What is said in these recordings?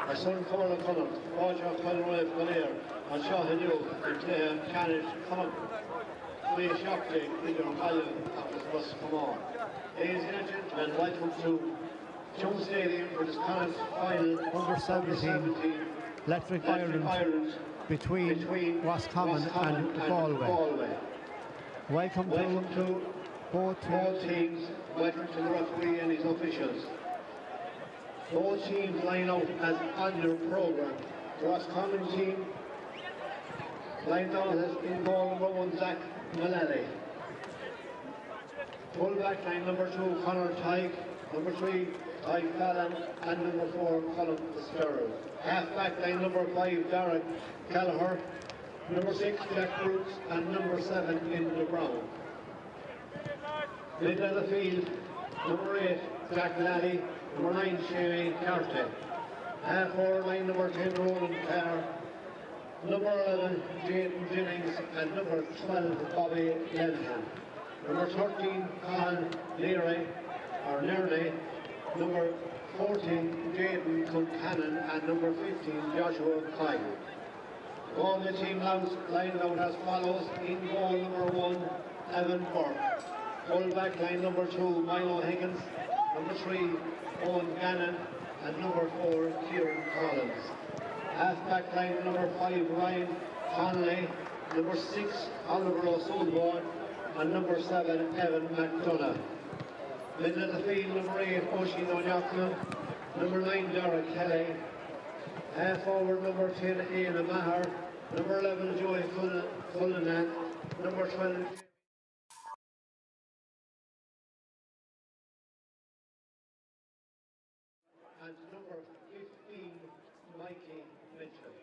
Ar son Chomhairle Chonnacht, fáilte á chur romhaibh go léir anseo inniu don chluiche ceannais Connacht faoi 17 idir Gaillimh agus Ros Comáin. Ladies and gentlemen, welcome to Tuam Stadium for this Connacht final Under 17 Electric Ireland between Roscommon and Galway. Welcome to both teams. Welcome to the referee and his officials. Both teams line out as on your programme. The Roscommon team lined out as in goal number 1 Zach Mullally. Full back line number 2 Conor Tighe, number 3 Tighe Fallon and number 4 Colin Fitzgerald. Half back line number 5 Derek Gallagher, number 6 Jack Brooks and number 7 Enda Brown. Middle of the field, number 8 Jack Lally, number 9 Shane Carty. Half forward line number 10 Roland Carr, number 11 Jaden Jennings and number 12 Bobby Lenihan. Number 13 Cahill Leary or Nearly, number 14 Jaden Concannon and number 15 Joshua Kyle. All the team lined out as follows. In goal number 1 Evan Burke. Full back line number 2 Milo Higgins. Number 3 Owen Gannon and number 4 Kieran Collins. Half back line number 5 Ryan Connolly. Number 6 Oliver O'Sullivan and number 7 Evan McDonough. Middle of the field number 8 Oisin O'Neill. Number 9 Derek Kelly. Half forward number 10 Ian Maher. Number 11 Joey Cullinan. Number 12 and number 15 Mikey Mitchell.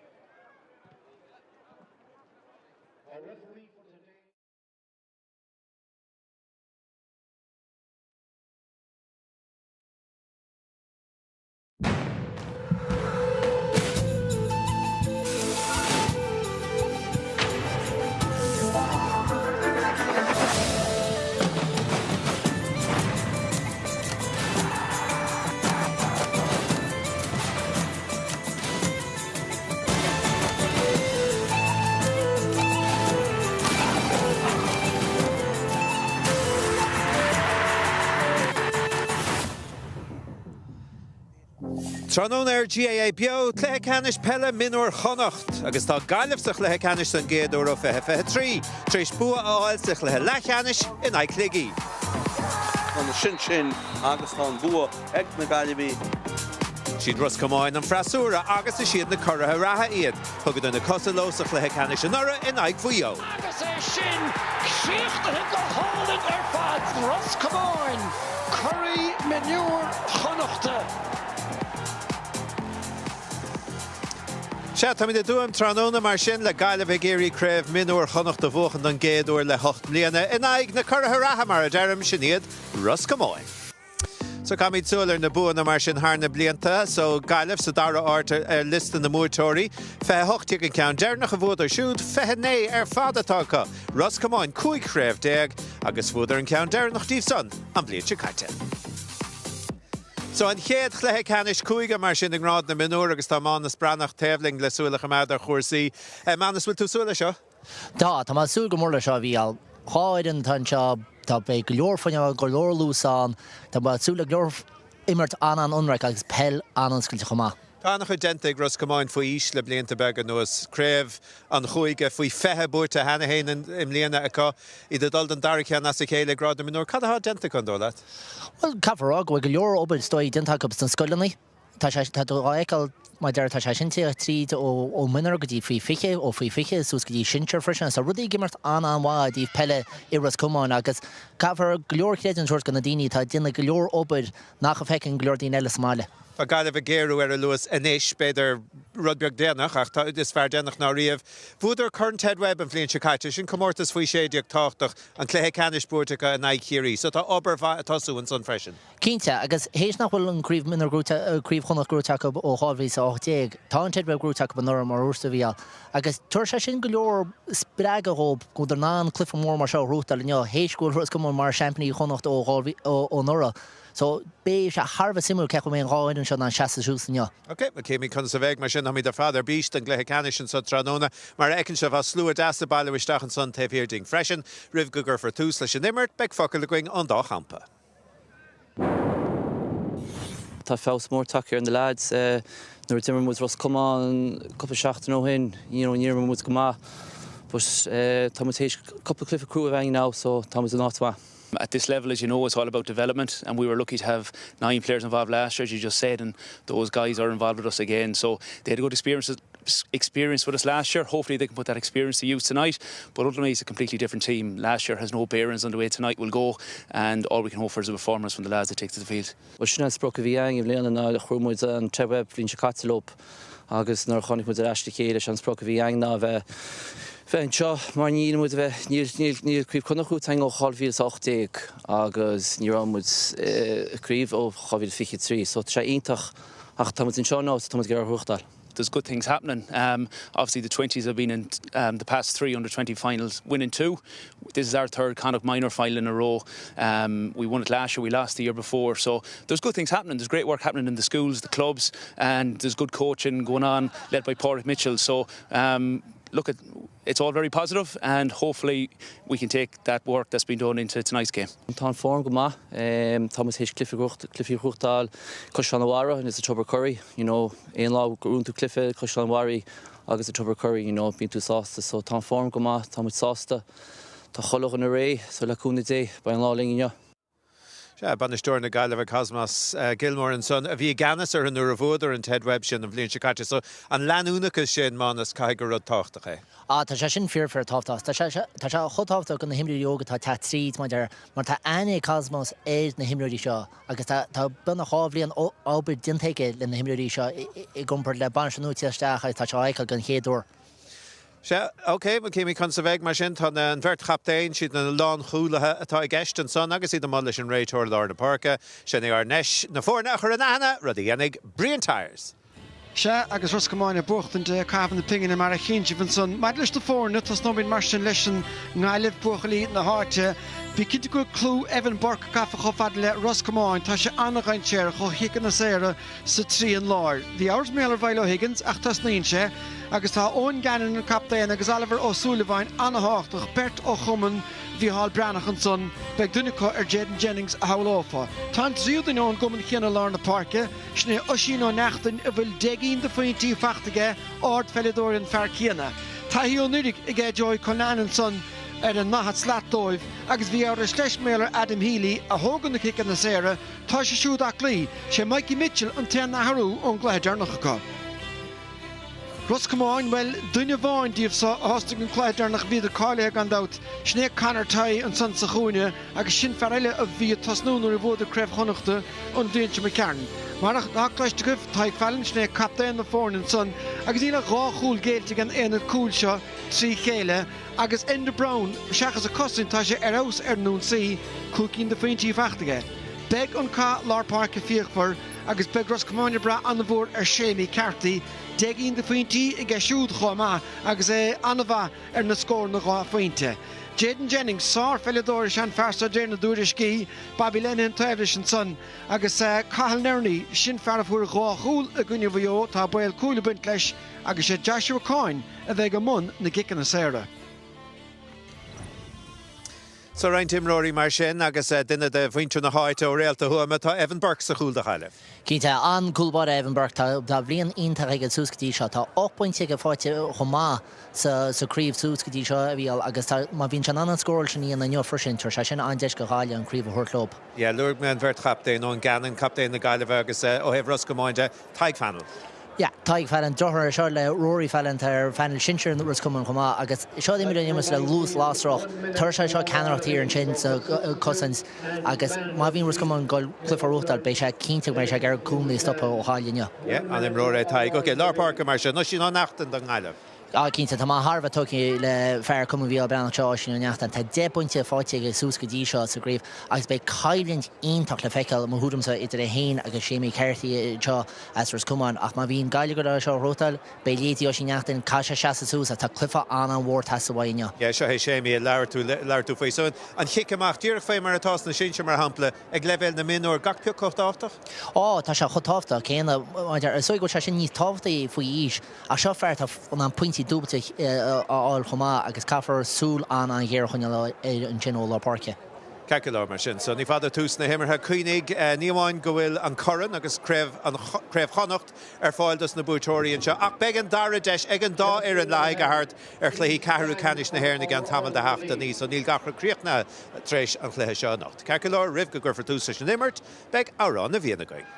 Our referee for today. Tráthnóna ar GAA Beo, Cluiche Ceannais Peile Mionúir Chonnacht agus tá Gaillimh sa chluiche ceannais don gcéad uair ó 2023, tar éis bua a fháil sa chluiche leathcheannais in aghaidh Shligigh. Ansin sin agus tá an bua ag na Gaillimhigh. Is iad Ros Comáin an freasúra agus is iad na curaithe reatha iad. Thugadar na cosa leo sa chluiche ceannais anuraidh in aghaidh Mhaigh Eo. Agus é sin críochnaithe go hálainn ar fad, Ros Comáin, curaí mionúir Chonnachta. Sea, táimid i dTuaim tráthnóna mar sin le Gaillimh ag iarraidh Craobh Mionúir Chonnacht a bhuachan don gcéad uair le hocht mbliana in aghaidh na curaithe reatha, mar a deirim, sin iad Ros Comáin. So caithfimid súil ar na buanna mar sin thar na blianta. So Gaillimh sa dara háit ar liosta na mbuaiteoirí. 28 an ceann deireanach a bhuadar siúd, 29 ar fad atá acu. Ros Comáin 15 chraobh agus bhuadar an ceann deireanach díobh san an bhliain seo caite. So an chéad chluiche ceannais cúige mar sin i ngrád na mionúr agus tá Mánus Breathnach taobh linn le súil a choimeád ar chúrsaí. Mánus, bhfuil tú ag súil leis seo? Tá, tá mé ag súil go mór leis seo, a Mhícheáil. Dhá fhoireann atá anseo, tá, beidh go leor fuinneamh, go leor luas ann, tá mé ag súil le go leor imirt an-an-ionraic agus peil an-oscailte chomh maith. Tá an-chuid déanta ag Ros Comáin faoi aois le blianta beaga anuas. Craobh an chúige faoi 20 buaite cheana féin i mbliana acu, iad ag dul don dara ceann as a chéile i grád na mionúr. Cad atá déanta acu, an dóigh leat? Bhuel, caithfear a rá go bhfuil go leor obair is dóigh déanta acu sna scoileanna. Tá sé, tá tú á fheiceáil, mar a deir, tá sé sin téithe tríd ó ó mionúr go dtí faoi 20, ó faoi 20 suas go dtí sinsear freisin. Tá rudaí ag imeacht an-an-mhaith i dtaobh peile i Ros Comáin agus caithfear go leor creidiúint a thabhairt do na daoine atá ag déanamh go leor obair nach bhfeiceann go leor daoine eile sa mbaile. Tá Gaillimh ag géarú ar a luas anois, b'fhéidir rud beag déanach ach tá, is fearr déanach ná riamh. Bhuadar Corn Ted Webb an bhliain seo caite, sin comórtas faoi 16 tábhachtach, an cluiche ceannais buaite acu in aghaidh Chiarraí, so tá obair mhaith ag tosú ansan freisin. Cinnte, agus théis nach bhfuil an Craobh Mionúr gnóite, Craobh Chonnacht gnóite acu ó 2018, tá an Ted Webb gnóite acu anuraidh mar a dúirt tú a Mhícheáil, agus tabharfaidh sé sin go leor spreagadh dhóibh go bhfuileadar in ann cluiche mór mar seo a ghnóthachtáil inniu, théis go bhfuil Ros Comáin mar seaimpíní Chonnacht ó anuraidh. So, beidh sé thar a bheith suimiúil cén chaoi a mbeidh an dhá fhoireann seo in ann seasamh suas inniu. Ok, bhuel cífimid conas a bheidh, mar sin táimid ar fad ar bís don gcluiche ceannais anso tráthnóna. Mar a fheiceann sibh, tá slua deas ag bailiú isteach ansan taobh thiar dínn freisin. Roimh go gcuirfear tús leis an imirt, beidh focal againn ón dá champa. Tá feabhas mór tagtha ar na leaids. Nuair a d'imir muid Ros Comáin cúpla seachtain ó shin, you know, níor imir muid go maith. But tá muid théis cúpla cluiche crua a bheith againn now so tá muid in áit mhaith. At this level, as you know, it's all about development and we were lucky to have nine players involved last year, as you just said, and those guys are involved with us again. So they had a good experience experience with us last year. Hopefully they can put that experience to use tonight. But ultimately it's a completely different team. Last year has no bearings on the way tonight will go and all we can hope for is a performance from the lads that take to the field. Bhuel sin an sprioc a bhí againn i mbliana ná ghnóthaigh muid an Ted Webb bhliain seo caite leo agus nuair a chonaic muid ar ais le chéile sé an sprioc a bhí againn ná a bheith bheith anseo mar níl muid a bheith níl níl níl Craobh Chonnacht gnóthaithe againn ó 2018 agus ní raibh muid i gcraobh ó 2023 so tá sé iontach ach tá muid anseo now so tá muid ag iarraidh a ghnóthachtáil. There's good things happening. Um, obviously the 20s have been in um, the past three under 20 finals, winning two. This is our third Connacht minor final in a row. Um, we won it last year, we lost the year before. So there's good things happening. There's great work happening in the schools, the clubs, and there's good coaching going on led by Porrick Mitchell. So um, look at it's all very positive and hopefully we can take that work that's been done into tonight's game. Tá an form go maith. Tá muid théis cluiche cluichí a ghnóthachtáil Caisleán an Bharraigh agus Tubbercurry, you know, aon lá go mbuann tú cluiche Caisleán an Bharraigh agus i Tubbercurry, you know, bíonn tú sásta. So tá an form go maith, tá muid sásta. Tá chuile dhuine réidh, so le cúnamh Dé, beidh an lá linn inniu. Sea, bainisteoir na Gaillimhe, Cosmas Gilmore ansan, a bhí i gceannas orthu nuair a bhuadar an Ted Webb sin an bhliain seo caite. So, an leanúnachas sin, Mánas, caithfidh gur rud tábhachtach é. Ah, tá sé sin fíor, fíor tábhachtach. Tá sé, tá sé chomh tábhachtach do na himreoirí óga atá ag teacht tríd, mar deir, mar tá aithne ag Cosmas ar na himreoirí seo agus tá, tá beagnach 2 bhliain obair déanta aige le na himreoirí seo i gcomparáid le bainisteoir nua ag teacht isteach agus tá sé á fheiceáil den chéad uair. Sea, ok, bhuel cífimid conas a bheidh, mar sin, tá na, an bheirt chaptaen, siad na lánchúlaithe atá i gceist ansan agus iad amuigh leis an réiteoir lár na páirce. Sin é ár ndeis na foirne a chur in aithne, rud a dhéanfaidh Brian Tyers. Sea, agus Ros Comáin ag buachtaint ag caitheamh na pingine mar a chíonn sibh ansan. Maidir leis na foirne, tosnóimid mar sin leis an nGaillimh, buachaillí na háite. Bí cinnte go bhfuil clú Evan Burke gafa chomh fada le Ros Comáin, tá sé an-dhainséarach ó chiceanna saora sa trian láir. Bhí amhras mar gheall ar Mhilo Higgins ach tosnaíonn sé agus tá Eoin Gannon an captaen agus Oliver Ó Súilleabháin an-thábhachtach, beirt ó chumann Mhícheál Breathnach ansan, beidh duine acu ar Jayden Jennings a shamhlófá. Tá an tríú duine ón gcumann chéanna i lár na páirce, sin é Oisín Ó Neachtain a bhfuil 10 gcinn de phointí faighte aige, ardpheileadóir an fear céanna. Taithí ón anuraidh aige Joey Cullinane ansan ar an ndaichead slat dóibh agus bhí amhras leis mar gheall ar Adam Healy a thógann na ciceanna saora, Tá sé siúd aclaí. Sé Mikey Mitchell an t-aon athrú ón gcluiche deireanach acu. Ros Comáin, bhuel, duine amháin díobh so a thosnaigh an cluiche deireanach, bhíodar cáilithe gan dabht. Sin é Conor Tighe ansan sa chúinne agus sin fear eile a bhí ag tosnú nuair a bhuadar Craobh Chonnachta an bhliain seo imigh tharainn. Mar atá cloiste agaibh, Tadhg Fallon, sin é captaen na foirne ansan agus níl ach 2 chúl géillte ag an aonad cúil seo trí chéile. Agus Enda Browne, seachas ag cosaint, tá sé ar fheabhas ar an ionsaí, 5 cinn de phointí faighte aige. Beidh an cath lár páirce fíochmhar agus beidh Ros Comáin ag brath an-mhór ar Séimí Carthy, 10 gcinn de phointí aige siúd chomh maith agus é an-mhaith ar na scóranna 2 phointe. Jayden Jennings, sár-pheileadóir is ea an fear so de réir na dtuairiscí, Bobby Lenihan taobh leis ansan agus Cathal Nerney, sin fear a fuair 2 chúl i gcoinne Mhaigh Eo, tá baol cúil ag baint leis agus sé Joshua Coyne a bheidh i mbun na gciceanna saora. So roinnt imreoirí mar sin agus duine de mhuintir na háite ó Réalta Thuama, tá Evan Burke sa chúl do Ghaillimh. Cinnte, an-chúl báire Evan Burke. Tá bliain iontach aige suas go dtí seo. Tá 8 bpointe aige faighte chomh maith sa chraobh suas go dtí seo, a Mhícheáil, agus tá, má bhíonn sé in ann an scóráil sin a dhéanamh inniu freisin, tabharfaidh sé sin an-deis do Ghaillimh an chraobh a thabhairt leo. Yeah, luaigh mé an bheirt chaptaen, Eoin Gannon, captaen na Gaillimhe agus ó thaobh Ros Comáin de, Tadhg Fennell. Yeah, Tadhg Fallon, deartháir é seo le Rory Fallon, atá ar phainéal sinsir Ros Comáin chomh maith agus seo imreoir a imreos le luas lasrach. Tabharfaidh sé seo ceannaireacht thiar ansin sa chosaint agus má bhíonn Ros Comáin ag goil cluiche a ghnóthachtáil, beidh sé cinnte go mbeidh sé ag iarraidh Coonley a stopadh ó Ghaillimh inniu. Yeah, an-imreoir é Tadhg. Ok, lár páirce mar sin, Oisín Ó Neachtain don nGaillimh. Á cinnte, tá mé thar a bheith tógtha le fear Cumann Mhícheál Breathnach seo, Oisín Ó Neachtain. Tá 10 bpointe faighte aige suas go dtí seo sa gcraobh agus beidh coimhlint iontach le feiceáil, i mo thuairimse, idir é féin agus Séimí Carthy anseo as Ros Comáin. Ach má bhíonn Gaillimh ag dul é seo a ghnóthachtáil, beidh leithéidí Oisín Neachtain, caithfidh sé seasamh suas ach tá cluiche an-an-mhór ag teastáil uaidh inniu. Yeah, seo é Séimí a labhair tú, labhair tú faoi. So an chic amach, díreach fé mar atá sna sinsir, mar shampla, ag leibhéal na mionúr, gach pioc chomh tábhachtach? Á, tá sé chomh tábhachtach céanna. Is dóigh go bhfuil sé sin níos tábhachtaí faoi aois. Ach seo fear atá in ann pointí dúbailte a fháil chomh maith agus caithfear súil an-an-ghéar a choinneáil air ansin ó lár páirce. Ceart go leor mar sin. So ní fada tús na himeartha. Cuimhnigh, ní amháin go bhfuil an corn agus Craobh an Craobh Chonnacht ar fáil dos na buaiteoirí anseo ach beidh an dara deis ag an dá fhoireann le haghaidh a thabhairt ar chluichí ceathrú ceannais na hÉireann i gceann tamall de sheachtainí. So níl gach rud críochnaithe tar éis an chluiche seo anocht. Ceart go leor, roimh go gcuirfear tús leis an imirt, beidh Amhrán na bhFiann againn.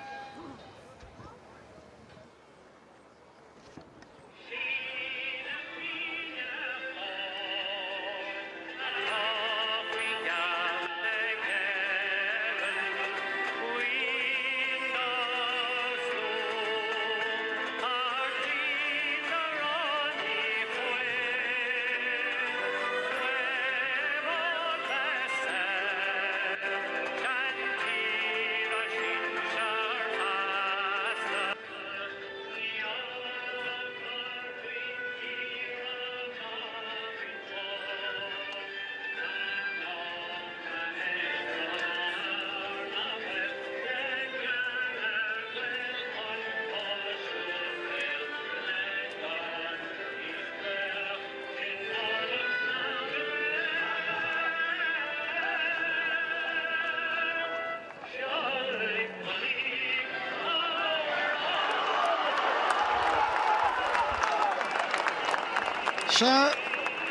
Sea,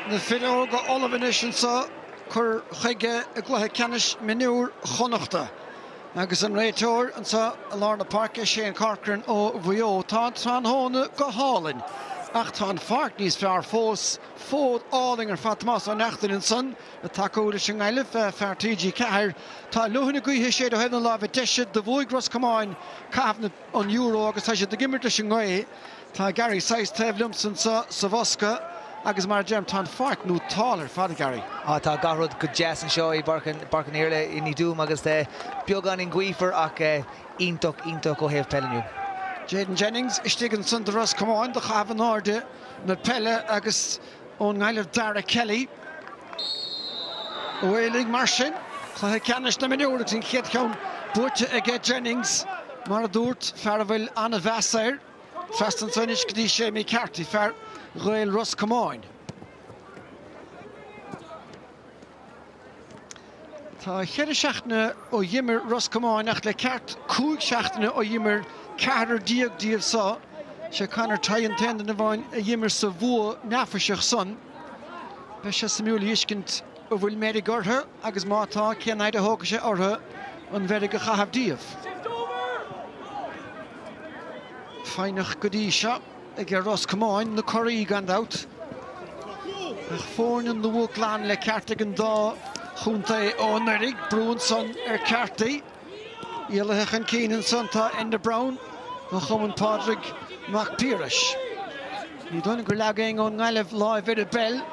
na fir óga ullamh anois anseo cur chuige i gcluiche ceannais mionúr Chonnachta. Agus an réiteoir anseo i lár na páirce, Shane Corcoran ó Mhaigh Eo. Tá an tráthnóna go hálainn ach tá an pháirc níos fearr fós. Fód álainn ar fad Tomás Ó Neachtain ansan. Ag tacú leis an nGaillimh, fear TG4. Tá leoithne gaoithe ag séideadh ó thaobh na láimhe deise. Do bhuaigh Ros Comáin caitheamh an Euro agus tá siad ag imirt leis an ngaoth. Tá Gary Sice taobh liomsa anseo sa bhosca agus mar a deirim, tá an pháirc nótálta ar fad, a Gary. Á tá gach rud go deas anseo i bPáirc an Iarla i nDún agus beagáinín gaofar ach iontach, iontach ó thaobh peile inniu. Jayden Jennings istigh ansan do Ros Comáin do chaitheamh in airde na peile agus Ón nGaillimh Dara Kelly. Away linn mar sin. Cluiche ceannais na mionúr agus an chéad cheann buaite aige Jennings, mar a dúrt, fear a bhfuil an-mheas air. Trasna anso anois go dtí Séimí Carthy, fear Ghaeil Ros Comáin. Tá cheithre seachtaine ó dh'imir Ros Comáin ach le ceart cúig seachtaine ó dh'imir ceathrar díobh so. Sé Conor Tighe an t-aon duine amháin a dh'imir sa bhua neafaiseach san. Beidh sé suimiúil a fheiscint an bhfuil meirg orthu agus má tá, cén fhaid a thógfaidh sé orthu an mheirg a chaitheamh díobh. Foighneach go dtí seo. Ag Ros Comáin, na curaí gan dabht. Ach foirne nua glan le ceart ag an dá chontae ó anuraidh. Brú ansan ar Carthy. Éalaithe chun cinn ansan tá Enda Browne ó Chumann Pádraig Mac Piarais. Ní dóigh liom gur leag éinne ón nGaillimh láimh ar an bpeil.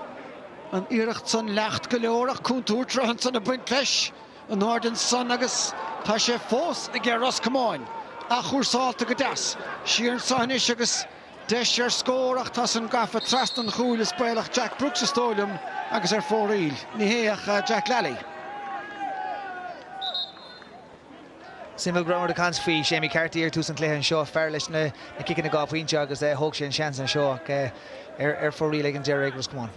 An iarracht san leacht go leor ach contúirt a raibh ansan ag baint leis. In airde ansan agus tá sé fós aige Ros Comáin. Athchúrsálta go deas. Siar anso anois agus deis ar scór ach tá san gafa trasna an chúil is baolach Jack Brooks is dóigh liom agus ar fóraoil. Ní hé ach Jack Lally. Suimiúil go rabhamar ag caint faoi Séimí Carthy ar tús an chluiche anseo, fear leis na ciceanna 2 phointe agus thóg sé an seans anseo ach ar fóraoil ag an deireadh ag Ros Comáin.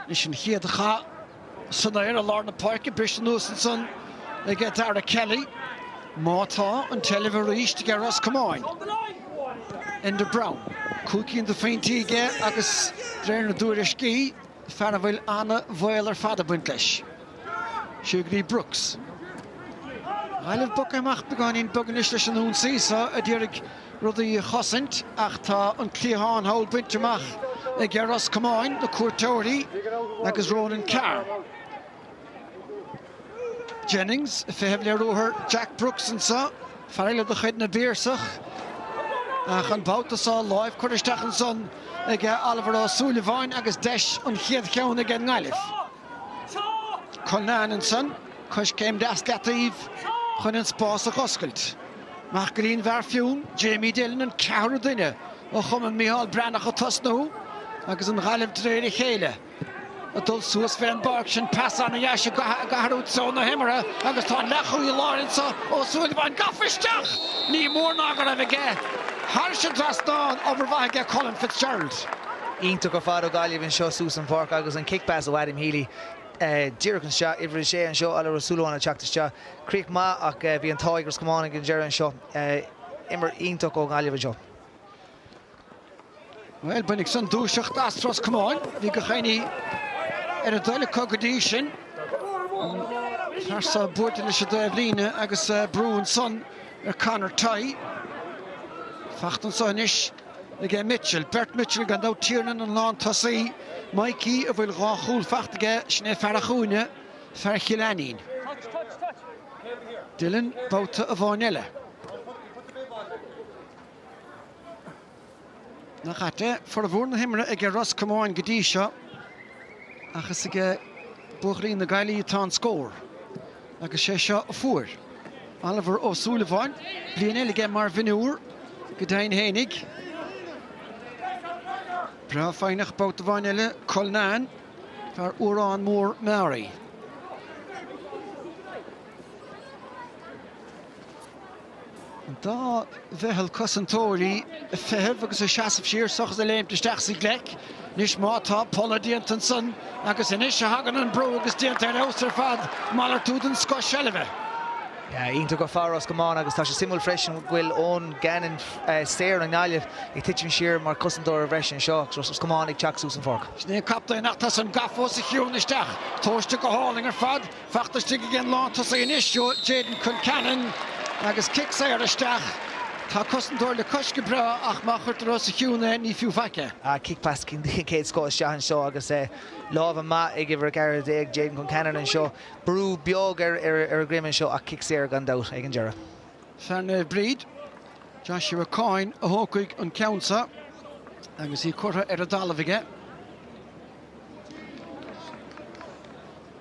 Anois an chéad chath san aer i lár na páirce, briste anuas ansan aige Dara Kelly. Má tá an tseilbh arís aige Ros Comáin. Enda Browne, 5 cinn de phointí aige agus de réir na dtuairiscí, fear a bhfuil an-bhaol ar fad ag baint leis. Siar go dtí Brooks. Gaillimh bogtha amach beagáinín beag anois leis an ionsaí so a d'iarraidh rudaí a chosaint ach tá an cliathán thall bainte amach ag Ros Comáin, na cuairteoirí, agus Ronan Carr. Jennings ag feitheamh le ruathar Jack Brooks anseo, fear eile de chuid na bPiarsach, ach an babhta seo láimh curtha isteach ansan ag Oliver Ó Súilleabháin agus deis an chéad cheann ag an nGaillimh. Cullinane ansan, coiscéim deas leataobh chun an spás a dh'oscailt. Amach go dtí an bhfear fionn, Jamie Dillon, an ceathrú duine ó Chumann Micheál Breathnach ag tosnú agus an Ghaillimh de réir a chéile ag dul suas fén bpáirc sin. Pas ana-dheas ag athrú treo na himeartha agus tá an leathchúlaí láir anso, Ó Súilleabháin, gafa isteach! Ní mór ná go raibh aige thairis an dtrasnán, obair mhaith aige Colm Fitzgerald. Iontach ar fad ó Ghaillimh anseo suas an pháirc agus an kick pass ó Adam Healy díreach isteach. Uimhir a sé anseo, Oliver Ó Súilleabháin ag teacht isteach. Críoch maith ach bhí an t-ádh ag Ros Comáin ag an deireadh anseo. Imirt iontach ó Ghaillimh anseo. Bhuel, baineadh san dúiseacht as Ros Comáin. Bhí gach éinne ar a dtoil acu go dtí sin. An fear seo buailte leis an dtaobhlíne agus brú ansan ar Conor Tighe. Fachta anso anois aige Mitchell. Beirt Mitchell gan dabht Tiernan an lántosaí. Mikey a bhfuil 2 chúl fachta aige, sin é fear an chúinne, fear Chill Ainnín. Dillon babhta amháin eile. Nach ait é? Formhór na himeartha aige Ros Comáin go dtí seo ach is aige buachaillí na Gaillimhe atá an scór agus sé seo a fuair Oliver Ó Súilleabháin, bliain eile aige mar mhionúr, go deimhin fhéinig. Breá foighneach babhta amháin eile, Cullinane, fear Uarán Mór Meáraí. An dá mheitheal cosantóirí ag feitheamh agus ag seasamh siar seachas ag léimt isteach sa ghleic. Anois má tá polladh déanta ansan agus anois a thagann an brú agus déanta ar fheabhas ar fad, malartú den scoth seilbhe. Iontach ar fad Ros Comáin agus tá sé suimiúil freisin go bhfuil Eoin Gannon saor i nGaillimh ag titim siar mar chosantóir bhreise anseo agus Ros Comáin ag teacht suas an pháirc. Sin é an captaen ach tá san gafa os a chionn isteach. Tomhaiste go hálainn ar fad. Fachta istigh ag an lántosaí anois, Jayden Concannon agus cic saor isteach. Tá cosantóir le cois go breá ach má chuirtear os a chionn é ní fiú faic é. Cic pas den chéad scoth isteach anseo agus lámha maith ag uimhir 14 Jayden Concannon anseo. Brú beag ar a dhroim anseo ach cic saor gan dabht ag an deireadh. Fear Naomh Bríd, Joshua Coyne a thógfaidh an ceann seo agus í curtha ar an dtalamh aige.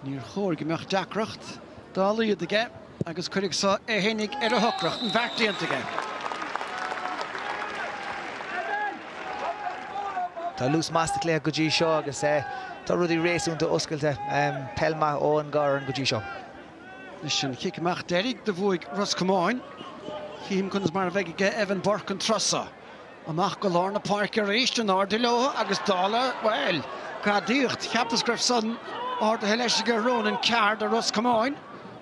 Níor chóir go mbeadh deacracht dá laghad aige agus cuirfidh so é fhéinig ar a shocracht, an bheart déanta aige. Tá luas maith sa chluiche go dtí seo agus tá rudaí réasúnta oscailte. Peil maith ón dhá fhoireann go dtí seo. Anois an chic amach deiridh do bhuaigh Ros Comáin. Tchím conas mar a bheidh aige Evan Burke an turas so. Amach go lár na páirce arís, in airde leo agus dála, bhuel, gadaíocht. Cheapas go raibh san ardaithe leis aige Ronan Carr do Ros Comáin.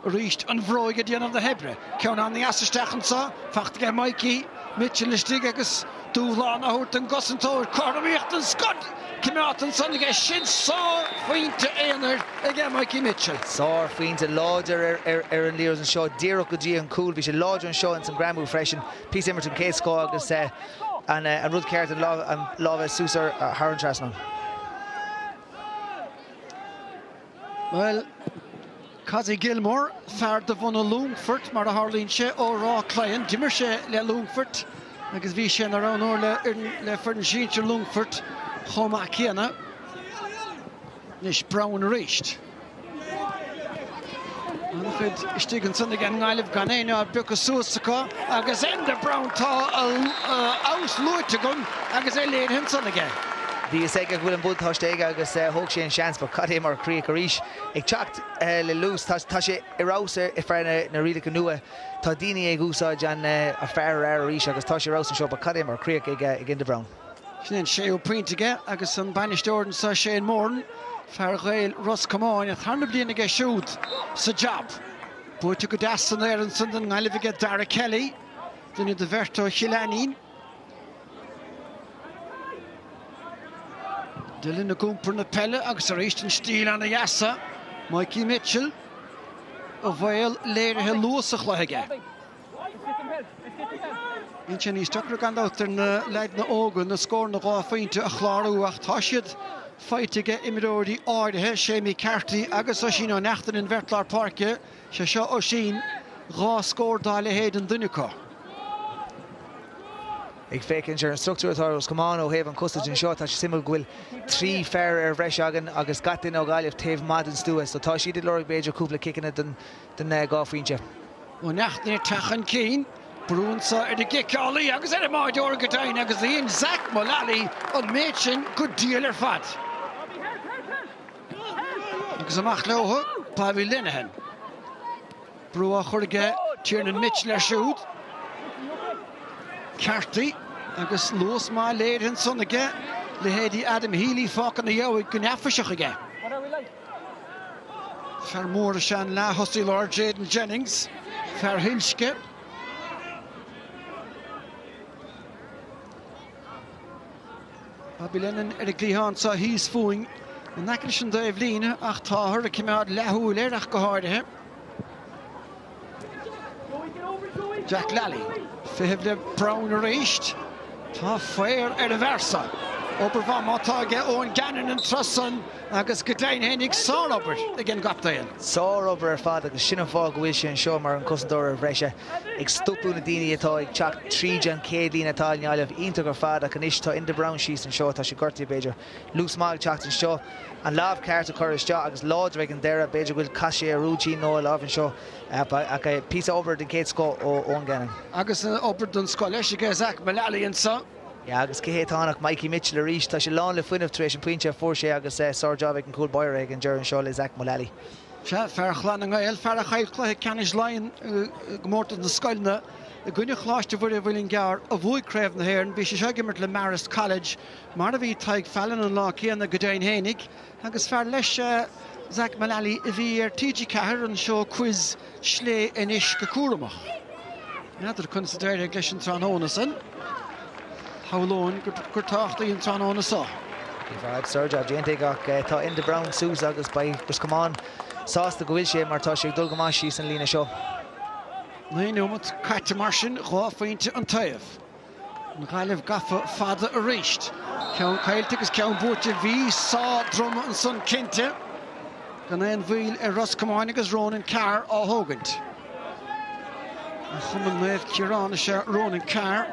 Arís an bhróig ag déanamh na hoibre. Ceann an-dheas isteach anso, fachta aige Mikey Mitchell istigh agus dúshlán á thabhairt don gcosantóir. Cothromaíocht den scoth coimeádta ansan aige. Sin sárphointe aonair aige Mikey Mitchell. Sárphointe láidir ar an liathróid anseo, díreach go dtí an cúl. Bhí sé láidir anseo ins an greamú freisin. Píosa imirt den chéad scoth agus an rud ceart an lámh suas thar an trasnán. Bhuel, Cozzy Gilmore, fear de bhunadh Longfoirt mar a tharlaíonn sé, ó Ráth Claon. D'imir sé le Longfort agus bhí sé ina roghnóir le foireann sinsir Longfoirt chomh maith céanna. Anois Browne arís. An-chuid istigh ansan ag an nGaillimh gan éinne á bpiocadh suas acu agus Enda Browne, tá a fheabhas luaite agam agus é léirithe ansan aige. Bhí fhios aige go bhfuil an buntáiste aige agus thóg sé an seans but cad é mar chríoch arís ag teacht le luas. Tá sé ar fheabhas ar feadh na rialacha nua. Tá daoine ag úsáid an fear ar fhear arís agus tá sé ar fheabhas anseo but cad é mar chríoch ag Enda Browne. Sin é an séú pointe aige agus an bainisteoir anseo Shane Moran, fear Ghaeil Ros Comáin, a tharna bliain aige siúd sa jab. Buaite go deas san aer ansan don nGaillimh aige Dara Kelly, duine de bheirt ó Chill Ainnín. Dillon ag iompar na peile agus arís an stíl ana-dheas seo, Mikey Mitchell, a bhaol léirithe luath sa chluiche aige. Bíonn sé níos deacra gan dabht ar na leaideanna óga na scóranna 2 phointe a chlárú ach tá siad faighte ag imreoirí áirithe, Séimí Carty agus Oisín Ó Neachtain an bheirt lár páirce, sé seo Oisín, 2 scór dá leithéid an duine acu. Ag féachaint ar an struchtúr atá ar Ros Comáin ó thaobh an chosaint anseo, tá sé suimiúil go bhfuil 3 fear ar bhreis againn agus gach duine ó Ghaillimh taobh amuigh den stua so tá siad ag lorg b'fhéidir cúpla ciceanna don 2 phointe. Ó Neachtain ag teacht chun cinn, brú anso ar an gciceálaí agus ar an mbáireoir go deimhin agus dhein Zach Mullally an méid sin go diail ar fad. Agus amach leo, Bobby Lenihan. Brú á chur aige Tiernan Mitchell air siúd. Carty agus luas maith léirithe ansan aige, leithéidí Adam Healy fágtha ina dheabhaidh go neafaiseach aige. Fear mór is ea an leath-thosaí láir Jayden Jennings, fear Thuilsce. Bobby Lenihan ar an gcliathán seo thíos fúinn in aice leis an dtaobhlíne ach táthar ag coimeád leathshúil air ach go háirithe. Jack Lally, feitheamh le Browne arís. Tá faobhar ar an bhfear seo. Obair mhaith má tá aige Eoin Gannon an turas san agus go deimhin fhéinig sárobair ag an gcaptaen. Sárobair ar fad agus sin an fáth go bhfuil sé anseo mar an cosantóir ar bhreise, ag stopadh na daoine atá ag teacht tríd an chéad líne atá i nGaillimh. Iontach ar fad ach anois tá Enda Browne síos anseo, tá sé gortaithe b'fhéidir. Luas maith ag teacht anseo. An lámh ceart a chur isteach agus láidir ag an deireadh. B'fhéidir go bhfuil chas sé a rúitín nó a lámh anseo ach píosa obair den chéad scoth ó Eoin Gannon. Agus obair den scoth leis aige Zach Mullally anseo. Yeah agus cé hé atá ann ach Mikey Mitchell arís. Tá sé lán le fuinneamh tar éis an pointe a fuair sé agus sár job ag an cúl báire ag an deireadh anseo le Zach Mullally. Sea, fear Chlann na nGael, fear a chaill cluiche ceannais Laighean i gcomórtas na scoileanna i gcoinne Choláiste Mhuire Mhuileann gCearr a bhuaigh Craobh na hÉireann. Bhí sé seo ag imirt le Marist College Mar a bhí Tadhg Fallon an lá céanna go deimhin fhéinig, agus fear leis Zach Mullally a bhí ar TG4 an seó quiz Slé Anois go Cúramach. N'fheadar conas a d'éirigh leis an tráthnóna san. Shamhlóinn gur tábhachtaí an tráthnóna seo. Bhí fear sár-jab déanta aige ach tá Enda Browne suas agus beidh Ros Comáin sásta go bhfuil sé mar tá sé ag dul go maith síos an líne seo. 9 neomat caite mar sin, 2 phointe an taobh. An Ghaillimh gafa fada arís. Ceann caillte agus ceann buaite. Bhí sá droma ansan cinnte. Gan aon mhoill ar Ros Comáin agus Ronan Carr á thógaint. Ó Chumann Naomh Ciarán is ea Ronan Carr.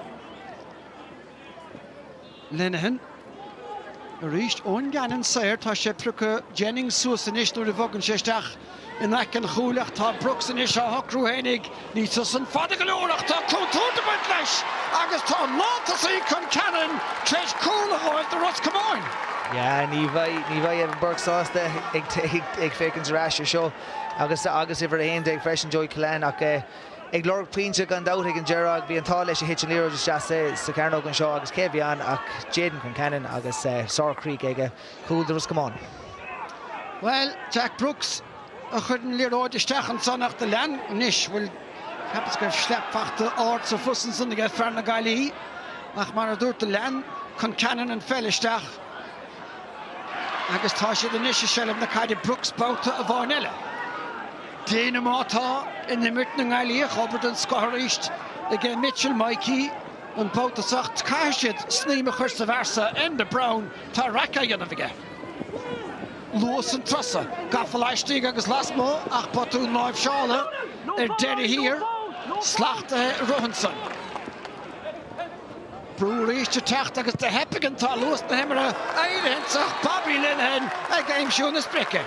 Lenihan. Arís, Eoin Gannon saor, tá sé ag priocadh Jennings suas anois nuair a bhogann sé isteach in aice an chúil ach tá Brooks anois á shocrú fhéinig. Níl san fada go leor ach tá contúirt ag baint leis agus tá an lántosaí Concannon tar éis cúl a ghabháil do Ros Comáin. Yeah, ní bheidh, ní bheidh Evan Burke sásta ag, ag féachaint ar ais ar seo agus, agus uimhir 11 freisin, Joey Cullen ach eh, Ag lorg pointe gan dabht ag an deireadh ach bhí an t-ádh leis a thit an liathróid isteach sa chearnóg anseo agus cé a bhí ann ach Jayden Concannon agus sár-chríoch aige, cúl do Ros Comáin. Bhuel, Jack Brooks a chuir an liathróid isteach ansan ach do lean anois, bhuel, cheapas go raibh sleap fachta ard sa phus ansan aige fear na Gaillimhe ach mar a dúirt do lean Concannon an pheil isteach. Agus tá siad anois i seilbh na caide, Brooks babhta amháin eile. Déine má tá in imirt na nGaillimheach, obair den scoth arís aige Mitchell, Mikey an babhta seo ach caithfidh siad snaidhm a chur sa bhfear seo, Enda Browne, tá raic á dhéanamh aige. Luas an turas seo, gafa laistigh agus lasmuigh ach botún láimhseála ar deireadh thiar, slachtaithe i rith ansan. Brú arís ag teacht agus do theip ag an tá luas na himeartha éirithe anso ach Bobby Lenihan ag aimsiú na sprice.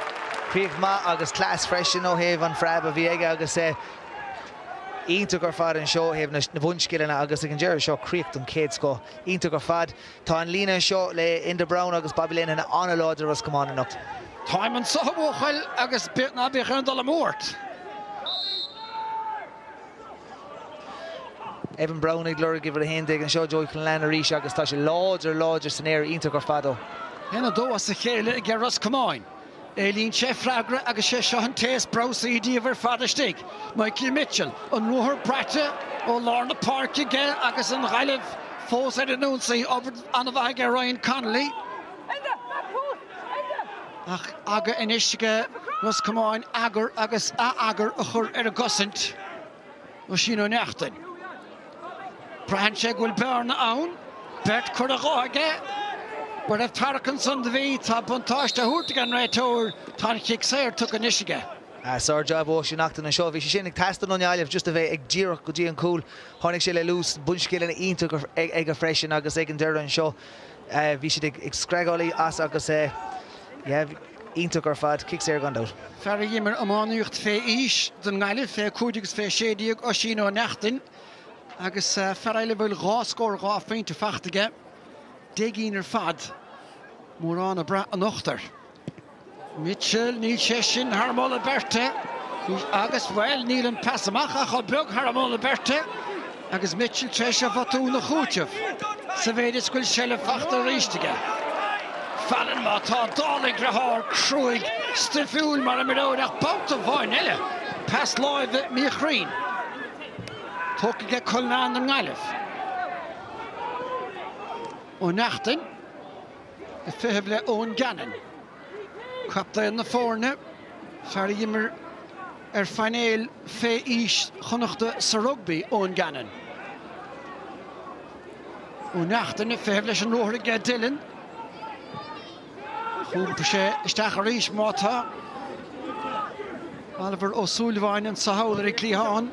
Críoch maith agus cleas freisin ó thaobh an phreab a bhí aige agus é iontach ar fad anseo ó thaobh na bunscileanna agus ag an deireadh seo críoch den chéad scoth. Iontach ar fad. Tá an líne anseo le Enda Browne agus Bobby Lenihan an-láidir Ros Comáin anocht. Táim anso a bhuachaill agus ná bíodh aon dul amú ort. Evan Browne ag lorg uimhir 11 anseo, Joey Cullinane arís agus tá sé láidir, láidir san aer, iontach ar fad ó. 1-2 as a chéile ag Ros Comáin. Éilíonn sé freagra agus sé seo an té is breabhsaí díobh ar fad istigh, Mikey Mitchell, an ruathar braite ó lár na páirce aige agus an Ghaillimh fós ar an ionsaí. Obair an-mhaith aige Ryan Connolly. Ach aga anois ag Ros Comáin eagar agus ath-eagar a chur ar an gcosaint. Oisín Ó Neachtain. Braitheann sé go bhfuil bearna ann. Beirt curtha dhó aige. An raibh tarrac ansan do bhí. Tá buntáiste á thabhairt ag an réiteoir. Tá an chic saor tugtha anois aige. Sár jab ó Oisín Neachtain anseo. Bhí sé sin ag teastáil ón nGaillimh just a bheith ag díreach go dtí an cúl. Tháinig sé le luas, bunscileanna iontach aige freisin agus ag an deireadh anseo bhí siad ag screadáil as agus yeah iontach ar fad. Cic saor gan dabht. Fear a d'imir iománaíocht fé aois don nGaillimh, fé 5 agus fé 16, Oisín Ó Neachtain agus fear eile a bhfuil 2 scór 2 phointe fachta aige, 10 gcinn ar fad, mórán ag brath anocht air. Mitchell, níl sé sin thar moladh beirte agus, bhuel, níl an pas amach ach chomh beag thar moladh beirte agus Mitchell tar éis a bhotún a chúiteamh sa mhéid is go bhfuil seilbh fachta arís aige. Fallon má tá dála a dhriotháir cruaidh stuifiúil mar imreoir ach babhta amháin eile, pas láimhe míchruinn. Tógtha aige Cullinane don nGaillimh. Ó Neachtain. Ag feitheamh le Eoin Gannon, captaen na foirne, fear a d'imir ar phainéal fé aois Chonnachta sa rugbaí, Eoin Gannon. Ó Neachtain ag feitheamh leis an ruathar aige Dillon. D'iompaigh sé isteach arís má tá. Oliver Ó Súilleabháin anso thall ar an gcliathán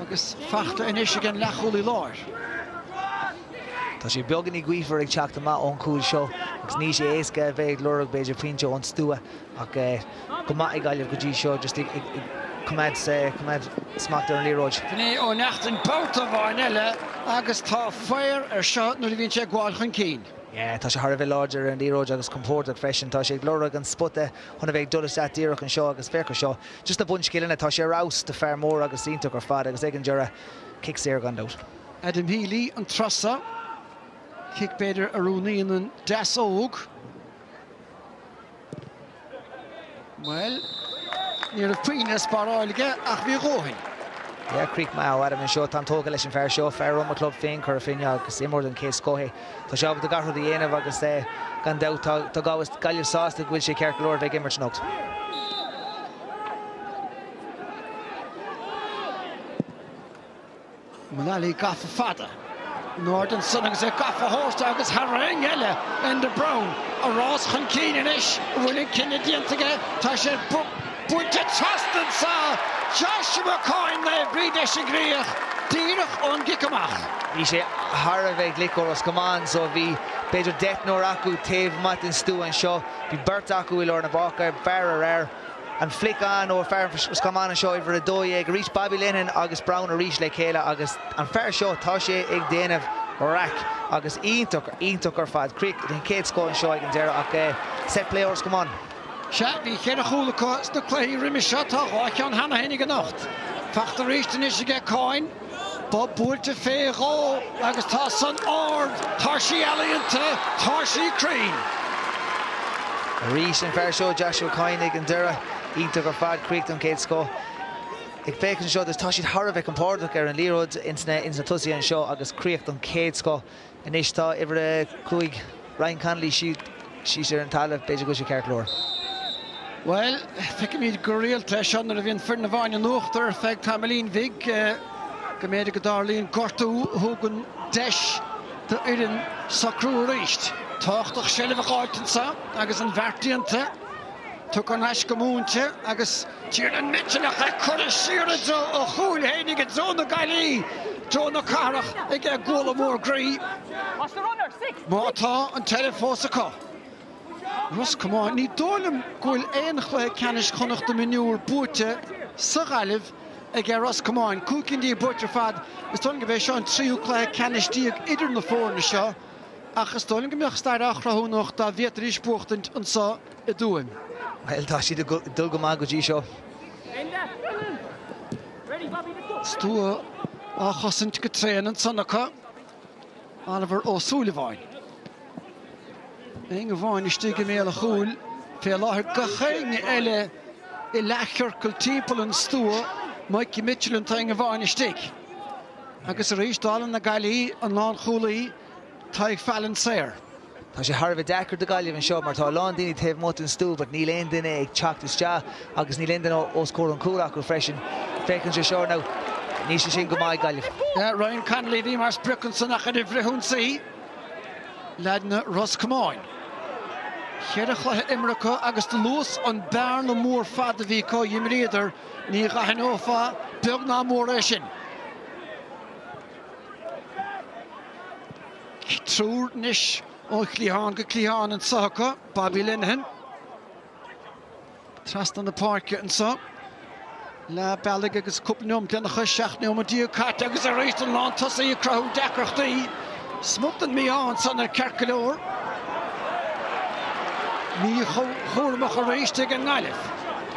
agus fachta anois ag an leathchúlaí láir. Tá sé beagáinín gaofar ag teacht amach ón chúl seo agus níl sé éasca a bheith ag lorg b'fhéidir pointe ón stua ach go maith ag Gaillimh go dtí seo just ag coimeád coimeád smacht ar an liathróid. Sin é Ó Neachtain babhta amháin eile agus tá faobhar air seo nuair a bhíonn sé ag gabháil chun cinn. Yeah, tá sé thar a bheith láidir ar an liathróid agus compordach freisin. Tá sé ag lorg an spota chun a bheith ag dul isteach díreach anseo agus féach ar seo, just na bunscileanna, tá sé ar fheabhas do fear mór agus iontach ar fad agus ag an deireadh, cic saor gan dabht. Adam Healy an turas seo. Cic b'fhéidir a roghnaíonn an deasóg. Bhuel, ní raibh puinn le spáráil aige ach bhí a dhóthain. Yeah, críoch maith ó Adam anseo. Táim tógtha leis an fear seo, fear ó mo chlub féin, Cora Finne, agus imreoir den chéad scoth é. Tá sé ábalta gach rud a dhéanamh agus gan dabht tá Gaillimh sásta go bhfuil sé ceart go leor a bheith ag imirt anocht. Mullally gafa fada in airde ansan agus é gafa a thabhairt agus thar éinne eile Enda Browne a rás chun cinn anois an bhfuil an cinneadh déanta aige tá sé buailte trasna anso Joshua Coyne Naomh Bríd leis an gcríoch díreach ón gcic amach. Bhí sé thar a bheith glic ó Ros Comáin so bhí b'fhéidir deichniúr acu taobh amuigh den stua anseo. Bhí beirt acu i lár na páirce, fear ar fhear. An flic ann ó fear Ros Comáin anseo, uimhir 12, arís Bobby Lenihan agus Browne arís le chéile agus an fear seo, tá sé ag déanamh raic agus iontach, iontach ar fad. Críoch den chéad scoth anseo ag an deireadh ach set play ó Ros Comáin. Sea, bhí cheithre chúl acu sna cluichí roimhe seo, tá 2 cheann cheana féin aige anocht. Fachta arís anois aige Coyne. Bob buailte fé dhó agus tá san ard, tá sí ealaíonta, tá sí cruinn. Arís an fear seo, Joshua Coyne ag an deireadh, iontach ar fad, críoch den chéad scoth. Ag féachaint anseo, tá siad thar a bheith compordach ar an liathróid ins na tosaithe anseo agus críoch den chéad scoth. Anois tá uimhir 5, Ryan Connolly, síos ar an talamh, b'fhéidir go bhfuil sé ceart go leor. Bhuel, feicimid go rialta é seo nuair a bhíonn foireann amháin in uachtar ar feadh tamaillín bhig, go mb'fhéidir go dtarlaíonn gortú a thugann deis d'fhoireann socrú arís. Tábhachtach seilbh a dh'fháilt anseo agus an bheart déanta. Tugtha thar n-ais go múinte agus Tiernan Mitchell ach é curtha siar i dtreo a chúil fhéinig i dtreo na Gaillimhe, i dtreo na cathrach aige guala mór groí. Má tá an tseilbh fós acu. Ros Comáin, ní dóigh liom go bhfuil aon chluiche ceannais Chonnachta mionúr buaite sa Ghaillimh ag Ros Comáin. 15 cinn buaite ar fad. Is dóigh liom gurb é seo an tríú cluiche ceannais idir na foirne seo. Ach is dóigh liom go mbeadh stair á chruthú anocht dá bhféadfaidís buachtaint anso i dTuaim. Bhuel, tá siad ag dul go maith go dtí seo. Stua á chosaint go tréan ansan acu. Oliver Ó Súilleabháin. Éinne amháin istigh i mbéal an chúil fé láthair. Gach éinne eile i leathchiorcal timpeall an stua. Mikey Mitchell an t-éinne amháin istigh. Agus arís, dála na Gaillimhe, an lánchúlaí, Tadhg Fallon saor. Tá sé thar a bheith deacair do Gaillimh anseo mar tá a lán daoine taobh amuigh den stua but níl aon duine ag teacht isteach agus níl aon duine os comhair an chúil acu freisin. Féach anseo seo now, níl sé sin go maith ag Gaillimh. Ryan Connolly a bhí mar sprioc ansan ach ar an bhfrithionsaí, leaideanna Ros Comáin. Cheithre chluiche imeartha acu agus do luas an bearna mór fada a bhí acu d'imríodar, ní dh'aithneofá beag ná mór é sin. Triúr anois ó chliathán go cliathán anseo acu, Bobby Lenihan. Trasna na páirce anseo. Leath bealaigh agus cúpla neomat lena chois, 17 neomat caite agus arís an lántosaí ag cruthú deacrachtaí. Smut den mí-ádh ansan air ceart go leor. Míchúramach arís ag an nGaillimh.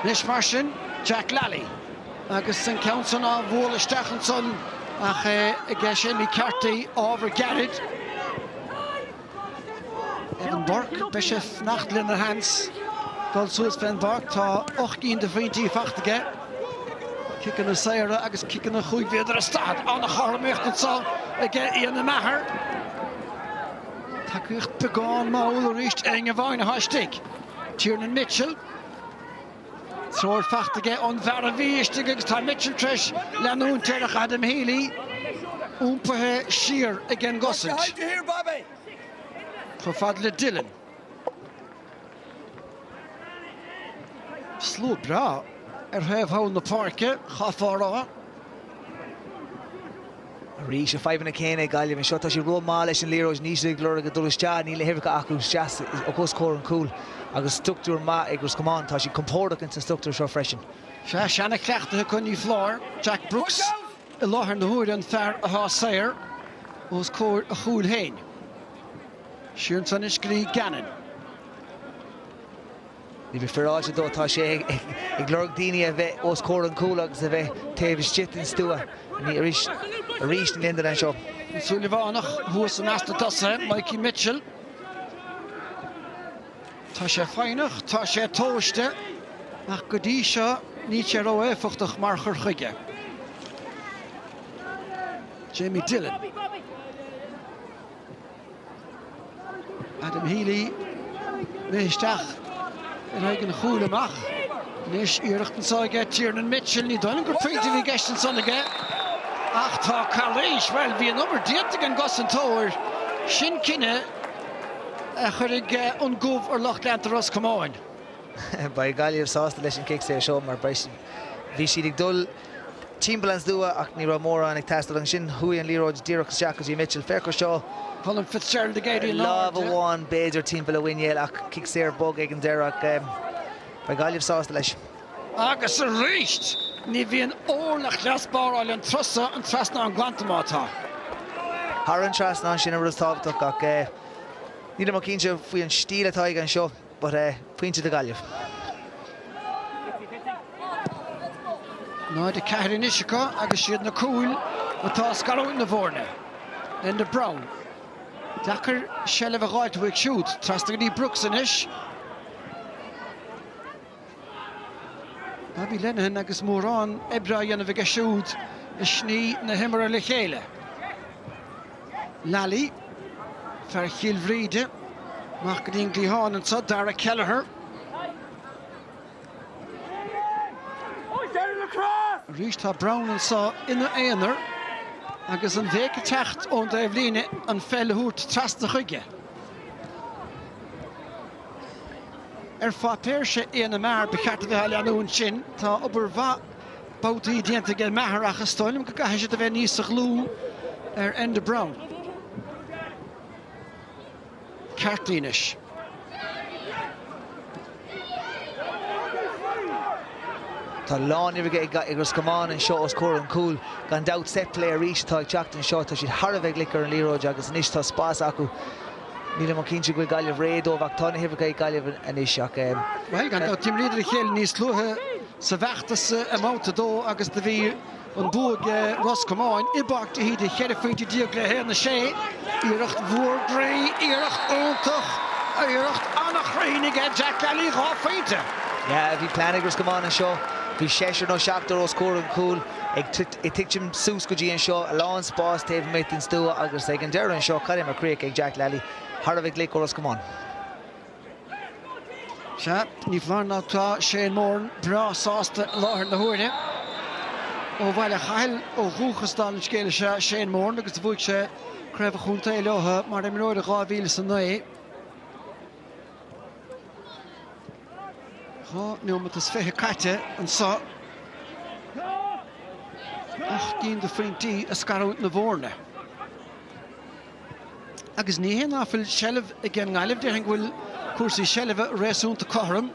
Anois mar sin, Jack Lally agus an ceann san á bhualadh isteach ansan ach é ag Séimí Carty, ábhar gairid. Evan Burke, beidh sé ag fanacht lena sheans dul suas fén bpáirc. Tá 8 gcinn de phointí fachta aige. Ciceanna saora agus ciceanna chúig mhéadar is daichead. An-chothromaíocht anseo aige Ian Maher. Tacaíocht beagán mall arís. Éinne amháin atá istigh. Tiernan Mitchell. Treoir fachta aige ón bhfear a bhí istigh agus tá Mitchell tar éis leanúint air ach Adam Healy iompaithe siar ag an gcosaint. Chomh fada le Dillon. Slua breá ar thaobh thall na páirce, chaithfeá a rá. Arís, na fadhbanna céanna ag Gaillimh anseo. Tá siad ró-mhall leis an liathróid, níl siad ag lorg ag dul isteach, níl na huimhreacha acu isteach os comhair an chúil agus struchtúr maith ag Ros Comáin. Tá siad compordach ins an struchtúr seo freisin. Sea, seana-chleachtaithe acu, ní foláir. Jack Brooks i láthair na huaire an fear atá saor os comhair a chúil féin. Siar ansan anois go dtí Gannon. Ní bheidh féaráilte dó, tá sé ag lorg daoine a bheith os comhair an chúil agus a bheith taobh istigh den stua. Arís, arís ní aon duine anseo. An Súilleabhánach thuas i measc na dtosaithe, Mikey Mitchell. Tá sé foighneach, tá sé tomhaiste, ach go dtí seo níl sé ró-éifeachtach mar chur chuige. Jamie Dillon. Adam Healy imithe isteach in aghaidh an chúil amach. Anois iarracht anseo aige Tiernan Mitchell. Ní dóigh liom gur pointe a bhí i gceist ansan aige. Ach tá calaois, bhuel, bhí an obair déanta ag an gcosantóir. Sin cinneadh a chuirfidh an gomh ar lucht leanta Ros Comáin. Beidh Gaillimh sásta leis an cic saor seo mar bhí siad ag dul timpeall an stua ach ní raibh mórán ag teastáil. Ansin chuaigh an liathróid díreach isteach go dtí Mitchell. Féach air seo. Colm Fitzgerald ag éirí in airde. Lámh amháin b'fhéidir timpeall a mhuinéil ach cic saor bog ag an deireadh ach beidh Gaillimh sásta leis. Agus arís ní bhíonn orlach le spáráil an turas seo an trasnán glanta má tá. Thar an trasnán sin an rud is tábhachtach ach nílim cinnte faoi an stíl atá aige anseo. But pointe do Ghaillimh. 0-4 anois acu agus siad na cúil atá ag scarúint na bhfoirne. Enda Browne. Deacair seilbh a dh'fháilt uaidh siúd. Trasna go dtí Brooks anois. Bobby Lenihan agus mórán oibre á dhéanamh aige siúd ag sní na himeartha le chéile. Lally, fear Chill Bhríde, amach go dtí an gcliathán anseo, Dara Kelleher. Arís tá Browne anseo ina aonar agus an bhéic ag teacht ón dtaobhlíne an pheil a thabhairt trasna chuige. Ar pháipéar sé Éanna Maher ba cheart a bheith á leanúint sin. Tá obair mhaith babhtaí déanta aige Maher ach is dóigh liom go gcaithfidh siad a bheith níosa dhlúth ar Enda Browne. Carty anois. Tá a lán uimhreacha ag Ros Comáin anseo os comhair an chúil. Gan dabht set play arís atá ag teacht anseo. Tá siad thar a bheith glic ar an liathróid agus anois tá spás acu. Nílim cinnte go bhfuil Gaillimh réidh dóibh ach tá na huimhreacha ag Gaillimh anois ach. Bhuel, gan dabht, d'imríodar a chéile níos luaithe sa bhfeachtas i mbabhta 2 agus do bhí an bua ag Ros Comáin i bPáirc de hÍde, 14 phointe le 1-6. Iarracht mhór groí, iarracht iontach, iarracht an-chruinn aige Jack Lally, 2 phointe. Yeah, bhí plean ag Ros Comáin anseo. Bhí seisear nó seachtar os comhair an chúil. Ag titim suas go dtí anseo, a lán spás taobh amuigh den stua agus ag an deireadh anseo, cad é mar chríoch ag Jack Lally, thar a bheith glic ó Ros Comáin. Sea, ní foláir nó tá Shane Moran breá sásta i láthair na huaire. Ó Bhaile Chathail ó dhúchas dála an scéil is ea Shane Moran agus bhuaigh sé Craobh an Chontae leo mar imreoir i 2009. 2 neomat is 20 caite anseo. 8 gcinn de phointí ag scarúint na bhfoirne. Agus ní hé ná fuil seilbh ag an nGaillimh, déarfainn go bhfuil cúrsaí seilbhe réasúnta cothrom.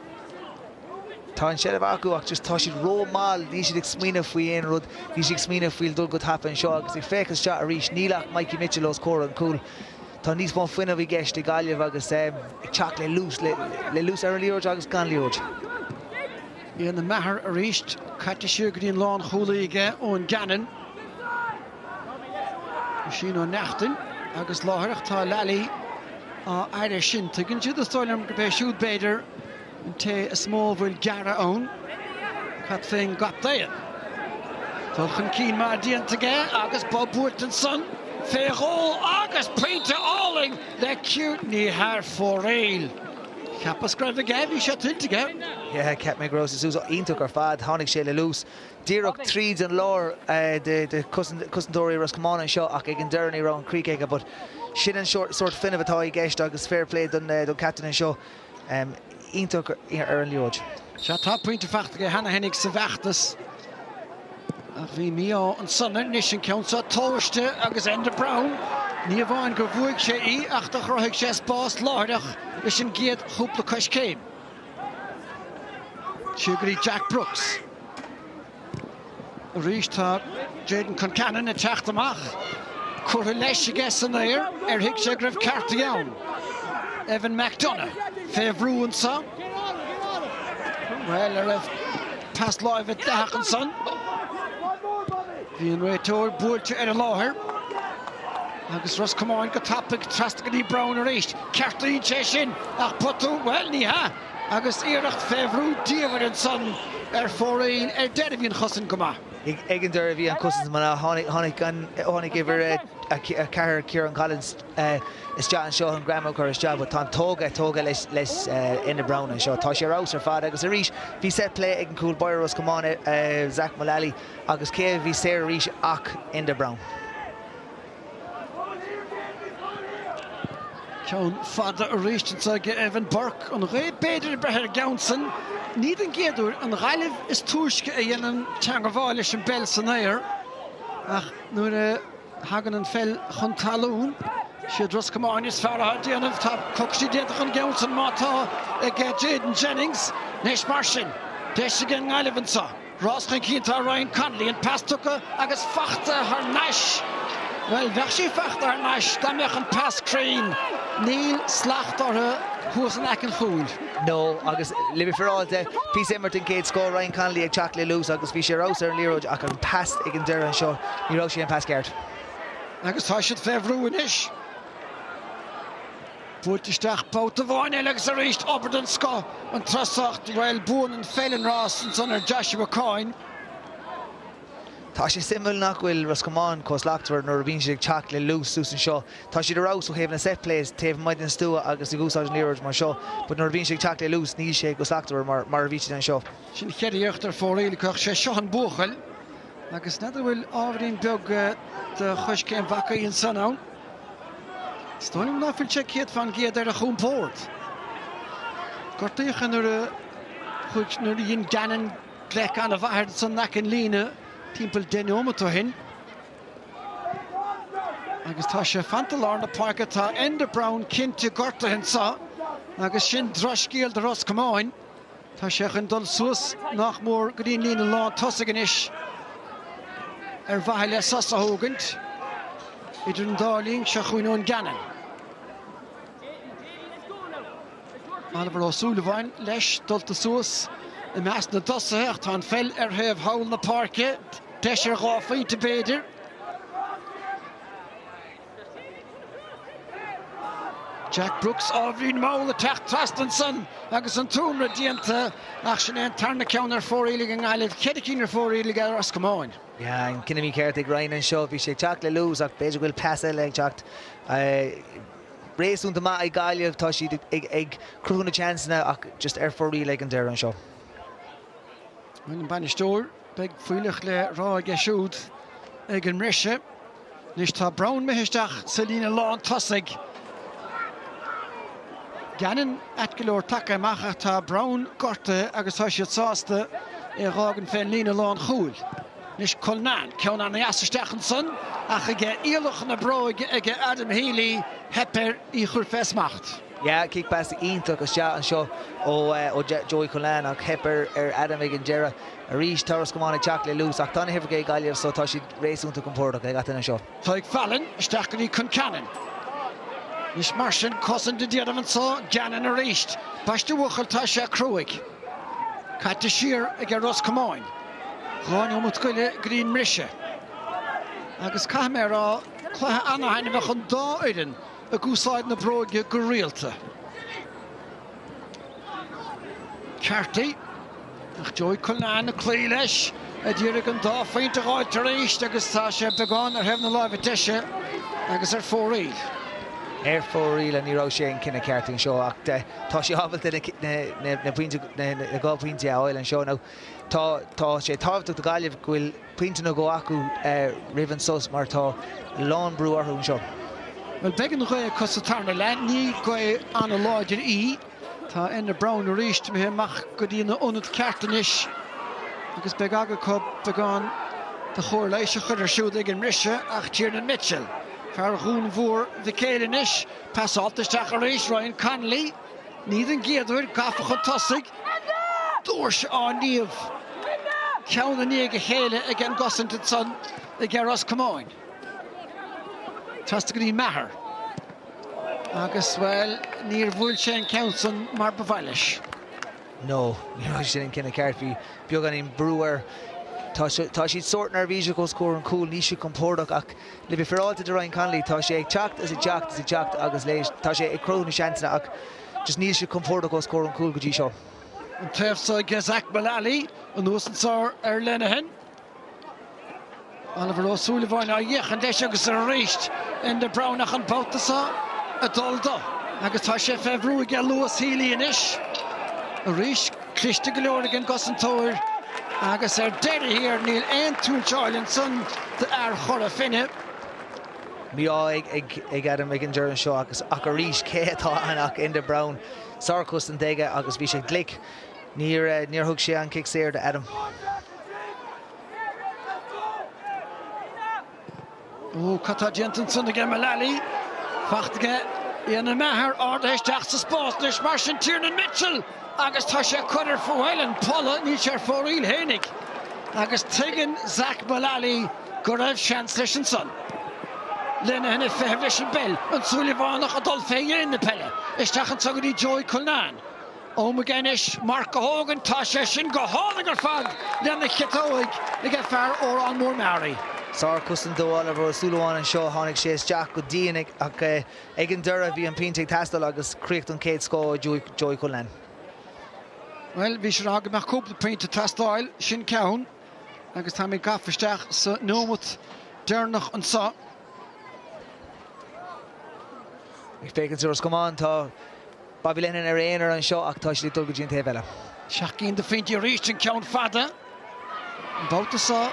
Tá an seilbh acu ach just tá siad ró-mhall, níl siad ag smaoineamh faoi aon rud, níl siad ag smaoineamh faoi dul go tapa anseo agus ag féachaint isteach arís níl ach Mikey Mitchell os comhair an chúil. Tá níos mó fuinneamh i gceist ag Gaillimh agus ag teacht le luas, le luas ar an liathróid agus gan liathróid. Éanna Maher arís, caite siar go dtí an lánchúlaí aige Eoin Gannon. Oisín Ó Neachtain agus láithreach tá Lally á fhaire sin. Tuigeann siad is dóigh liom gurb é siúd b'fhéidir an té is mó a bhfuil gearradh ann. Cat fén gcaptaen. Dul chun cinn maith déanta aige agus bob buailte ansan fé dhó agus pointe álainn le Cian ní hea foraoil. Cheapas go raibh aige, bhí sé tuillte aige. Yeah, cheap mé go raibh sé suas iontach ar fad. Tháinig sé le luas. díreach tríd an lár de chosantóirí Ros Comáin anseo ach ag an deireadh ní raibh an críoch aige but sin an sórt fuinnimh atá i gceist agus fair play don captain anseo. Iontach ar an liathróid. Sea, tá pointe faighte aige cheana fhéinig sa bhfeachtas ach bhí mí-ádh ansan anois an ceann seo tomhaiste agus Enda Browne, ní amháin gur bhuaigh sé í ach do chruthaigh sé spás láithreach leis an gcéad chúpla coiscéim. Siar go dtí Jack Brooks. Arís tá Jayden Concannon ag teacht amach. Curtha leis aige san aer ar thuig sé go raibh ceartaí ann. Evan McDonagh fé bhrú anso. Bhuel, an raibh pas láimhe dleathach ansan. Bhí an réiteoir buailte ar an láthair. Agus Ros Comáin go tapaidh trasna go dtí Browne arís. Ceartaíonn sé sin ach botún, bhuel, ní hea. Agus iarracht fé bhrú diamhair ansan ar fóraoil. Ar deireadh bhí an chosaint go maith. Ag an deireadh bhí an chosaint go maith. Tháinig an, tháinig uimhir 4 Ciarán Collins isteach anseo an greim a chur isteach but tá an tógtha, tógtha leis, leis Enda Browne anseo. Tá sé ar fheabhas ar fad agus arís bhí set play ag an cúl báire Ros Comáin, Zach Mullally agus cé a bhí saor arís ach Enda Browne. Ceann fada arís anseo ag Evan Burke. An ghaoth b'fhéidir ag breith ar an gceann san. Ní den gcéad uair an Ghaillimh is túisce a dhéanann teangabháil leis an bpeil san aer ach nuair a thagann an pheil chun talún, siad Ros Comáin is fearr atá ag déanamh. Tá coicís déanta chun gceann san má tá ag Jayden Jennings. Anois mar sin, deis ag an nGaillimh anseo. Rás chun cinn tá Ryan Connolly, an pas tugtha agus fachta thar n-ais. Bhuel, bheadh sí fachta thar n-ais dá mbeadh an pas cruinn. Níl slacht orthu thuas in aice an chúil. No, agus le bheith féaráilte, píosa imirt den chéad scoth, Ryan Connolly ag teacht le luas agus bhí sé ar fheabhas ar an liathróid ach an pas ag an deireadh anseo, ní raibh sé an pas ceart. Agus tá siad fé bhrú anois. Buailte isteach babhta amháin eile agus arís obair den scoth an treasacht, bhuel, buann an pheil an rás ansan ar Joshua Coyne. Tá sé suimiúil nach bhfuil Ros Comáin chomh slachtmhar nuair a bhíonn siad ag teacht le luas suas anseo. Tá siad ar fheabhas ó thaobh na set plays taobh amuigh den stua agus ag úsáid an liathróid mar seo but nuair a bhíonn siad ag teacht le luas níl sé chomh slachtmhar mar mar a bhí siad anseo. Sin cheithre iarracht ar fóraoil acu ach sé seo an buachaill agus n'fheadar an bhfuil ábhairín beag de choiscéim bhacaí ansan ann. Is dóigh liom ná fuil sé 100% ar a chompord. Gortaíodh é nuair a chuaigh, nuair a dhein Gannon gleic an-mhaith air ansan in aice an líne timpeall 10 neomat ó shin. Agus tá sé fanta lár na páirce, tá Enda Browne cinnte gortaithe anseo agus sin drochscéal do Ros Comáin. Tá sé chun dul suas nach mór go dtí an líne lán tosaigh anois ar mhaithe le sos a thógaint. Idir an dá linn, seo chugainn Eoin Gannon. Oliver Ó Súilleabháin leis dulta suas i measc na dtosaithe ach tá an pheil ar thaobh thall na páirce. Deis ar dhá phointe b'fhéidir. Jack Brooks ábhairín mall ag teacht trasna ansan agus an t-ionradh déanta ach sin é an tarna ceann ar fóraoil ag an nGaillimh, ceithre cinn ar fóraoil ag Ros Comáin. Yeah, an cinneadh mícheart ag Ryan anseo, bhí sé ag teacht le luas ach b'fhéidir go bhfuil pas eile ag teacht. Réasúnta maith ag Gaillimh, tá siad ag cruthú na seansanna ach just ar fóraoil ag an deireadh anseo. An bainisteoir, beidh fuílleach le rá aige siúd ag an mbriseadh. Anois tá Browne imithe isteach sa líne lán tosaigh. Gannon ait go leor tagtha amach ach tá Browne gortaithe agus tá siad sásta é a dh'fhágaint fén líne lánchúil. Anois Cullinane, ceann ana-dheas isteach ansan ach aige iallach na bróige aige Adam Healy, theip air í a chur fé smacht. Yeah, kick pass iontach isteach anseo ó Joey Cullinane ach theip ar Adam ag an deireadh. Arís, tá Ros Comáin ag teacht le luas ach tá na huimhreacha ag Gaillimh so tá siad réasúnta compordach ag gach duine anseo. Tadhg Fallon isteach go dtí Concannon. Anois mar sin, cosaint le déanamh anso, Gannon arís. Ambaiste a bhuachaill, tá sé cruaidh. Caite siar aige Ros Comáin. 2 neomat go leith go dtí an mbriseadh. Agus caithfidh mé a rá, cluiche ana-thaitneamhach an dá fhoireann ag úsáid na bróige go rialta. Carty, ach Joey Cullinane ag cloí leis, ag iarraidh an dá phointe a dh'fháilt arís agus tá sé beagán ar thaobh na láimhe deise agus ar fóraoil. Ar fóraoil, ní raibh sé an cinneadh ceart anseo ach tá sé ábalta na pointe, na dhá phointe a fháil anseo. Now tá, tá sé tábhachtach do Ghaillimh go bhfuil pointe nó dhó acu roimh an sos mar tá a lán brú orthu anseo. Bhuel, beidh an ghaoth acu sa tarna leath. Ní gaoth an-láidir í. Tá Enda Browne arís imithe amach go dtí ina ionad ceart anois agus beidh aga acu beagán de chóir leighis a chur air siúd ag an mbriseadh ach Tiernan Mitchell, fear Dhún Mhór Mhic Éil anois, pasáilte isteach arís, Ryan Connolly. Ní den gcéad uair gafa chun tosaigh, doirse á niamh ceann i ndiaidh a chéile ag an gcosaint ansan ag Ros Comáin. Trasna go dtí Maher agus, bhuel, níor bhuail sé an ceann san mar ba mhaith leis. No, ní raibh sin an cinneadh ceart. Bhí beagáinín brú air. Tá siad sórt neirbhíseach os comhair an chúil, níl siad compordach ach le bheith féaráilte do Ryan Connolly, tá sé ag teacht is ag teacht is ag teacht agus tá sé ag cruthú na seansanna ach just níl siad compordach os comhair an chúil go dtí seo. An taobh so aige Zach Mullally, anuas anso ar Lenihan. Oliver Ó Súilleabháin á fhéachaint leis agus arís Enda Browne ach an babhta so ag dul dó agus tá sé fé bhrú aige Luas Healy anois. Arís cliste go leor ag an gcosantóir agus ar deireadh thiar níl aon túinseáil ansan d'fhear Chora Finne. Mí-ádh ag Adam ag an deireadh anseo agus ach arís cé atá ann ach Enda Browne. Sárchosaint aige agus bhí sé glic. Níor níor thug sé an cic saor do Adam. Ó, cad tá déanta ansan aige Mullally? Fachta aige Ian Maher ardaithe isteach sa spás anois mar sin Tiernan Mitchell agus tá sé curtha ar fóraoil an polla, níl sé ar fóraoil fhéinig. Agus tuigeann Zach Mullally go raibh seans leis ansan. Lenihan ag feitheamh leis an bpeil, an Súilleabhánach ag dul fé dhéin na peile. Isteach anso go dtí Joey Cullinane. Am aige anois marc a thógaint, tá sé sin go hálainn ar fad lena chiotóig ag fear Órán Mór Meáraí. Sárchosaint ó Oliver Ó Súilleabháin anseo, tháinig sé isteach go dian ach ag an deireadh bhí an pointe ag teastáil agus críoch den chéad scoth ó Joey Cullinane. Bhuel, bhí sé ag rá go mbeadh cúpla pointe ag teastáil, sin ceann agus táimid gafa isteach sa neomat deireanach anseo. Ag féachaint ar Ros Comáin, tá Bobby Lenihan ar aonar anseo ach tá siad ag dul go dtí an taobh eile. 7 gcinn de phointí arís, an ceann fada. An babhta seo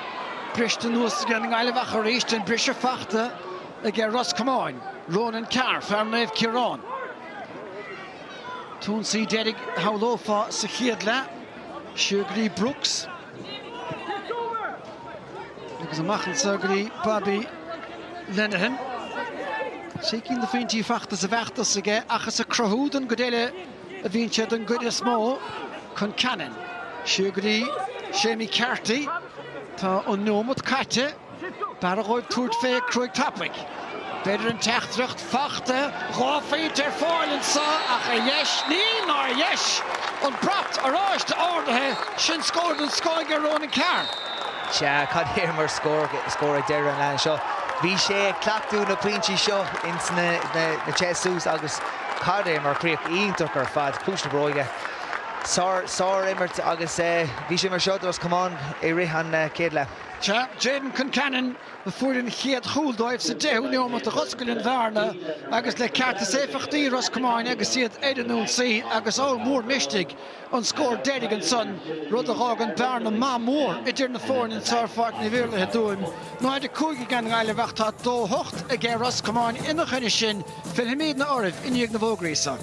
briste anuas ag an nGaillimh ach arís an briseadh fachta ag Ros Comáin. Ronan Carr, fear Naomh Ciarán. An t-ionsaí deiridh a shamhlófá sa chéad leath. Siar go dtí Brooks. Agus amach anseo go dtí Bobby Lenihan. 6 cinn de phointí fachta sa bhfeachtas aige ach is ag cruthú don gcuid eile a bhíonn sé don gcuid is mó. Concannon. Siar go dtí Séimí Carty. Tá an neomat caite. B'fhearra dhóibh tabhairt fé cruaidh tapaidh. B'fhéidir an teachtaireacht fachta, 2 phointe ar fáil anso ach ar dheis, níl ná ar dheis! An brat oráiste ardaithe, sin scór den scoth ag Ronan Carr. Sea, cad é mar scór ag deireadh an leath anseo. Bhí sé ag cleachtadh na pointí seo ins na chess suas agus cad é mar chríoch iontach ar fad. Cúis na bróige. Sár, sár-imirt agus bhí sé mar seo do Ros Comáin i rith an chéad leath. Sea, Jayden Concannon a fuair an chéad chúl dóibh sa deichiú neomat a dh'oscail an bhearna agus le ceart is éifeachtaí Ros Comáin agus iad ar an ionsaí agus ádh mór misnigh an scór deiridh ansan, rud a dh'fhágann bearna maith mór idir na foirne anseo ar Pháirc Naomh Iarlaith i dTuaim. 0-5 ag an nGaillimh ach tá 2-8 ag Ros Comáin ina choinne sin. Fillfimidne oraibh i ndiaidh na bhfógraí seo.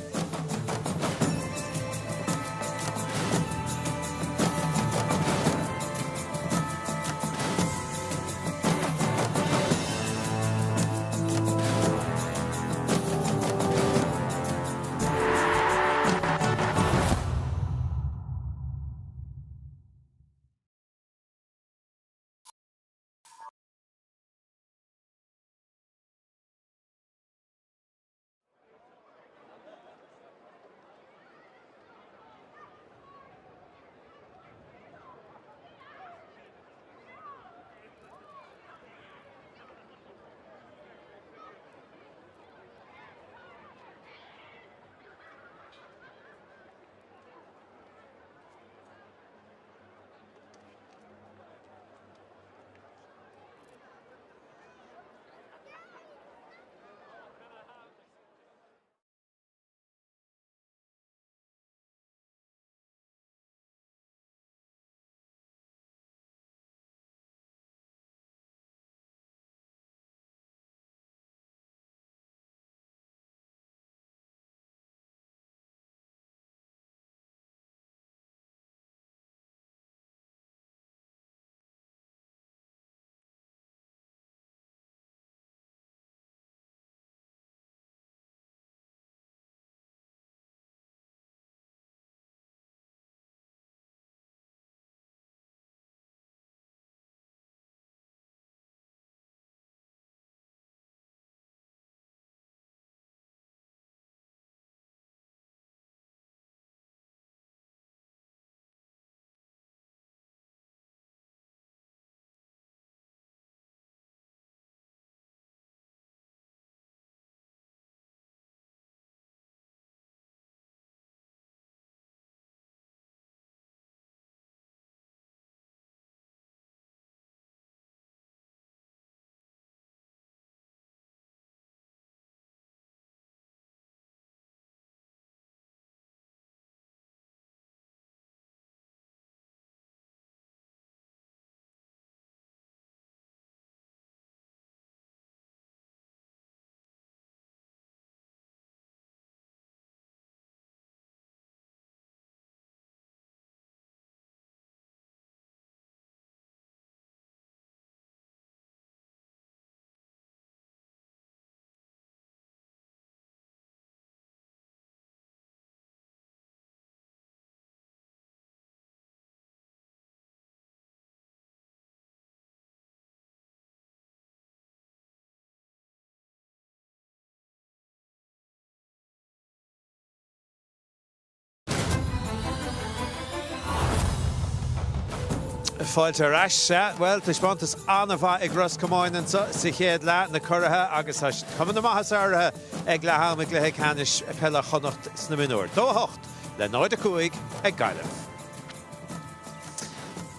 Fáilte ar ais. Sea, bhuel, taispeántas an-mhaith ag Ros Comáin anseo sa chéad leath, na curaithe, agus tá cuma na maitheasa orthu ag leath ama i gcluiche ceannais peile Chonnacht sna mionúir. 2 8 le 0 5 ag Gaillimh.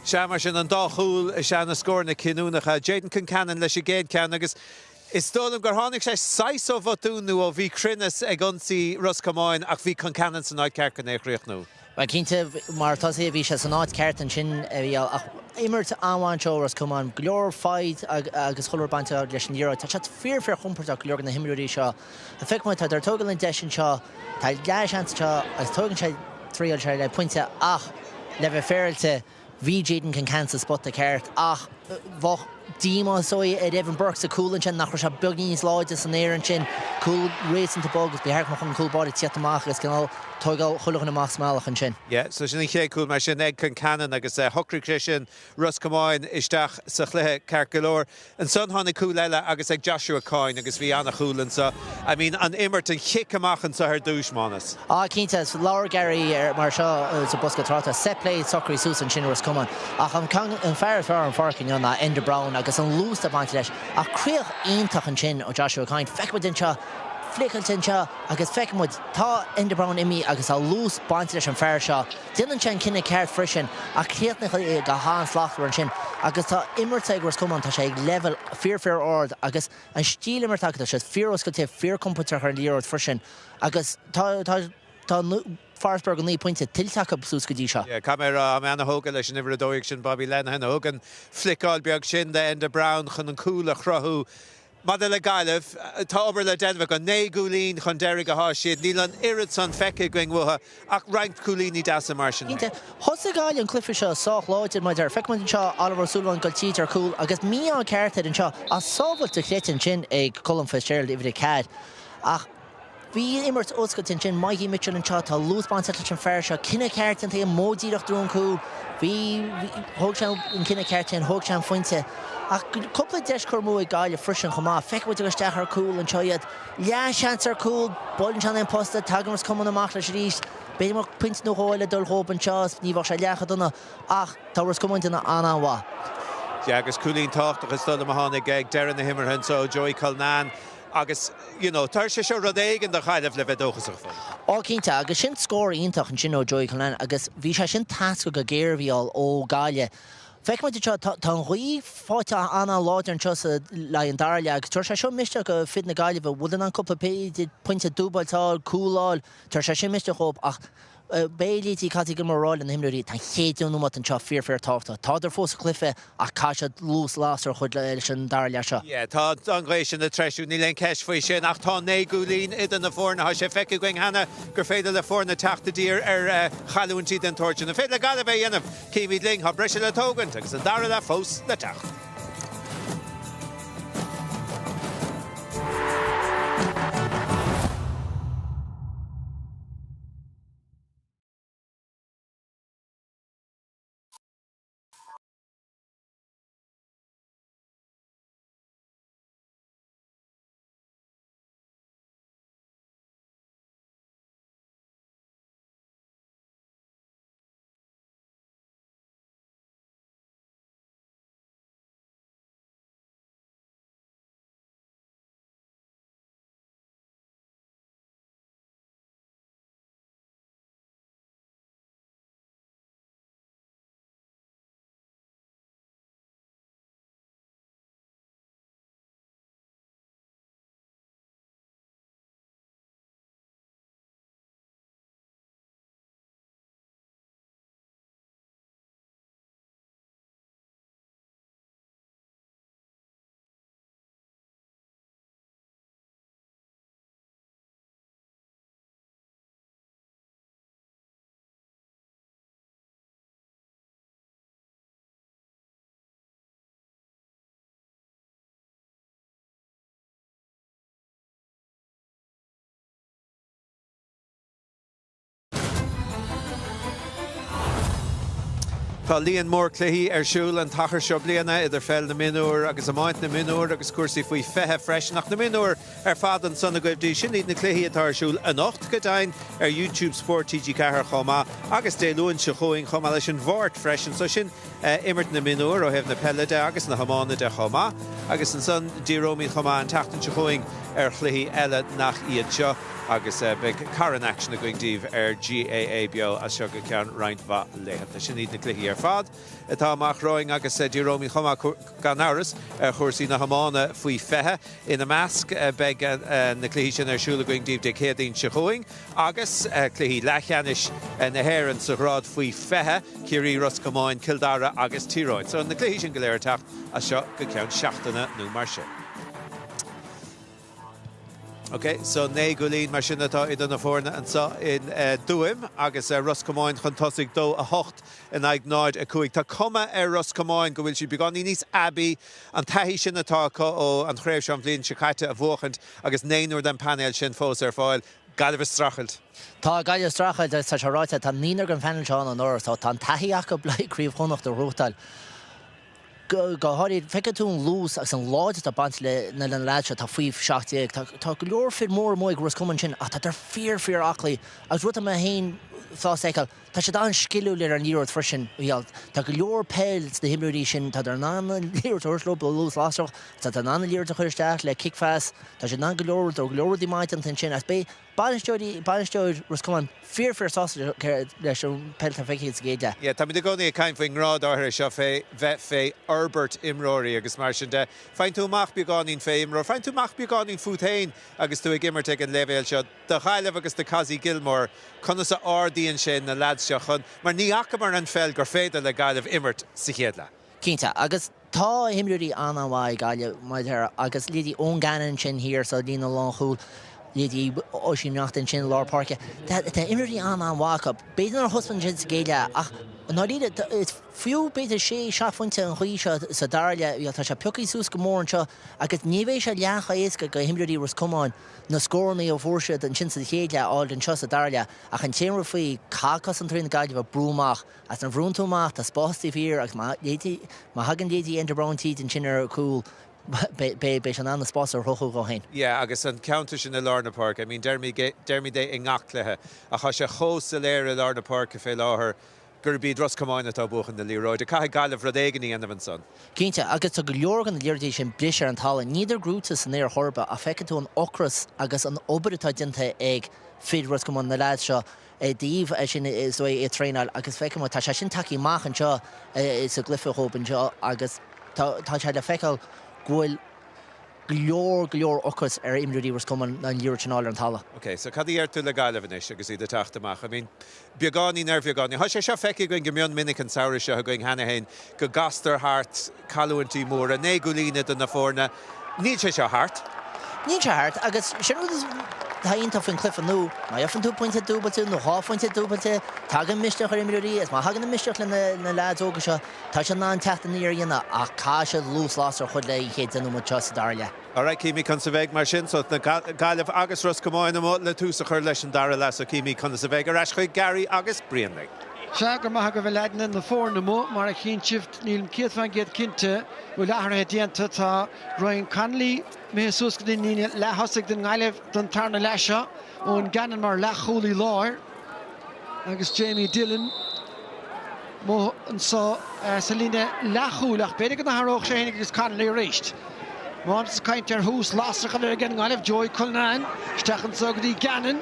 Sea, mar sin, an dá chúl is ea na scóranna cinniúnacha. Jayden Concannon leis an gcéad cheann agus is dóigh liom gur tháinig sé saghas ó bhotún nó ó mhíchruinneas ag ionsaí Ros Comáin ach bhí Concannon san áit ceart chun é a chríochnú. Bhuel, cinnte, mar tosaí bhí sé san áit ceart ansin, ach imirt an-mhaith anseo ó Ros Comáin, go leor foighid agus chuile rud bainte leis an liathróid. Tá siad fíor fíor chompordach go leor de na himreoirí seo. Feicfidh muid, tá ag tógáil an deis anseo, tá leath-sheans anseo agus tógann sé triail sé le pointe ach le bheith féaráilte, Bhí Jayden Concannon sa spota ceart ach bheadh díomá is dóigh ar Evan Burke sa cúl ansin nach raibh sé beagán níos láidre san aer ansin. Cúl réasúnta bog agus ba cheart go mbeadh an cúl báire ag tíocht amach agus cineál tógáil chuile dhuine amach sa mbealach ansin. Yeah, so sin an chéad cúl mar sin ag Concannon agus shocraigh sé sin Ros Comáin isteach sa chluiche ceart go leor. Ansan tháinig cúl eile agus ag Joshua Coyne agus bhí ana-chúl anso. I mean an imirt, an chic amach anso ar dtúis, Mánas. Ah cinnte, labhair Gary ar mar seo sa bosca tráchta, set play socraithe suas ansin Ros Comáin. Ach an an fear is fearr ar an pháirc inniu ná Enda Browne agus an luas ag baint leis. Ach críoch iontach ansin ó Joshua Coyne. Feicfidh muid anseo, fliceáilte anseo agus feicfidh muid, tá Enda Browne imithe agus tá luas bainte leis an fear seo. Déanann sé an cinneadh ceart freisin ach críochnaithe go han-slachtmhar ansin agus tá imirt ag Ros Comáin, tá sé ag leibhéal fíor fíor ard agus an stíl imeartha acu, tá siad fíor oscailte, fíor compordach ar an liathróid freisin agus tá tá tá farasbarr de 9 pointe tuillte acu suas go dtí seo. Yeah, caithfidh mé a rá, tá mé ana-thógtha leis an uimhir 12 sin, Bobby Lenihan, a thug an fliceáil beag sin d'Enda Browne chun an cúl a chruthú. Maidir le Gaillimh, tá obair le déanamh acu. 9 gcúilín chun deiridh atá siad. Níl an oiread san feicthe againn uathu ach roinnt cúilíní deasa mar sin féin. Cinnte. Thosaigh Gaillimh an cluiche seo sách láidir mar a deir. Feicfidh muid anseo Oliver O'Sullivan ag dul tríd ar chúl agus mí-ádh ceart air anseo ach sábháil dochreidte ansin ag Colm Fitzgerald, uimhir 4. Ach. Bhí imirt oscailte ansin, Mikey Mitchell anseo, tá luas bainte leis an fear seo, cinneadh ceart déanta aige, modh díreach treo an cúl, bhí, thóg sé an cinneadh ceart sin, thóg sé an phointe. Ach cúpla deis curtha amú ag Gaillimh freisin chomh maith, feicfidh muid ag dul isteach ar cúl anseo iad, leath seans ar cúl, buaileann sé an posta, tagann Ros Comáin amach leis arís, b'fhéidir go mbeadh pointe nó dhó eile ag dul dhóibh anseo, ní bheadh sé leath chomh dona ach tá Ros Comáin ag déanamh an-an-mhaith. Yeah, agus cúilín tábhachtach is dóigh liom a tháinig ag deireadh na himeartha anseo ó Joey Cullinane. Agus, you know, tabharfaidh sé seo rud éigin do Ghaillimh le bheith dóchasach faoi. Á, cinnte, agus sin scór iontach ansin ó Joey Cullinane agus bhí sé sin teasctha go géar, a Mhícheáil, ó Ghaillimh. Feicfidh muid anseo, tá, tá an ghaoth faighte an-an-láidir anseo sa, le haghaidh an dara leath agus tabharfaidh sé seo misneach do fir na Gaillimhe, bhfuil in ann cúpla, b'fhéidir, pointe dúbailte a fháil, cúl a fháil, tabharfaidh sé sin misneach dhóibh ach Beidh Leití Cathy Gilmore ag rá le na himreoirí, tá an chéad 10 nóiméad anseo fíor fíor tábhachtach. Tádar fós sa chluiche ach caithfidh siad luas lasair a chur leis an dara leath seo. Yeah, tá an ghaoth sin ag treisiú, níl aon cheist faoi sin, ach tá 9 gcúilín idir na foirne. Tá sé feicthe againn cheana gur féidir le foirne teacht i dtír ar chailliúintí den tsórt sin. An féidir le Gaillimh é a dhéanamh? Cífimid linn, tá briseadh le tógaint agus an dara leath fós le teacht. Tá líon mór cluichí ar siúl an t-achar seo bliana, idir pheil na mionúr agus iomáint na mionúr agus cúrsaí faoi 20 freisin. Ach na mionúir ar fad ansan agaibh daoibh. Sin iad na cluichí atá ar siúl anocht, go deimhin, ar YouTube Sport TG4 chomh maith agus Dé Luain seo chugainn chomh maith leis an Mháirt freisin. So sin imirt na mionúr ó thaobh na peile de agus na hiomána de chomh maith. Agus ansan díreoimid chomh maith an tseachtain seo chugainn ar chluichí eile nach iad seo. Agus beidh carn aicsin againn daoibh ar GAA Beo as seo go ceann roinnt mhaith laethanta. Sin iad na cluichí ar fad atá amach romhainn agus díreoimid chomh maith, gan amhras, ar chúrsaí na hiomána faoi 20. Ina measc, beidh na cluichí sin ar siúl againn daoibh Dé Céadaoin seo chugainn agus cluichí leathcheannais na hÉireann sa ghrád faoi 20, Ciarraí, Ros Comáin, Cill Dara agus Tír Eoghain. So na cluichí sin go léir ag teacht as seo go ceann seachtaine nó mar sin. Ok, so 9 gcúilín mar sin atá idir na foirne anseo in Tuaim agus Ros Comáin chun tosaigh 2, 8 in aghaidh 0, 5. Tá cuma ar Ros Comáin go bhfuil siad beagáinín níos aibí, an taithí sin atá acu ó an chraobh seo an bhliain seo caite a bhuachaint agus naonúr den phainéal sin fós ar fáil. Gaillimh ag streachailt. Tá Gaillimh ag streachailt agus tá sé ráite, tá naonúr den phainéal seo ann anuraidh so tá an taithí acu le Craobh Chonnacht a ghnóthachtáil. Go háirid, feicfidh tú an luas agus an láidreacht atá ag baint le na leaids seo atá faoi 17. Tá go leor fir móra amuigh ag Ros Comáin ansin ach tádar fíor, fíor aclaí agus rud atá mé féin sásta a fheiceáil, tá siad an-sciliúil ar an liathróid freisin. Tá go leor peil sna himreoirí sin, tádar in ann an liathróid a thabhairt leo le luas lasrach, tádar in ann an liathróid a chur isteach le cic phas, tá siad in ann go leor, tá go leor rudaí maith déanta ansin agus beidh Bainisteoirí, Bainisteoir Ros Comáin fíor fíor sásta leis an peil atá feicthe sa gcéad leath. Yeah, táimid i gcónaí ag caint faoin ngrád áirithe seo fé bheith fé fhorbairt imreoirí agus mar sin de. Faigheann tú amach beagáinín fé imreoir, faigheann tú amach beagáinín fút féin agus tú ag imirt ag an leibhéal seo. Do Ghaillimh agus do Cosy Gilmore, conas a ardaíonn sé na leaids seo chun, mar ní fhacamar an pheil gur féidir le Gaillimh imirt sa chéad leath. Cinnte, agus tá imreoirí an-an-mhaith ag Gaillimh, mar a deir, agus leithéidí Eoin Gannon ansin thiar sa líne lánchúil, leithéidí Oisín Neachtain ansin i lár páirce. Tá imreoirí an-an-mhaith acu. B'fhéidir nár thaispeáin siad sa gcéad leath, ach i ndáiríre, is fiú b'fhéidir sé, seacht phointe an ghaoth seo sa dara leath. Tá sé pioctha suas go mór anseo agus ní bheidh sé leath chomh éasca do imreoirí Ros Comáin na scóranna a fuair siad ansin sa chéad leath a fháil anseo sa dara leath. Ach an t-aon rud faoi, caithfidh cosantóirí na Gaillimhe brú amach Agus nuair a bhrúnn tú amach, tá spás taobh thiar agus má thagann leithéidí Enda Browne tríd ansin ar chúl, beidh sé in ann an spás a chruthú dhó féin. Yeah, agus an ceantar sin i lár na páirce, I mean deirimid, deirimid é i ngach cluiche, ach tá sé chomh soiléir i lár na páirce fé láthair gurb iad Ros Comáin atá ag buachan na liathróide. Caithfidh Gaillimh rud éigin a dhéanamh ansan. Cinnte, agus tá go leor de na liathróidí sin briste ar an talamh. Níl siad gnóite san aer chor ar bith ach feicfidh tú an ocras agus an obair atá déanta ag fir Ros Comáin, na leaids seo, i dtaobh é sin is dóigh ag traenáil agus feicfidh muid, tá sé sin tagtha amach anseo sa gcluiche dhóibh anseo agus tá sé le feiceáil go bhfuil go leor, go leor ocras ar imreoirí Ros Comáin an liathróid sin a fháil ar an talamh. Ok, so cad a deir tú le Gaillimh anois agus iad ag teacht amach? I mean, beagáinín ar bheagáinín. Tá sé seo feicthe againn go mion minic an samhradh seo againn cheana féin, go gcastar thart cailliúintí móra, 9 gcúilín idir na foirne. Níl sé seo thart. Níl sé thart agus sin rud atá iontach faoin chluiche nua, má gheobhann tú pointe dúbailte nó dhá phointe dúbailte, tagann misneach ar imreoirí agus má thagann an misneach le na leaids óga seo, tá siad in ann teacht aniar a dhéanamh ach caithfidh siad luas lasrach a chur le an chéad deich nóiméad seo sa dara leath. Alright, címid conas a bheidh mar sin. So na Gaillimh agus Ros Comáin amuigh le tús a chur leis an dara leath so címid conas a bheidh. Ar ais chuig Gary agus Brian linn. Sea, go raibh maith agaibh a leaideanna, na foirne amuigh, mar a chíonn sibh, nílim 100% cinnte bhfuil athruithe déanta. Tá Ryan Connolly imithe suas go dtí an líne leath-thosaigh don nGaillimh don tarna leath seo, Eoin Gannon mar leath-chúlaí láir agus Jamie Dillon amuigh anseo sa líne leath-chúil ach b'fhéidir go n-athródh sé féin agus Connolly arís. Má ag caint ar thús lasrach a bheith ag an nGaillimh, Joey Cullinane isteach anseo go dtí Gannon.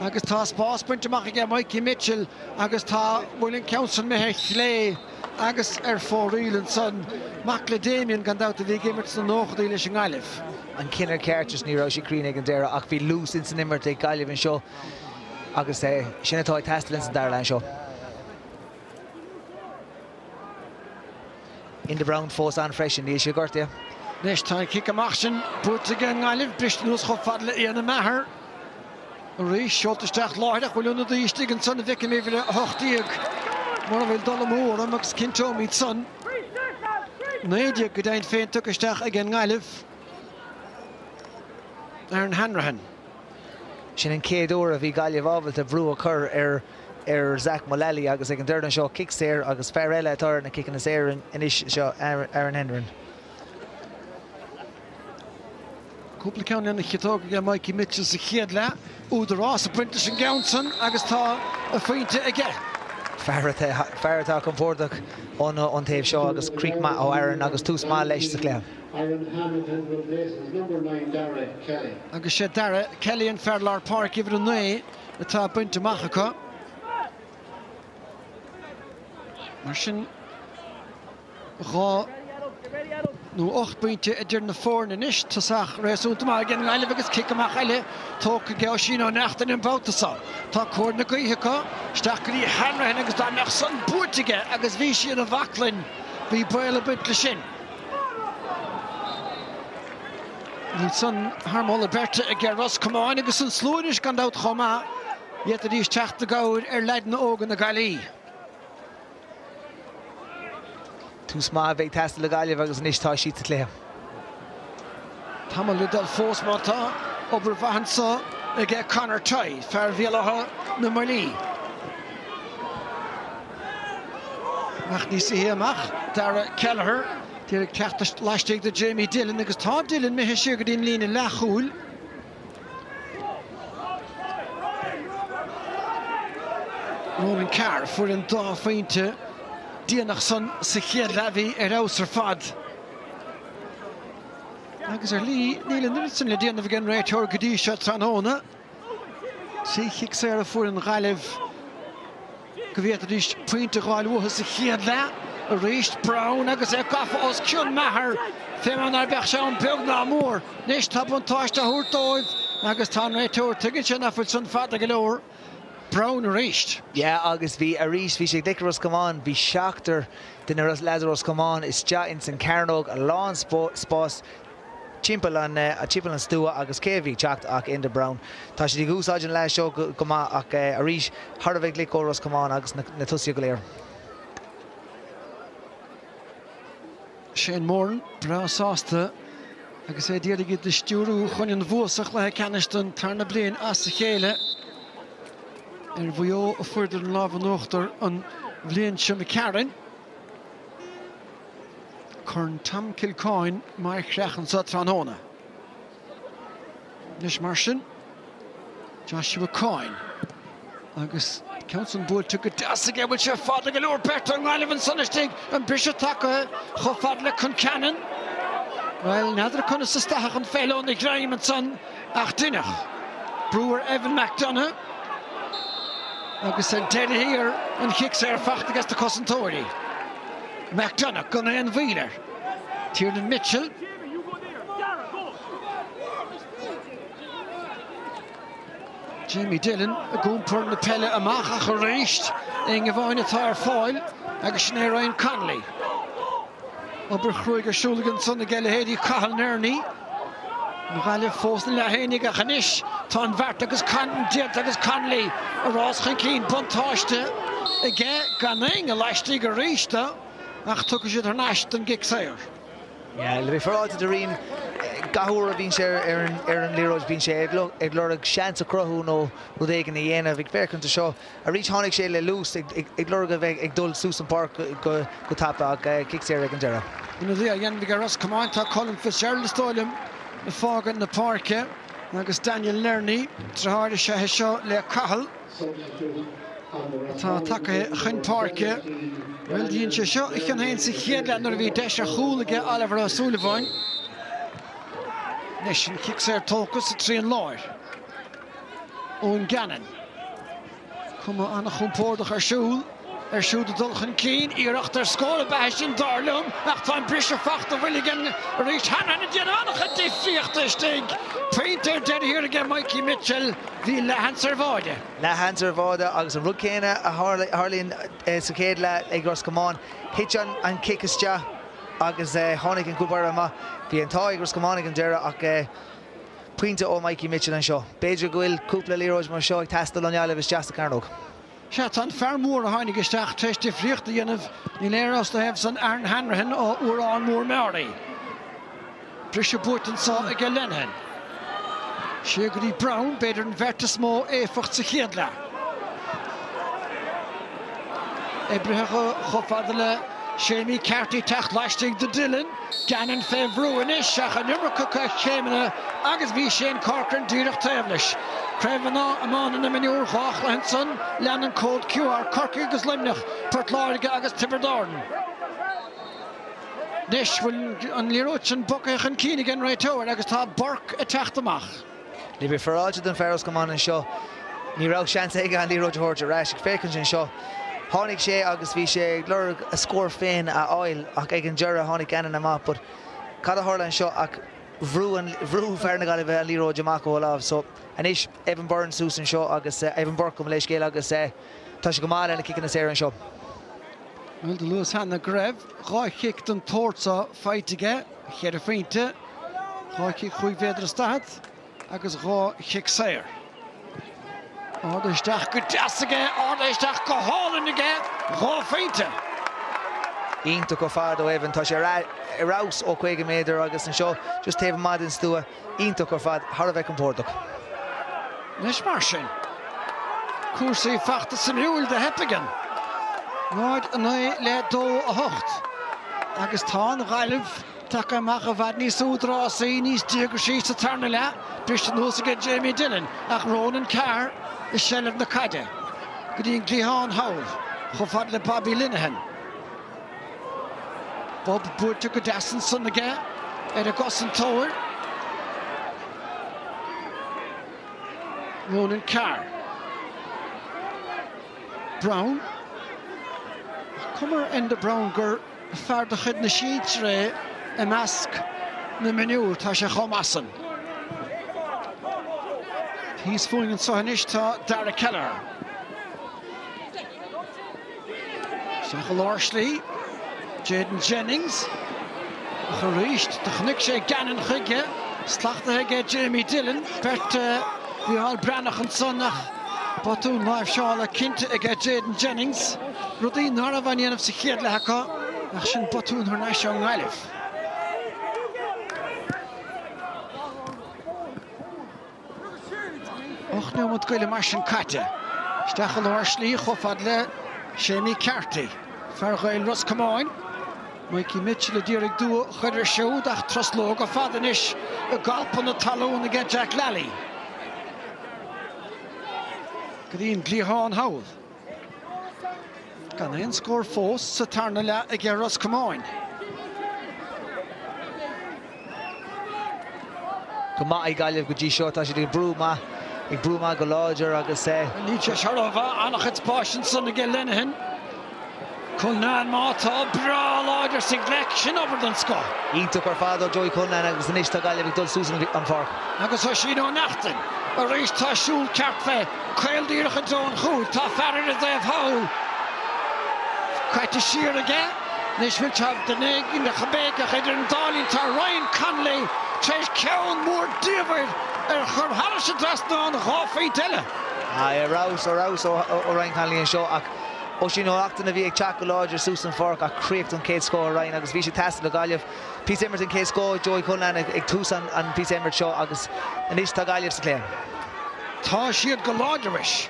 Agus tá spás bainte amach aige Mikey Mitchell agus tá, bhfuil an ceann san imithe ar chlé agus ar fóraoil ansan. Mac le Damien gan dabht a bhí ag imirt sna nóchadaí leis an nGaillimh. An cinneadh ceart just ní raibh sé cruinn ag an deireadh ach bhí luas ins an imirt ag Gaillimh anseo agus sin atá ag teastáil ins an dara leath anseo. Enda Browne fós ann freisin, níl sé gortaithe. Anois tá an cic amach sin buaite ag an nGaillimh, briste anuas chomh fada le Éanna Maher. Arís, seolta isteach láithreach, bhfuil ionadaí istigh ansan a bhfeicim uimhir a 18. Mura bhfuil dul amú orm agus cinnteoimid san. 19 go deimhin féin tugtha isteach ag an nGaillimh. Aaron Hanrahan. Sin an chéad uair a bhí Gaillimh ábalta brú a chur ar. ar Zach Mullally agus ag an deireadh anseo, cic saor agus fear eile atá ar na ciceanna saora anois seo, Aaron Hanrahan. Cúpla ceann lena chiotóg aige Mikey Mitchell sa chéad leath. Údarás ag baint leis an gceann san agus tá a phointe aige. Fear atá compordach ón taobh seo agus críoch maith ó Aaron agus tús maith leis sa chluiche. Aaron Hanrahan replaces number 9 Dara Kelly. Agus sé Dara Kelly an fear lár páirce uimhir 9 atá bainte amach acu. Mar sin. 2 nó 8 bpointe idir na foirne anois. Tosach réasúnta maith ag an nGaillimh agus cic amach eile tógtha ag Oisín Ó Neachtain an babhta seo. Tá cóir na gaoithe acu. Isteach go dtí Hanrahan agus dá mbeadh san buaite aige agus bhí sí ina bhaclainn, bhí baol ag baint leis sin. Níl san thar moladh beirte ag Ros Comáin agus an slua anois gan dabht chomh maith. D'fhéadfaidís teacht i gcabhair ar leaideanna óga na Gaillimhe. Tús maith a bheidh ag teastáil ó Ghaillimh agus anois tá siad sa chluiche. Tamall le dul fós má tá. Obair mhaith anseo aige Conor Tighe, fear Bhéal Átha na mBuillí. Amach níos sia amach, Dara Kelleher d'iarraidh teacht laistigh de Jamie Dillon agus tá Dillon imithe siar go dtí an líne leathchúil. Ronan Carr a fuair an dá phointe déanach san sa chéad leath a bhí ar fheabhas ar fad. Agus ar shlí, níl an oiread sin le déanamh ag an réiteoir go dtí seo tráthnóna. 3 chic saor a fuair an Ghaillimh. go bhféadfaidís pointe a dh'fháil uathu sa chéad leath arís. Browne agus é gafa os cionn Maher, fé mar ná beadh sé ann beag ná mór. Anois tá buntáiste á thabhairt dóibh agus tá an réiteoir, tuigeann sé nach bhfuil san fada go leor. Browne arís. Yeah agus bhí arís, bhí sé glic Ros Comáin, bhí seachtar de na leaids Ros Comáin isteach ins an cearnóg, a lán spás timpeall an timpeall an stua agus cé a bhí ag teacht ach Enda Browne. Tá siad ag úsáid an leaid seo go maith ach arís thar a bheith glic ó Ros Comáin agus na tosaithe go léir. Shane Moran breá sásta agus é d'iarraidh iad a stiúrú chun an bhua sa chluiche ceannais don tarna bliain as a chéile. Ar Mhaigh Eo a fuaireadar an lámh in uachtar an bhliain seo imigh tharainn. Corn Tom Kilcoyne mar chreach anseo tráthnóna. Anois mar sin, Joshua Coyne agus ceann san buailte go deas aige, bhfuil sé fada go leor, beirt ón nGaillimh ansan istigh, an briseadh tagtha chomh fada le Concannon. Bhuel, n'fheadar conas a stadfadh an pheil óna ghreim ansan ach deineadh. Brú ar Evan McDonagh agus ar deireadh thiar an chic saor fachta aige na cosantóirí. McDonagh gan aon mhoill air. Tiernan Mitchell. Jamie Dillon ag iompar na peile amach ach arís éinne amháin atá ar fáil agus sin é Ryan Connolly. Obair chruaidh ar siúl ansan ag leithéidí Cathal Nerney. An Ghaillimh fós ina leath fhéinig ach anois tá an bheart agus déanta agus Connolly ag rás chun cinn. Buntáiste aige gan éinne laistigh arís de ach tiocfaidh siad thar n-ais don gcic saor. Yeah, le bheith féaráilte do Rian, gach uair a bhíonn sé ar an liathróid bíonn sé ag lorg seans a chruthú nó rud éigin a dhéanamh. Ag féachaint air seo arís tháinig sé le luas ag lorg a bheith ag dul suas an pháirc go tapa ach cic saor ag an deireadh. Ionadaí á dhéanamh ag Ros Comáin tá Colm Fitzgerald is dóigh liom ag fágaint na páirce agus Daniel Nerney, deartháir is ea é seo le Cathal, atá tagtha chun páirce. Bhuel, dhein sé seo a chion féin sa chéad leath nuair a bhí deis ar chúl aige Oliver Ó Súilleabháin. Anois an cic saor tógtha sa trian láir. Eoin Gannon. Cuma an-chompordach ar siúl, air siúd ag dul chun cinn, iarracht ar scór ab ea é sin dar liom, ach tá an briseadh fachta bhuel aige arís. Hanrahan ag déanamh an-chuid difríochta istigh. Pointe ar deireadh thiar aige Mikey Mitchell. Bhí leathsheans ar bháide. Leathsheans ar bháide agus an rud céanna a tharlaíonn sa chéad leath ag Ros Comáin. Thit an cic isteach agus tháinig an cúl báire amach. Bhí an t-ádh ag Ros Comáin ag an deireadh ach Pointe ó Mikey Mitchell anseo. B'fhéidir go bhfuil cúpla liathróid mar seo ag teastáil ón nGaillimh isteach sa chearnóg. Sea, tá an fear mór a tháinig isteach tar éis difríocht a dhéanamh, níl aon amhras ina thaobh san, Aaron Hanrahan ó Uarán Mór Meáraí. Briseadh buaite anseo aige Lenihan. Siar go dtí Browne, b'fhéidir an bheirt is mó éifeacht sa chéad leath. Oibrithe chomh fada le Séimí Carty teacht laistigh de Dillon. Gannon fé bhrú anois ach an iomarca céimeanna agus bhí Shane Corcoran díreach taobh leis. Craobh Mná Iomána na Mionúr, 2 chluiche ansan, lean an cód QR, Corcaigh agus Luimneach, Port Láirge agus Tiobraid Árann. Anois bhfuil an liathróid sin bogtha chun cinn ag an réiteoir agus tá Burke ag teacht amach. Le bheith féaráilte don fear Ros Comáin anseo, ní raibh seans aige an liathróid a thabhairt ar ais. Ag féachaint anseo, tháinig sé agus bhí sé ag lorg a scór féin a fháil ach ag an deireadh tháinig Gannon amach but cad a tharla anseo ach bhrú an, bhrú fear na Gaillimhe an liathróid amach ó a lámh. So anois Evan Byrne suas anseo agus Evan Burke gabh mo leithscéal agus tá sé go maith le na ciceanna saora anseo. Bhuel, do luas cheana go raibh 2 chic den tsórt seo faighte aige, cheithre phointe, 2 chic chúig mhéadar is daichead agus 2 chic saor. Ardaithe isteach go deas aige, ardaithe isteach go hálainn aige, 2 phointe. Iontach ar fad ó Evan, tá sé ar fheabhas ó 50 méadar agus anseo just taobh amuigh den stua. Iontach ar fad, thar a bheith compordach. Anois mar sin, cúrsaí fachta suimiúil do Hephagan. 0-9 le 2-8. Agus tá an Ghaillimh tagtha amach i bhfad níos údarásaí, níos díograisí sa tarna leath. Briste anuas aige Jamie Dillon ach Ronan Carr i seilbh na caide go dtí an gcliathán thall chomh fada le Bobby Linehan. Bob buailte go deas ansan aige ar an gcosantóir. Ronan Carr. Browne. Cuma ar Enda Browne gur fear de chuid na sinsear é i measc na mionúr, tá sé chomh maith san. Thíos fúinn anseo anois tá Dara Kelleher. Isteach i lár slí, Jayden Jennings. Ach arís, do chonaic sé Gannon chuige, slachtaithe aige Jamie Dillon. Beirt Mhícheál Breathnach ansan ach botún láimhseála cinnte aige Jayden Jennings. Rudaí ná raibh á ndéanamh sa chéad leath acu ach sin botún thar n-ais ón nGaillimh. 8 neomat go leith mar sin caite. Isteach i lár slí chomh fada le Séimí Carty, fear Ghaeil Ros Comáin. Mikey Mitchell a d'iarraidh dua a chur air siúd ach truslóg fada anois i gcalpadh na talún aige Jack Lally. Go dtí an gcliathán thall. Gan aon scór fós sa tarna leath aige Ros Comáin. Go maith ag Gaillimh go dtí seo. Tá siad ag brú maith, ag brú maith go láidir agus. Níl sé seo rómhaith, an-chuid spáis ansan aige Lenihan. Cullinane má tá breá láidir sa ghleic, sin obair den scoth. Iontach ar fad ó Joey Cullinane agus anois tá Gaillimh ag dul suas an pháirc. Agus Oisín Ó Neachtain arís tá siúl ceart fé, caol díreach i dtreo an chúil, tá fear ar an dtaobh thall caite siar aige. Anois bhfuil tá duine éigin a béiceach idir an dá linn, tá Ryan Connolly tar éis ceann mór diamhair a chur thairis an dtrasnán, 2 phointe eile. Ar fheabhas, ar fheabhas ó Ryan Connolly anseo ach Oisín Ó Neachtain a bhí ag teacht go láidir suas an pháirc ach críoch den chéad scoth ó Ryan agus bhí sé ag teastáil ó Ghaillimh. Píosa imirt den chéad scoth, Joey Cullinane ag tús an píosa imirt seo agus anois tá Gaillimh sa chluiche. Tá siad go láidir anois.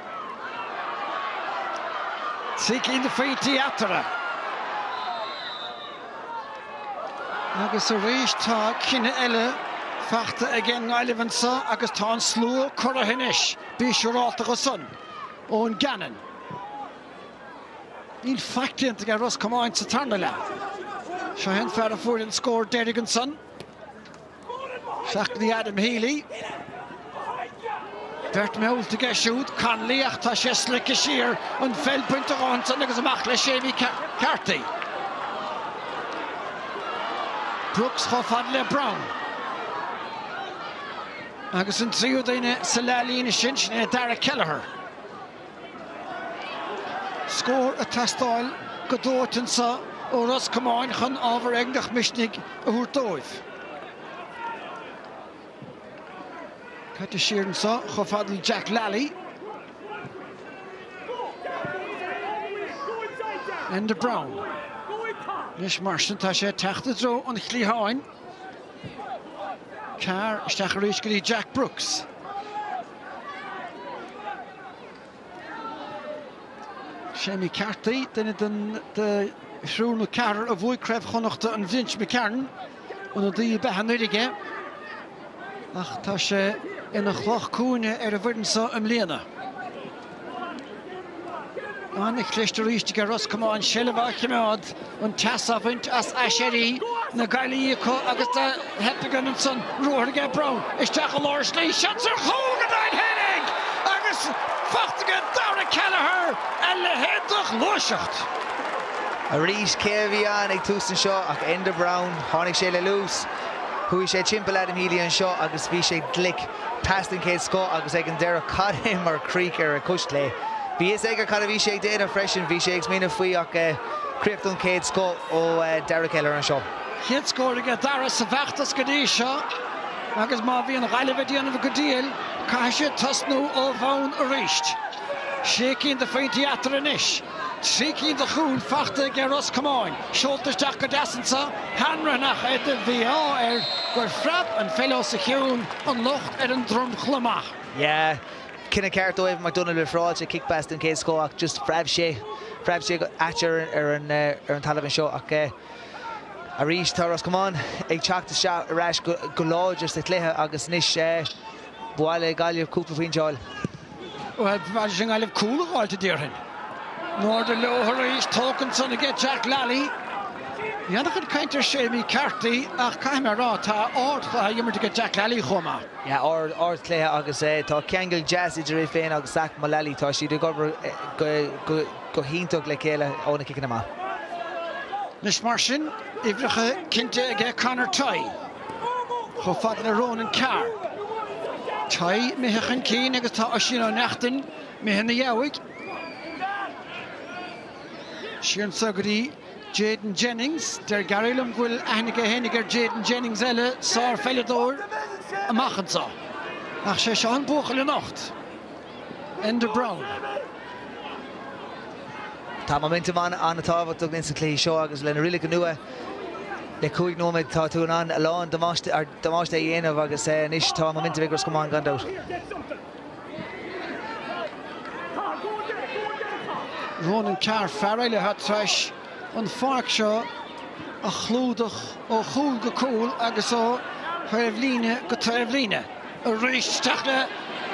3 cinn de phointí eatarthu. Agus arís tá cinneadh eile fachta ag an nGaillimh anseo agus tá an slua corraithe anois. Bí siúrálta dhe san. Eoghan Gannon. Níl faic déanta ag Ros Comáin sa tarna leath. Seo é an fear a fuair an scór deiridh ansan. Isteach go dtí Adam Healy. Beirt meallta aige siúd, Connolly, ach tá sé slogtha siar, an pheil bainte dhe ansan agus amach le Séimí Carty. Brooks chomh fada le Browne. Agus an tríú duine sa leathlíne sin, sin é Dara Kelleher. Scór ag teastáil go dóite anseo ó Ros Comáin chun ábhar éigeantach misnigh a thabhairt dóibh. Caite siar anseo chomh fada le Jack Lally. Enda Browne. Anois mar sin tá sé ag teacht i dtreo an chliatháin. Carr isteach arís go dtí Jack Brooks. Séimí Carthy, duine den thriúr nó ceathrar a bhuaigh Craobh Chonnachta an bhliain seo imigh tharainn, ionadaí ab ea anuraidh é ach tá sé ina chloch cúinne ar an bhfoireann seo i mbliana. An-chliste arís aige Ros Comáin seilbh á choimeád, an teas á bhaint as aiséirí na Gaillimhe acu agus do theip againn ansan. Ruathar aige Browne isteach i lár slí, seans ar chúl go deimhin fhéinig agus fachta aige Dara Kelleher a leithéid de ghluaiseacht. Arís cé a bhí ann ag tús anseo ach Enda Browne. Tháinig sé le luas, chuaigh sé timpeall Adam Healy anseo agus bhí sé glic. Pas den chéad scoth agus ag an deireadh cad é mar críoch ar a chois chlé. Bhí fhios aige cad a bhí sé ag déanamh freisin, bhí sé ag smaoineamh faoi ach críoch den chéad scoth ó Dara Kelleher anseo. Chéad scór aige Dara sa bhfeachtas go dtí seo agus má bhí an Ghaillimh ag déanamh go diail caithfidh siad tosnú ó bhonn arís. Sé cinn de phointí eatarthu anois. 3 cinn de chúil fachta aige Ros Comáin. Seolta isteach go deas anso, Hanrahan ach é de mhí-ádh air gur phreab an pheil os a chionn, an locht ar an dromchla amach. Yeah, cinneadh ceart ó Evan McDonald difreáilte, cic pas den chéad scoth ach just phreab sé, phreab sé go ait ar ar an ar an talamh anseo ach eh arís tá Ros Comáin ag teacht isteach ar ais go go láidir sa chluiche agus anois eh ba mhaith le Gaillimh cúpla pointe a fháil. Bhuel, ba mhaith leis an nGaillimh cúl a dh'fháilt, a déarfainn. In airde leo arís, tógtha ansan aige Jack Lally. Bhí an-chuid cainte ar Séimí Carthy ach caithfidh mé a rá, tá ardchluiche á imirt aige Jack Lally chomh maith. Yeah, ard, ardchluiche agus tá ceangal deas idir é féin agus Zach Mullally. Tá siad ag obair go, go, go hiontach le chéile ó na ciceanna amach. Anois mar sin, uimhreacha cinnte aige Conor Tighe. Chomh fada le Ronan Carr. Tighe imithe chun cinn agus tá Oisín Ó Neachtain imithe ina dheabhaidh. Siar anso go dtí Jaden Jennings. Deir Gary liom go bhfuil aithne aige fhéinig ar Jaden Jennings eile, sárpheileadóir amach anso. Ach sé seo an buachaill anocht. Enda Browne. Tá momentum an-tábhachtach ins an chluiche seo agus le na rialacha nua le 5 nóiméad tá tú in ann a lán damáiste a dhéanamh agus anois tá momentum ag Ros Comáin gan dabht. Ronan Carr, fear eile atá tar éis an pháirc seo a chlúdach ó chúl go cúl agus ó thaobhlíne go taobhlíne. Arís isteach le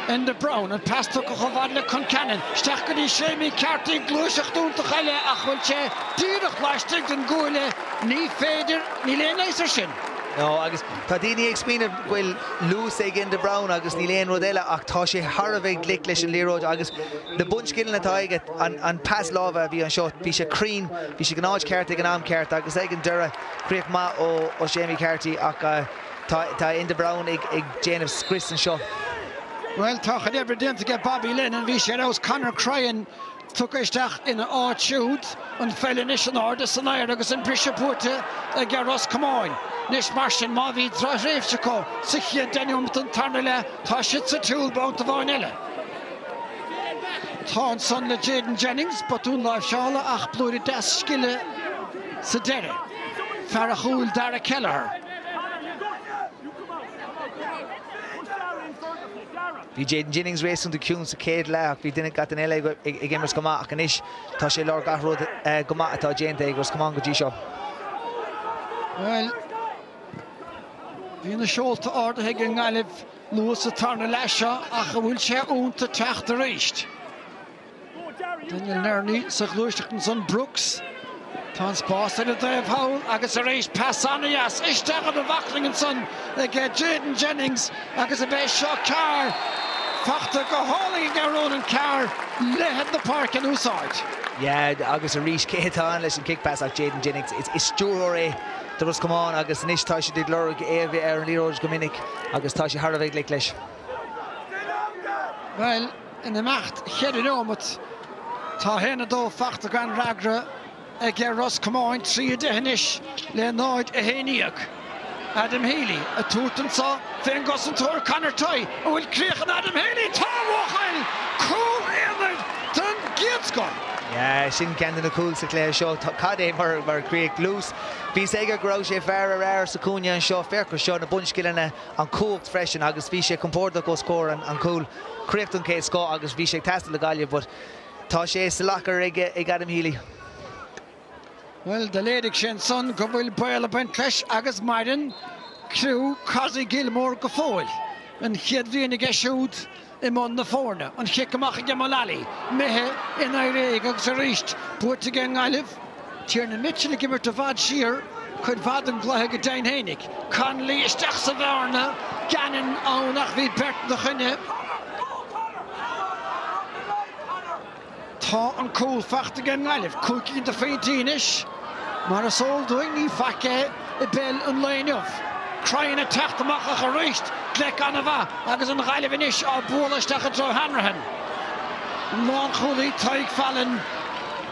Enda Browne, an pas tugtha chomh fada le Concannon, isteach go dtí Séimí Carthy, gluaiseacht iontach eile ach bhfuil sé díreach laistigh den gcuaille, ní féidir, níl aon leigheas air sin. No, agus tá daoine ag smaoineamh go bhfuil luas ag Enda Browne agus níl aon rud eile ach tá sé thar a bheith glic leis an liathróid agus na bunscileanna atá aige, an pas láimhe a bhí anseo, bhí sé cruinn, bhí sé ag an áit cheart ag an am ceart agus ag an deireadh, críoch maith ó Séimí Carthy ach Tá Enda Browne ag déanamh scrios anseo. Bhuel, tá a chuid oibre déanta aige Bobby Lennon. Bhí sé ar fheabhas. Conor Cryan tugtha isteach ina áit siúd. An pheil anois in airde san aer agus an briseadh buaite aige Ros Comáin. Anois mar sin, má bhí drochthréimhse acu sa chéad deich neomat den tarna leath, tá siad sa tsiúl babhta amháin eile. Tá ansan le Jaden Jennings, botún láimhseála ach blúire deas scile sa deireadh. Fear an chúil Dara Kelleher. Bhí Jaden Jennings réasúnta ciúin sa chéad leath ach bhí duine gach duine eile ag imirt go maith ach anois tá sé i lár gach rud go maith atá déanta ag Ros Comáin go dtí seo. Bhuel, bhí na seolta ardaithe ag an nGaillimh luath sa tarna leath seo ach an bhfuil sé iontu teacht arís? Daniel Nerney sa ghluaiseacht ansan, Brooks. Tá an spás ar an dtaobh thall agus arís pas an-dheas isteach ina bhaclainn ansan aige Jaden Jennings agus ab é seo Carr fachta go hálainn aige Ronan Carr leithead na páirce in úsáid. Yeah agus arís cé atá ann leis an kick pass ach Jaden Jennings. Is stiúrthóir é do Ros Comáin agus anois tá siad ag lorg é a bheith ar an liathróid go minic agus tá sé thar a bheith glic leis. Bhuel, In imeacht cheithre neomat, tá 1-2 fachta gan fhreagra aige Ros Comáin, 3-10 anois le 0-11. Adam Healy ag tabhairt anso fén gcosantóir Conor Tighe. An bhfuil críoch in Adam Healy? Tá, a bhuachaill! Cúl aonair den gcéad scoth! Yeah, sin ceann de na cúil sa chluiche seo. Cad é mar chríoch luas. Bhí 's aige go raibh sé fear ar fhear sa chúinne anseo. Féach ar seo, na bunscileanna, an chumhacht freisin agus bhí sé compordach os comhair an chúil. Críoch den chéad scoth agus bhí sé ag teastáil do Ghaillimh but. Tá sé sa locker ag Adam Healy. Bhuel, do léirigh sé ansan go bhfuil baol ag baint leis agus maireann criú Cossie Gilmore go fóill. An chéad bhliain aige siúd i mbun na foirne. An chic amach aige Mullally. Imithe in éiric agus arís buaite ag an nGaillimh. Tiernan Mitchell ag imirt i bhfad siar cuid mhaith den gcluiche go deimhin fhéinig. Connolly isteach sa bhearna. Gannon ann ach bhí beirt ina choinne. Tá an cúl faighte ag an nGaillimh, 5 cinn de phointí anois. Mar is eol dúinn, ní faic é i bpeil an lae inniu. Cryan ag teacht amach ach arís, gleic an-mhaith agus an Ghaillimh anois á bualadh isteach i dtreo Hanrahan. An lánchúlaí Tadhg Fallon,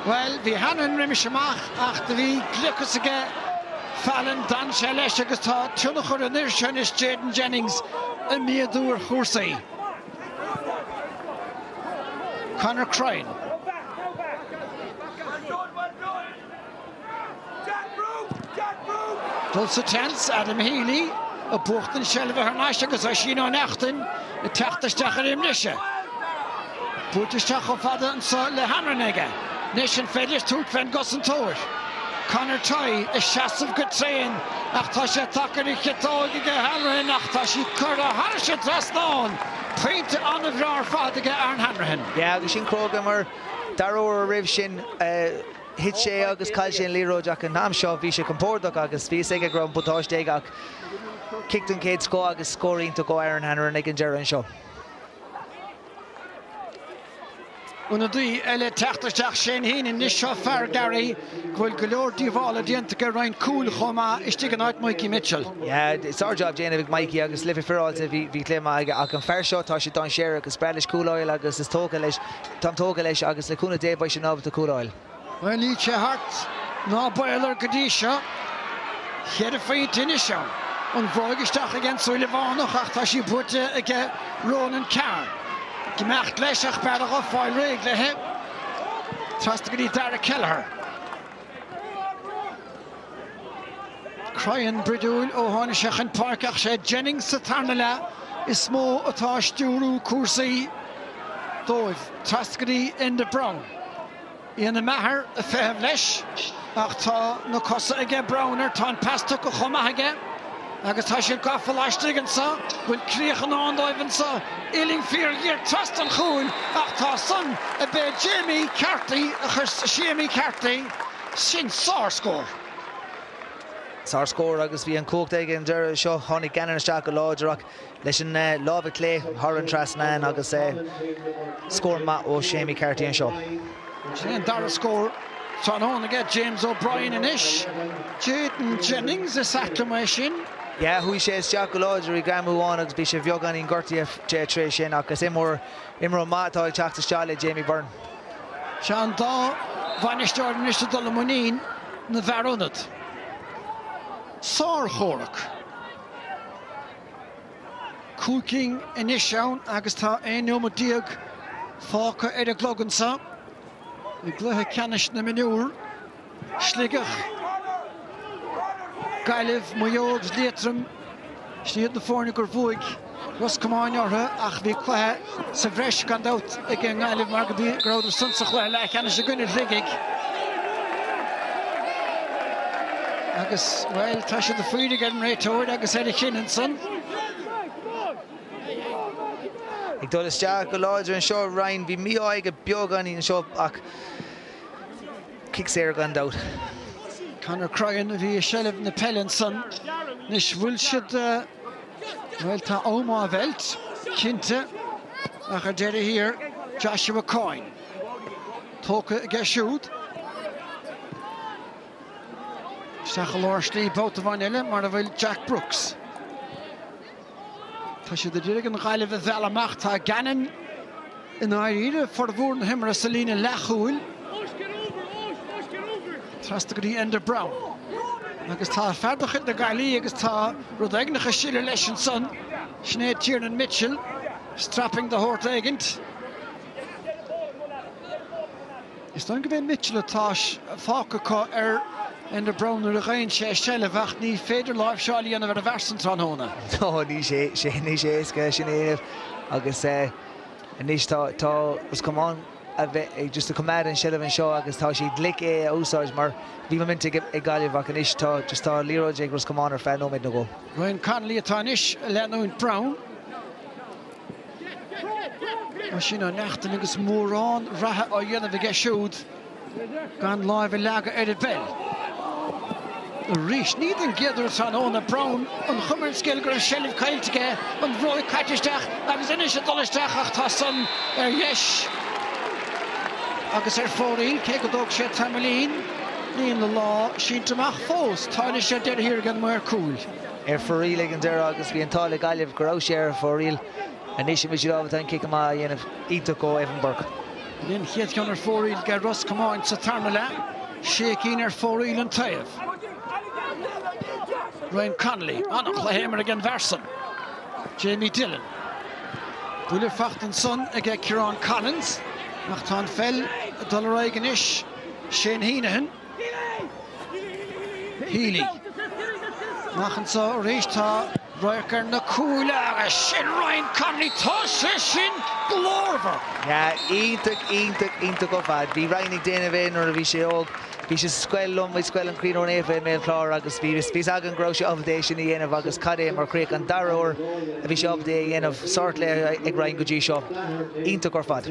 bhuel, bhí Hanrahan roimis amach ach do bhí gliocas aige Fallon, d'fhan sé leis agus tá tionchar an fhir seo anois, Jayden Jennings, ag méadú ar chúrsaí. Conor Cryan. Dul sa tseans, Adam Healy ag buachtaint seilbhe thar n-ais agus Oisín Ó Neachtain ag teacht isteach ar an mbriseadh. Buailte isteach chomh fada anso le Hanrahan aige. Anois an féidir leis tabhairt fén gcosantóir? Conor Tighe ag seasamh go tréan ach tá sé tagtha ar a chiotóg aige Hanrahan ach tá sí curtha thairis an trasnán. Pointe an-bhreá ar fad aige Aaron Hanrahan. Yeah agus sin cróga mar dara huair roimh sin thit sé agus chaill sé an liathróid ach an am seo bhí sé compordach agus bhí fhios aige go raibh an buntáiste aige ach cic den chéad scoth agus scór iontach ó Aaron Hanrahan ag an deireadh anseo. Ionadaí eile ag teacht isteach, Shane Heenan, anois seo fear Gary go bhfuil go leor díobhála déanta aige roinnt cúil chomh maith istigh in áit Mikey Mitchell. Yeah, sár-job déanamh ag Mikey agus le bheith féaráilte bhí bhí cluiche maith aige ach an fear seo tá sé dainséarach, is breá leis cúl a fháil agus is tógtha leis, táim tógtha leis agus le cúnamh Dé beidh sé in ábalta cúl a fháil. Bhuel, níl sé thart ná baol air go dtí seo. Cheithre phointe anois ann. An bhróig isteach ag an Súilleabhánach ach tá sí buaite aige Ronan Carr. Ag imeacht leis ach b'fhearr dhó fáil réidh léi. Trasna go dtí Dara Kelleher. Cryan bruidiúil ó tháinig sé chun páirce ach sé Jennings sa tarna leath is mó atá ag stiúrú cúrsaí dóibh. Trasna go dtí Enda Browne. Ian Maher ag feitheamh leis ach tá na cosa aige Browne air, tá an pas tugtha chomh maith aige agus tá siad gafa laistigh anseo. Bhfuil críoch i ndán dóibh anseo? Uillinn fíorghéar trasna an chúil ach tá san a b'é Jamie Carthy a chuir Séamie Carthy sin sárscór. Sárscór agus bhí an cumhacht aige an deireadh seo. Tháinig Gannon isteach go láidir ach leis an lámh clé thar an trasnán agus scór maith ó Séamie Carthy anseo. Sin é an dara scór tráthnóna aige James O'Brien anois. Jayden Jennings is ait liom é sin. Yeah, chuaigh sé isteach go láidir i ngreamú amháin agus bhí sé beagáinín gortaithe tar éis sin ach is imreoir imreoir maith atá ag teacht isteach le Jamie Byrne. Sea, an dá bhainisteoir anois ag dul i muinín na bhfear ionad. Sárchomhrac. 5 cinn anois ann agus tá 11 nóiméad fágtha ar an gclog anseo i gcluiche ceannais na mionúr. Sligeach, Gaillimh, Maigh Eo agus Liatroim, sin iad na foirne gur bhuaigh Ros Comáin orthu ach bhí cluiche sa bhreis gan dabht ag an nGaillimh mar go rabhadar san sa chluiche leathcheannais i gcoinne Shligigh. Agus, bhuel, tá siad ag faoireadh ar an réiteoir agus ar a chinneadh ansan. Ag dul isteach go láidir anseo, Ryan, bhí mí-ádh aige beagáinín anseo ach cic saor gan dabht. Conor Cryan a bhí i seilbh na peile ansan. Anois, bhfuil siad, bhuel, tá am á mheilt, cinnte, ach ar deireadh thiar, Joshua Coyne. Tógtha aige siúd. Isteach i lár slí babhta amháin eile mar a bhfuil Jack Brooks. Tá siad ag iarraidh an Ghaillimh a mhealladh amach. Tá Gannon i ndáiríre formhór na himeartha sa líne leathchúil. Trasna go dtí Enda Browne. Agus tá fear de chuid na Gaillimhe agus tá rud éigin ag sileadh leis ansan. Sin é Tiernan Mitchell. Strapping de shórt éigint. Is dóigh gurb é Mitchell atá fágtha acu ar Enda Browne nuair a gheibheann sé seilbh ach ní féidir láimhseáil a dhéanamh ar an bhfear san tráthnóna. No, níl sé, níl sé éasca sin a dhéanamh agus anois tá, tá Ros Comáin. a bheith ag just ag coimeád an seilbh anseo agus tá sé glic é a úsáid mar bhí moment ag Gaillimh ach anois tá just tá liathróid ag Ros Comáin ar feadh nóiméad nó dhó. Ryan Connolly atá anois ag leanúint Browne. Oisín Ó Neachtain agus mórán reatha á dhéanamh aige siúd gan láimh a leagadh ar an bpeil. Arís, ní den gcéad uair tráthnóna, Browne, an chuma ar an scéal go raibh seilbh caillte aige, an bhróig caite isteach agus anois ag dul isteach ach tá san ar dheis agus ar fóraoil, cé go dtóg sé tamaillín, níl a lá sínte amach fós. Tá anois ar deireadh thiar ag an maor cúil. Ar fóraoil ag an deireadh agus bhí an t-ádh le Gaillimh go raibh sé ar fóraoil. Anois an mbeidh siad ábalta an cic amach a dhéanamh? Iontach ó Evan Burke. An chéad cheann ar fóraoil ag Ros Comáin sa tarna leath. Sé cinn ar fóraoil an taobh. Ryan Connolly, an-chluiche imeartha ag an bhfear san. Jamie Dillon. Buille faighte ansan aige Ciarán Collins ach tá an pheil ag dul ar aghaidh anois. Shane Heneghan. Healy. Amach anseo arís tá radharc ar na cúil agus sin Ryan Connolly, tá sé sin glórmhar! Yeah, iontach, iontach, iontach ar fad. Bhí Ryan ag déanamh é nuair a bhí sé óg. Bhí sé sa scoil liom, i Scoil an Chroí Naofa i mBéal Chláir agus bhí fhios agam go raibh sé ábalta é sin a dhéanamh agus cad é mar chríoch an dara huair a bhí sé ábalta é a dhéanamh. Sárchluiche ag Ryan go dtí seo. Iontach ar fad.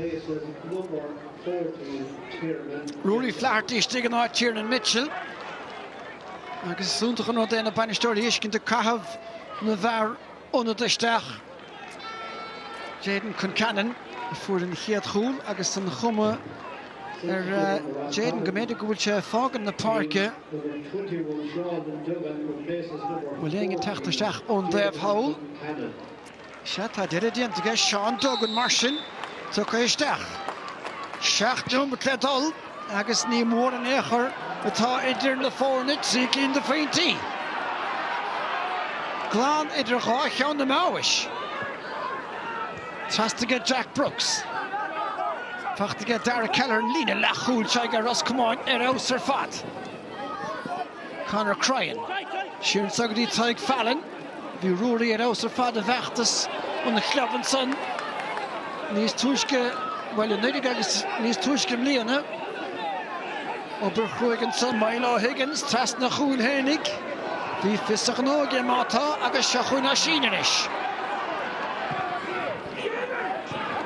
Ruairí Flaherty istigh in áit Tiernan Mitchell agus is iontach an rud é na bainisteoirí a fheiscint ag caitheamh na bhfear ionad isteach. Jayden Concannon a fuair an chéad chúl agus an chuma ar Jayden go mb'fhéidir go bhfuil sé ag fágaint na páirce. Bhfuil éinne ag teacht isteach ón dtaobh thall? Sea, tá deireadh déanta aige Seán Duggan mar sin, tugtha isteach. 7 neomat le dul agus ní mór in aon chor atá idir na foirne, 3 cinn de phointí. Glan idir dhá cheann na meá. Trasna aige Jack Brooks. Faighte aige Dara Kelleher, an líne leathchúil seo ag Ros Comáin ar fheabhas ar fad. Conor Cryan. Siar anso go dtí Tadhg Fallon. Bhí Ruairí ar fheabhas ar fad i bhfeachtas an chlub ansan níos túisce, bhuel anuraidh agus níos túisce i mbliana. Obair chruaidh ansan, Milo Higgins trasna a chúil fhéinig. Bhí fios a ghnó aige má tá agus seo chugainn Oisín anois.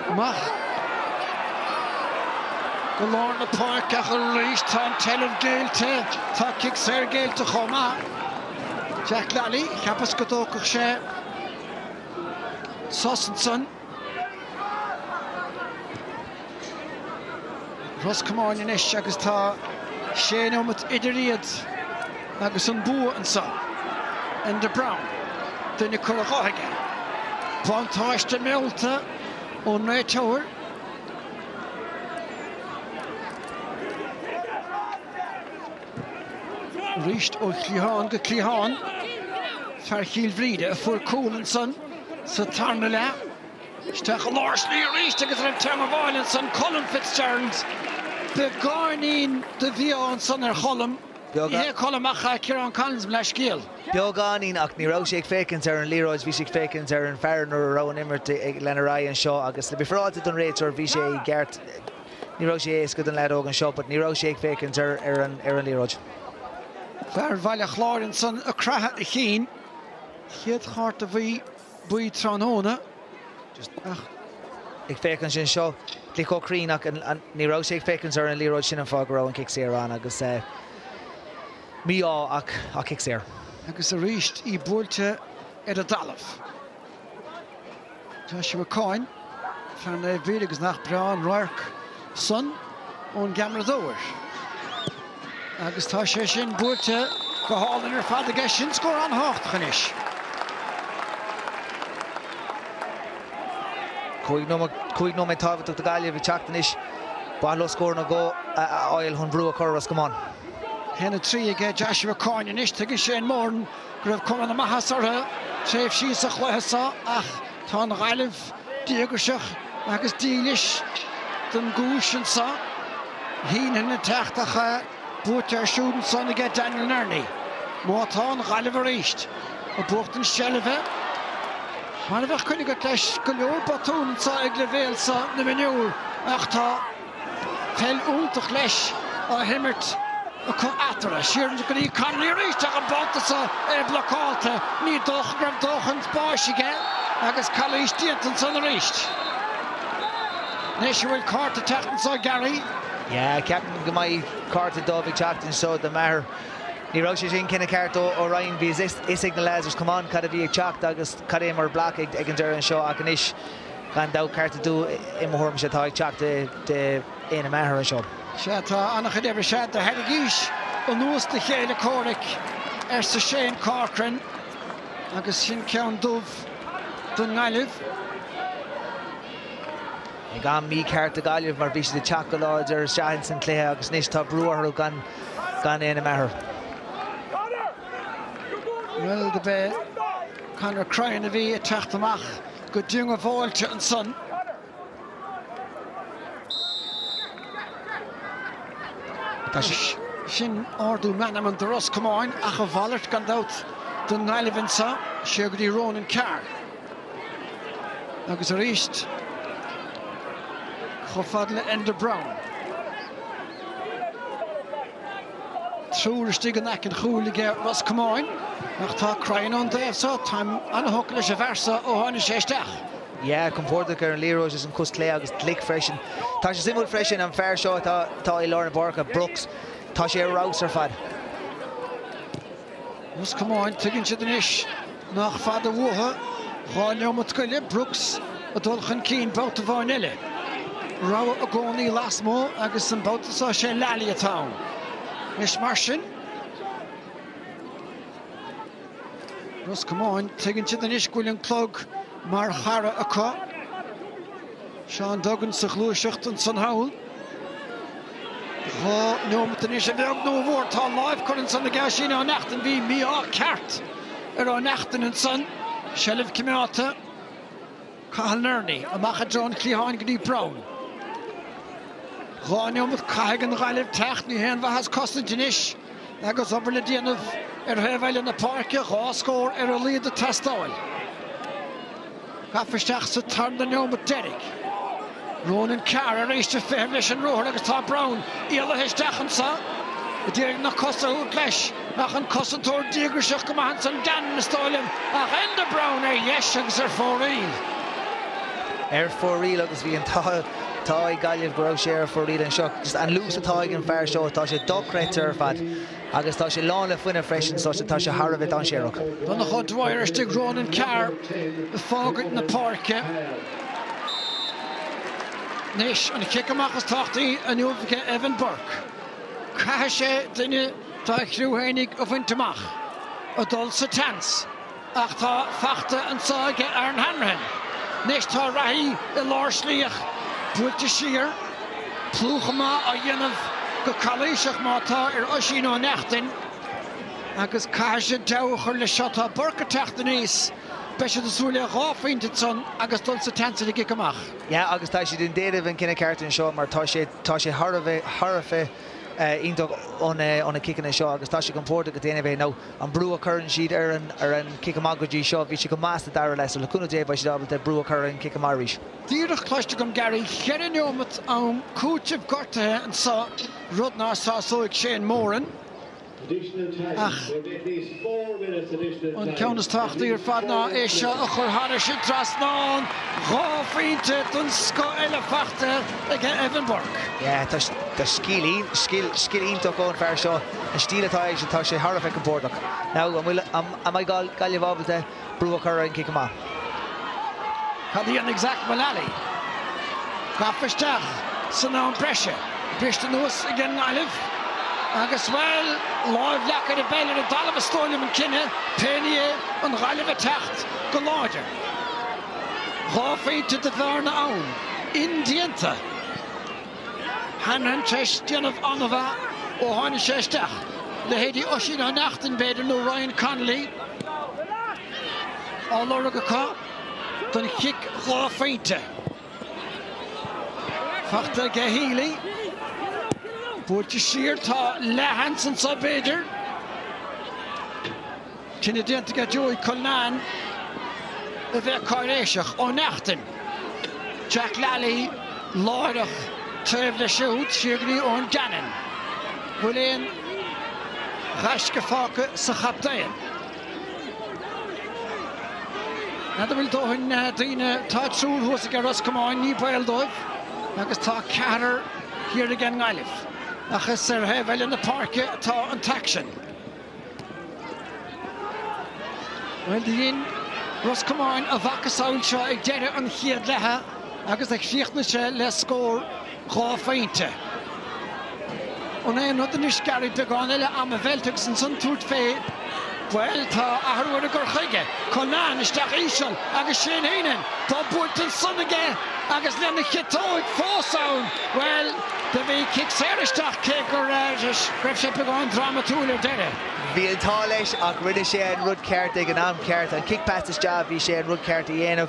Amach go lár na páirce ach arís tá an tseilbh géillte, tá cic saor géillte chomh maith. Jack Lally, cheapas go dtógfadh sé sos ansan. Ros Comáin anois agus tá sé neomat idir iad agus an bua anso. Enda Browne, duine curtha dhe aige. Buntáiste meallta ón réiteoir. Arís ó chliathán go cliathán, fear Chill Bhríde a fuair cúl ansan sa tarna leath. Isteach i lár slí arís agus raibh teagmháil ansan Colm Fitzgerald. Beagáinín de mhí-ádh ansan ar Cholm. Ní hé Colm ach Ciarán Collins, mo leithscéal. Beagáinín ach ní raibh sé ag féachaint ar an liathróid, bhí sé ag féachaint ar an fear nuair a raibh an imirt ag lean ar aghaidh anseo agus le bheith féaráilte don réiteoir bhí sé i gceart. Ní raibh sé éasca don leaid óg anseo but ní raibh sé ag féachaint ar an liathróid. Fear Bhaile Chláir ansan ag croitheadh a chinn. Chéad chárta bhuí buí tráthnóna. Just ach ag féachaint anseo, glic chomh cruinn ach ní raibh sé ag féachaint ar an liathróid sin an fáth go raibh an cic saor ann agus mí-ádh ach cic saor. Agus arís í buailte ar an dtalamh. Joshua Coyne, fear Naomh Bríd agus nach breá an radharc san ón gceamaradóir. Agus tá sé sin buailte go hálainn ar fad aige. Sin scór an-thábhachtach anois. 5 nóiméad tábhachtach do Ghaillimh ag teacht anois. Ba mhaith leo scór nó dhó a fháil chun brú a chur ar Ros Comáin. 1-3 aige Joshua Coyne anois. Tuigeann Shane Moran go raibh cuma na maitheasa orthu tréimhsí sa chluiche seo ach tá an Ghaillimh díograiseach agus dílis don gcúis anseo. Heneghan ag teacht ach buaite air siúd ansan aige Daniel Nerney. Má tá an Ghaillimh arís ag buachtaint seilbhe, mar a bheadh coinne agat leis, go leor botún anseo ag leibhéal seo na mionúr ach tá. Peil iontach leis á himirt acu eatarthu. Siar go dtí Connolly arís ach an babhta seo é blocáilte. Ní dócha go raibh dóthain spáis aige agus calaois déanta ansan arís. Anois an bhfuil cárta ag teacht anseo Gary? Yeah, ceapaim go mbeidh cárta dubh ag teacht anseo do Maher. Ní raibh sé sin cinneadh ceart ó Ryan. Bhí a fhios ag na lads Ros Comáin cad a bhí ag teacht agus cad é mar bloc ag an deireadh anseo ach anois gan dabht cárta dubh i mo thuairimse atá ag teacht d'Éanna Maher anseo. Sea, tá an-chuid oibre. Sea, do tharraingís anuas do chéile comhraic, arsa Shane Corcoran, agus sin ceann dubh don nGaillimh. Ag am mícheart do Ghaillimh mar bhí siad ag teacht go láidir isteach ins an cluiche agus anois tá brú orthu gan gan Éanna Maher. Bhuel, do b'é Conor Cryan a bhí ag teacht amach go diongbháilte ansan. Tá sin ardú meanman do Ros Comáin ach a mhalairt gan dabht don nGaillimh anseo, siar go dtí Ronan Carr. Agus arís chomh fada le Enda Browne. Triúr istigh in aice an chúil aige Ros Comáin ach tá Cryan ón dtaobh seo. Táim an-thógtha leis an bhfear seo ó tháinig sé isteach. Yeah, compordach ar an liathróid is an cos clé agus glic freisin. Tá sé suimiúil freisin an fear seo atá atá i lár na páirce, Brooks, tá sé ar fheabhas ar fad. Ros Comáin, tuigeann siad anois nach fada uathu 2 neomat go leith, Brooks ag dul chun cinn babhta amháin eile. Rogha i gcónaí lasmuigh agus an babhta seo sé Lally atá ann. Anois mar sin, Ros Comáin, tuigeann siad anois go bhfuil an clog mar chara acu. Seán Duggan sa ghluaiseacht ansan thall. 2 neomat anois, a bheag nó a mhór. Tá láimh curtha ansan ag Oisín Ó Neachtain. Bhí mí-ádh ceart ar Ó Neachtain ansan. Seilbh coimeádta. Cathal Nerney amach i dtreo an chliatháin go dtí Browne. 2 neomat caithfidh an Ghaillimh teacht. Ní haon mhaitheas cosaint anois agus obair le déanamh ar thaobh eile na páirce. 2 scór ar a laghad ag teastáil. Gafa isteach sa tarna neomat deiridh. Ronan Carr arís ag feitheamh leis an ruathar agus tá Browne éalaithe isteach anseo. Ag iarraidh na cosa a thabhairt leis ach an cosantóir díograiseach go maith ansan, Gannon is dóigh liom, ach Enda Browne ar dheis agus ar fóraoil. Ar fóraoil agus bhí an t-ádh ag Gaillimh go raibh sé ar fóraoil anseo. Just an luas atá ag an bhfear seo, tá sé dochreidte ar fad. Agus tá sé lán le fuinneamh freisin so tá sé thar a bheith dainséarach. Donncha O'Dwyer istigh, Ronan Carr ag fágaint na páirce. Anois an chic amach is tábhachtaí inniu aige Evan Burke. Caithfidh sé duine dá chriú fhéinig a bhaint amach, a dul sa tseans. Ach tá fachta anseo aige Aaron Hanrahan. Anois tá Reilly i lár slí ach buailte siar. Plúchadh maith á dhéanamh go calaoiseach má tá ar Oisín Ó Neachtain. Agus caithfidh siad deabhadh a chur leis seo. Tá Burke ag teacht aníos. Beidh siad ag súil le 2 phointe ansan agus dul sa tseans ar an gcic amach. Yeah agus tá siad ag déanamh an cinneadh ceart anseo mar tá sé tá sé thar a bheith thar a bheith iontach ó na ciceanna seo agus tá sé compordach ag déanamh é. Now an brú a chuireann siad ar an ar an cic amach go dtí seo, bhí sé go maith sa dara leath so le cúnamh Dé beidh siad ábalta brú a chur ar an cic amach arís. Díreach cloiste agam Gary, cheithre neomat am cúitimh gortaithe anseo, rud ná sásóidh Shane Moran. Ach an ceann is tábhachtaí ar fad ná é seo a chur thairis an trasnán, 2 phointe den scoth eile fachta ag Evan Burke. Yeah, tá tá scil scil scil iontach ón fear seo. An stíl atá aige, tá sé thar a bheith compordach. Now, an bhfuil, an mbeidh Gaillimh ábalta brú a chur ar an gcic amach? Cad a dhéanfaidh Zach Mullally? Gafa isteach san am breise. Briste anuas ag an nGaillimh agus, bhuel, láimh leagtha ar an bpeil ar an dtalamh is dóigh liom an cinneadh, pé ní é, an Ghaillimh ag teacht go láidir. 2 phointe de bhearna ann. Indéanta. Hanrahan tar éis déanamh an-mhaith ó tháinig sé isteach. Leithéidí Oisín Ó Neachtain, b'fhéidir, nó Ryan Connolly á lorg acu don chic 2 phointe. Fachta aige Healy. Buailte siar, tá leathsheans anseo b'fhéidir. Cinneadh déanta aige Joey Cullinane a bheith cáiréiseach. Ó Neachtain. Jack Lally láithreach. Taobh leis siúd, siar go dtí Eoin Gannon. Bhfuil aon ghaisce fágtha sa chaptaen? N'fheadar bhfuil dóthain daoine, tá triúr thuas ag Ros Comáin, ní baol dóibh, agus tá ceathrar thiar ag an nGaillimh. Ach is ar thaobh eile na páirce atá an t-aicsean. Bhuel, do dhein Ros Comáin a mhacasamhail seo ag deireadh an chéad leatha agus do chríochnaigh sé le scór 2 phointe. An é an rud anois, Gary, beagán eile ama a mheilt agus ansan tabhairt fé, bhuel, tá athrú ar an gcur chuige. Cullinane isteach íseal agus Shane Heenan, tá buailte ansan aige agus lena chiotóig fós ann, bhuel, Do bhí cic saor isteach cé go raibh sé beagán drámatúil ar deireadh. Bhí an t-ádh leis ach rinne sé an rud ceart ag an am ceart. An cic pas isteach, bhí sé an rud ceart a dhéanamh.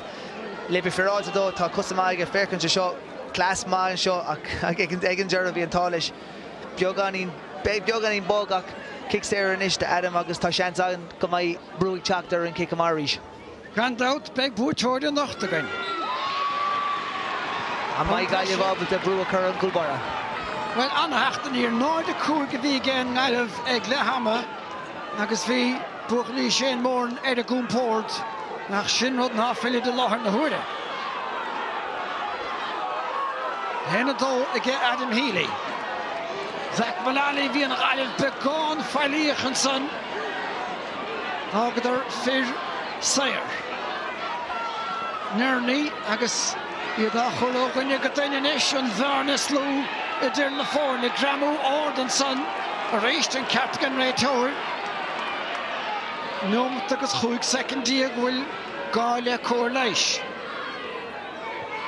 Le bheith féaráilte dó, tá cosa maith aige, féach anseo seo, cleas maith anseo ach ag an deireadh bhí an t-ádh leis. Beagáinín, beagáinín bog ach cic saor anois do Adam agus tá seans ann go mbeidh brú ag teacht ar an cic amach arís. Gan dabht, beidh buaiteoir anocht againn. An mbeidh Gaillimh ábalta brú a chur ar an gcúl báire? Bhuel, an-theacht aniar. 0-5 a bhí ag an nGaillimh ag leath ama agus bhí buachaillí Shane Moran ar a gcompord ach sin rud ná fuilid i láthair na huaire. 1-2 aige Adam Healy. Zach Mullally, bhí an Ghaillimh beagán faillíoch ansan. D'fhágadar fir saor. Nerney agus iad á chur ó dhuine go duine anois, an bhearna is lú idir na foirne. Greamú ard ansan arís, an ceart ag an réiteoir. Neomat agus 15 soicind a bhfuil gá le cóir leighis.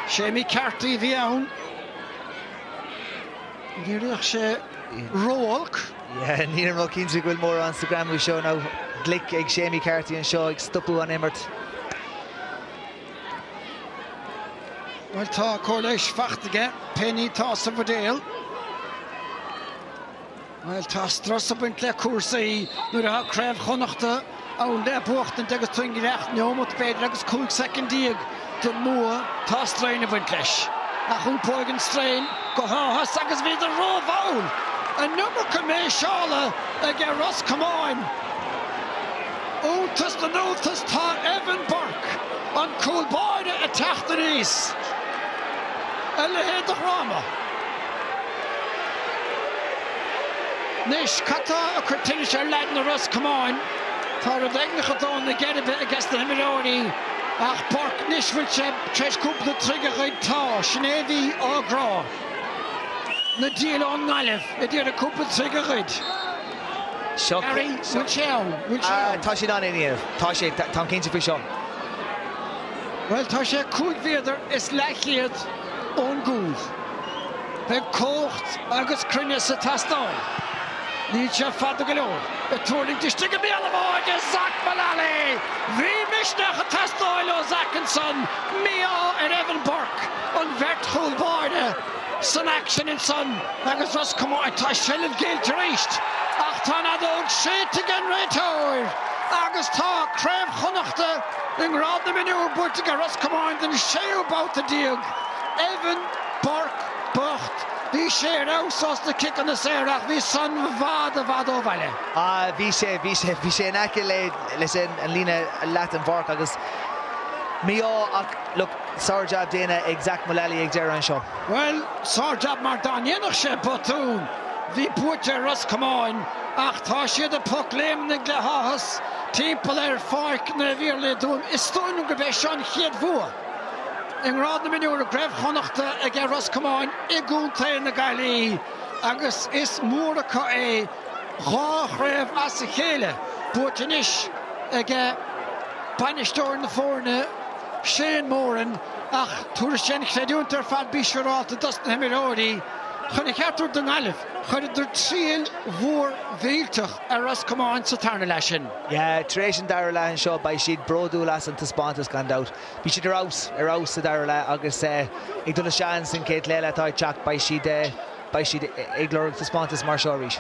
Séimí Carty a bhí ann. Ní raibh sé ró-olc. Yeah, nílim ró-chinnte go bhfuil mórán sa greamú seo nó glic ag Séimí Carty anseo ag stopadh an imirt. Bhuel, tá cóir leighis fachta aige, pé ní atá sa bhuidéal. Bhuel, tá strus ag baint le cúrsaí nuair atá Craobh Chonnachta ann le buachtaint agus tú i ngiorracht neomat, b'fhéidir, agus 15 soicind don mbua, tá straidhn ag baint leis. Ach iompóidh an straidhn go háthas agus bhíodar rómhall! An iomarca méiseála aige Ros Comáin. Iontas na n-iontas, tá Evan Burke, an cúl báire, ag teacht aníos. A leithéid de dhráma! Anois, cad tá ag cur tinnis ar leaideanna Ros Comáin? Tá rud éigin ag dó na geirbe aige sna himreoirí ach Burke anois, bhfuil sé tar éis cúpla troigh a ghoid? Tá. Sin é a bhí á gcrá. Na diabhail ón nGaillimh a d'iarraidh cúpla troigh a ghoid. Gary, bhfuil sé ann? Bhfuil sé ann? Tá sé in ann é a dhéanamh. Tá sé. Táim cinnte faoi seo. Bhuel, tá sé 5 mhéadar is leathchéad ón gcúl. Beidh cumhacht agus cruinneas ag teastáil. Níl sé fada go leor. Ag tuirlingt istigh i mbéal an bháide, Zach Mullally! Bhí misneach ag teastáil ó Zach ansan. Mí-ádh ar Evan Burke, an bheirt chúl báire san aicsean ansan agus Ros Comáin. Tá seilbh géillte arís ach tá an fheadóg séidte ag an réiteoir agus tá Craobh Chonnachta i ngrád na mionúr buaite ag Ros Comáin den séú babhta déag. Evan Burke bocht, bhí sé ar fheabhas ós na ciceanna saora ach bhí san i bhfad i bhfad ó bhaile. Ah bhí sé, bhí sé, bhí sé in aice le, leis an líne leath den bpáirc agus mí-ádh ach look, sár-jab déanta ag Zach Mullally ag deireadh anseo. Bhuel, sár-jab mar dá ndéanfadh sé botún, bhí buaite ag Ros Comáin ach tá siad ag pocléimnigh le háthas timpeall ar Pháirc Naomh Iarlaith i dTuaim. Is dóigh liom gurb é seo an chéad bhua i ngrád na mionúr i gCraobh Chonnachta aige Ros Comáin i gcontae na Gaillimhe agus is mór acu é 2 chraobh as a chéile buaite anois aige bainisteoir na foirne Shane Moran ach tabharfaidh sé an chreidiúint ar fad bí siúrálta dos na himreoirí chun a cheart a thabhairt don nGaillimh. Chuireadar triail mhór mhillteach ar Ros Comáin sa tarna leath sin. Yeah, tar éis an dara leath anseo beidh siad bródúil as an taispeántas gan dabht. Bhí siad ar fheabhas, ar fheabhas sa dara leath agus ag dul isteach san chéad chluiche eile atá ag teacht beidh siad, beidh siad ag lorg taispeántas mar seo arís.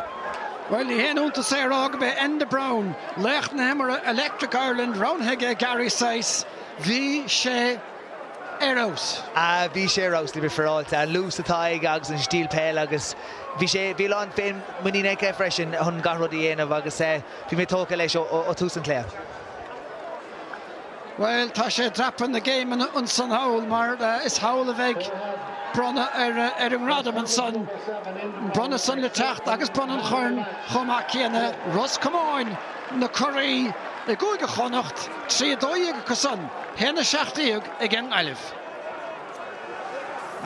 Bhuel, ní haon iontas é a rá gurb é Enda Browne, laoch na himeartha Electric Ireland, roghnaithe aige Gary Sice. Bhí sé. Ar fheabhas. Ah, bhí sé ar fheabhas, le bheith féaráilte. An luas atá aige agus an stíl peile agus bhí sé, bhí a lán féin-mhuinín aige freisin chun gach rud a dhéanamh agus bhí mé tógtha leis ó tús an chluiche. Bhuel, tá sé ag dreapadh na gcéimeanna ansan thall mar is thall a bheidh bronnadh ar an ngradam ansan. An bronnadh san le teacht agus bronnadh an choirn chomh maith céanna. Ros Comáin, na curaí i gCúige Chonnacht, 3 12 acu san, 1 17 ag an nGaillimh.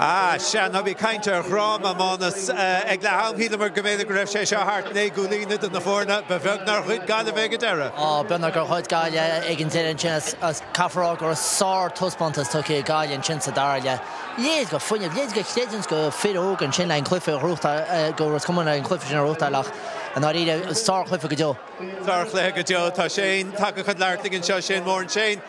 Ah, sea, ná bí ag caint ar dhráma, Mánas. Ag leath am, shíleamar go mb'fhéidir go raibh sé seo thart, 9 gcúilín idir na foirne. Ba bheag nár ghoid Gaillimh ag an deireadh. Á, beag nár ghoid Gaillimh ag an deireadh ansin agus caithfear a rá go raibh sár-taispeántas tugtha ag Gaillimh ansin sa dara leath. Leithéid de fuinneamh, leithéid de chreidiúint do fir óga ansin le an cluiche a ghnóthachtáil, do Ros Comáin le an cluiche sin a ghnóthachtáil ach i ndáiríre, sár-chluiche go deo. Sár-chluiche go deo. Tá Shane tagtha chun labhairt linn anseo, Shane Moran. Shane,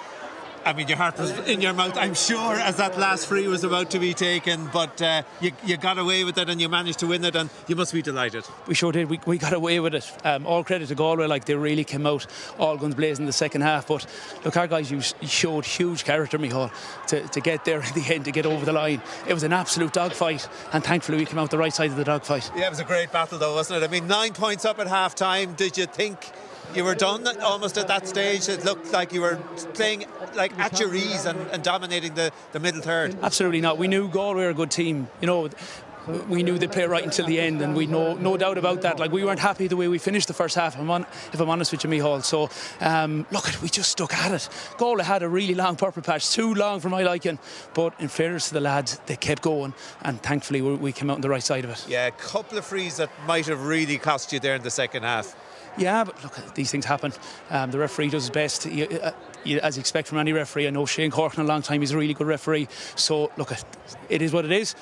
I mean, your heart was in your mouth, I'm sure, as that last free was about to be taken, but uh, you, you got away with it and you managed to win it, and you must be delighted. We sure did. We, we got away with it. Um, all credit to Galway, like they really came out all guns blazing in the second half. But look, our guys you showed huge character, Michal, to, to get there in the end, to get over the line. It was an absolute dogfight, and thankfully we came out the right side of the dogfight. Yeah, it was a great battle, though, wasn't it? I mean, nine points up at half time. Did you think? You were done almost at that stage. It looked like you were playing like at your ease and, and dominating the, the middle third. Absolutely not. We knew Galway were a good team. You know, we knew they'd play right until the end, and we no no doubt about that. Like we weren't happy the way we finished the first half. I'm on, if I'm honest with you, Michal. So um, look, we just stuck at it. Galway had a really long purple patch, too long for my liking. But in fairness to the lads, they kept going, and thankfully we, we came out on the right side of it. Yeah, a couple of frees that might have really cost you there in the second half. Yeah, but look, these things happen. Um, the referee does his best, he, uh, he, as you expect from any referee. I know Shane Corcoran a long time, he's a really good referee. So, look, it is what it is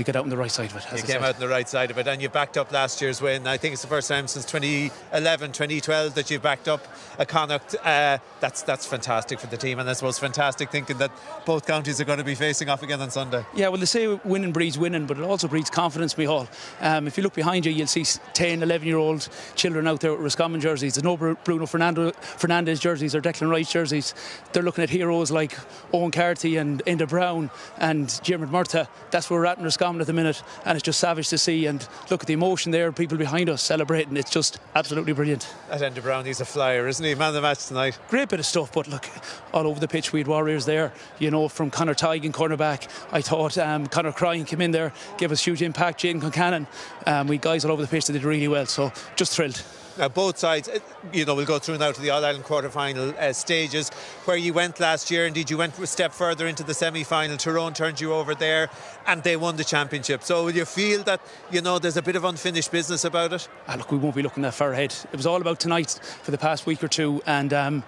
we got out on the right side of it. You came out on the right side of it and you backed up last year's win. I think it's the first time since 2011, 2012 that you've backed up a Connacht. Uh, that's that's fantastic for the team and I suppose fantastic thinking that both counties are going to be facing off again on Sunday. Yeah, well they say winning breeds winning, but it also breeds confidence, Michal. Um, if you look behind you, you'll see 10, 11 year old children out there with Roscommon jerseys. There's no Bruno Fernando, Fernandez jerseys or Declan Rice jerseys. They're looking at heroes like Owen Carty and Enda Brown and Jeremy Murta. That's where we're at in Roscommon at the minute and it's just savage to see and look at the emotion there, people behind us celebrating. It's just absolutely brilliant. That Enda Brown, he's a flyer, isn't he? Man of the match tonight. Great bit of stuff, but look, all over the pitch we had warriors there, you know, from Connor Tighe in cornerback. I thought um, Connor Crying came in there, gave us huge impact. Jaden Concannon, um, we guys all over the pitch that did really well, so just thrilled. Now, both sides, eh, you know, we'll go through now to the All Ireland quarter final uh, stages where you went last year. Indeed, you went a step further into the semi final. Tyrone turned you over there and they won the championship. So, will you feel that, you know, there's a bit of unfinished business about it? Ah, look, we won't be looking that far ahead. It was all about tonight for the past week or two, and um,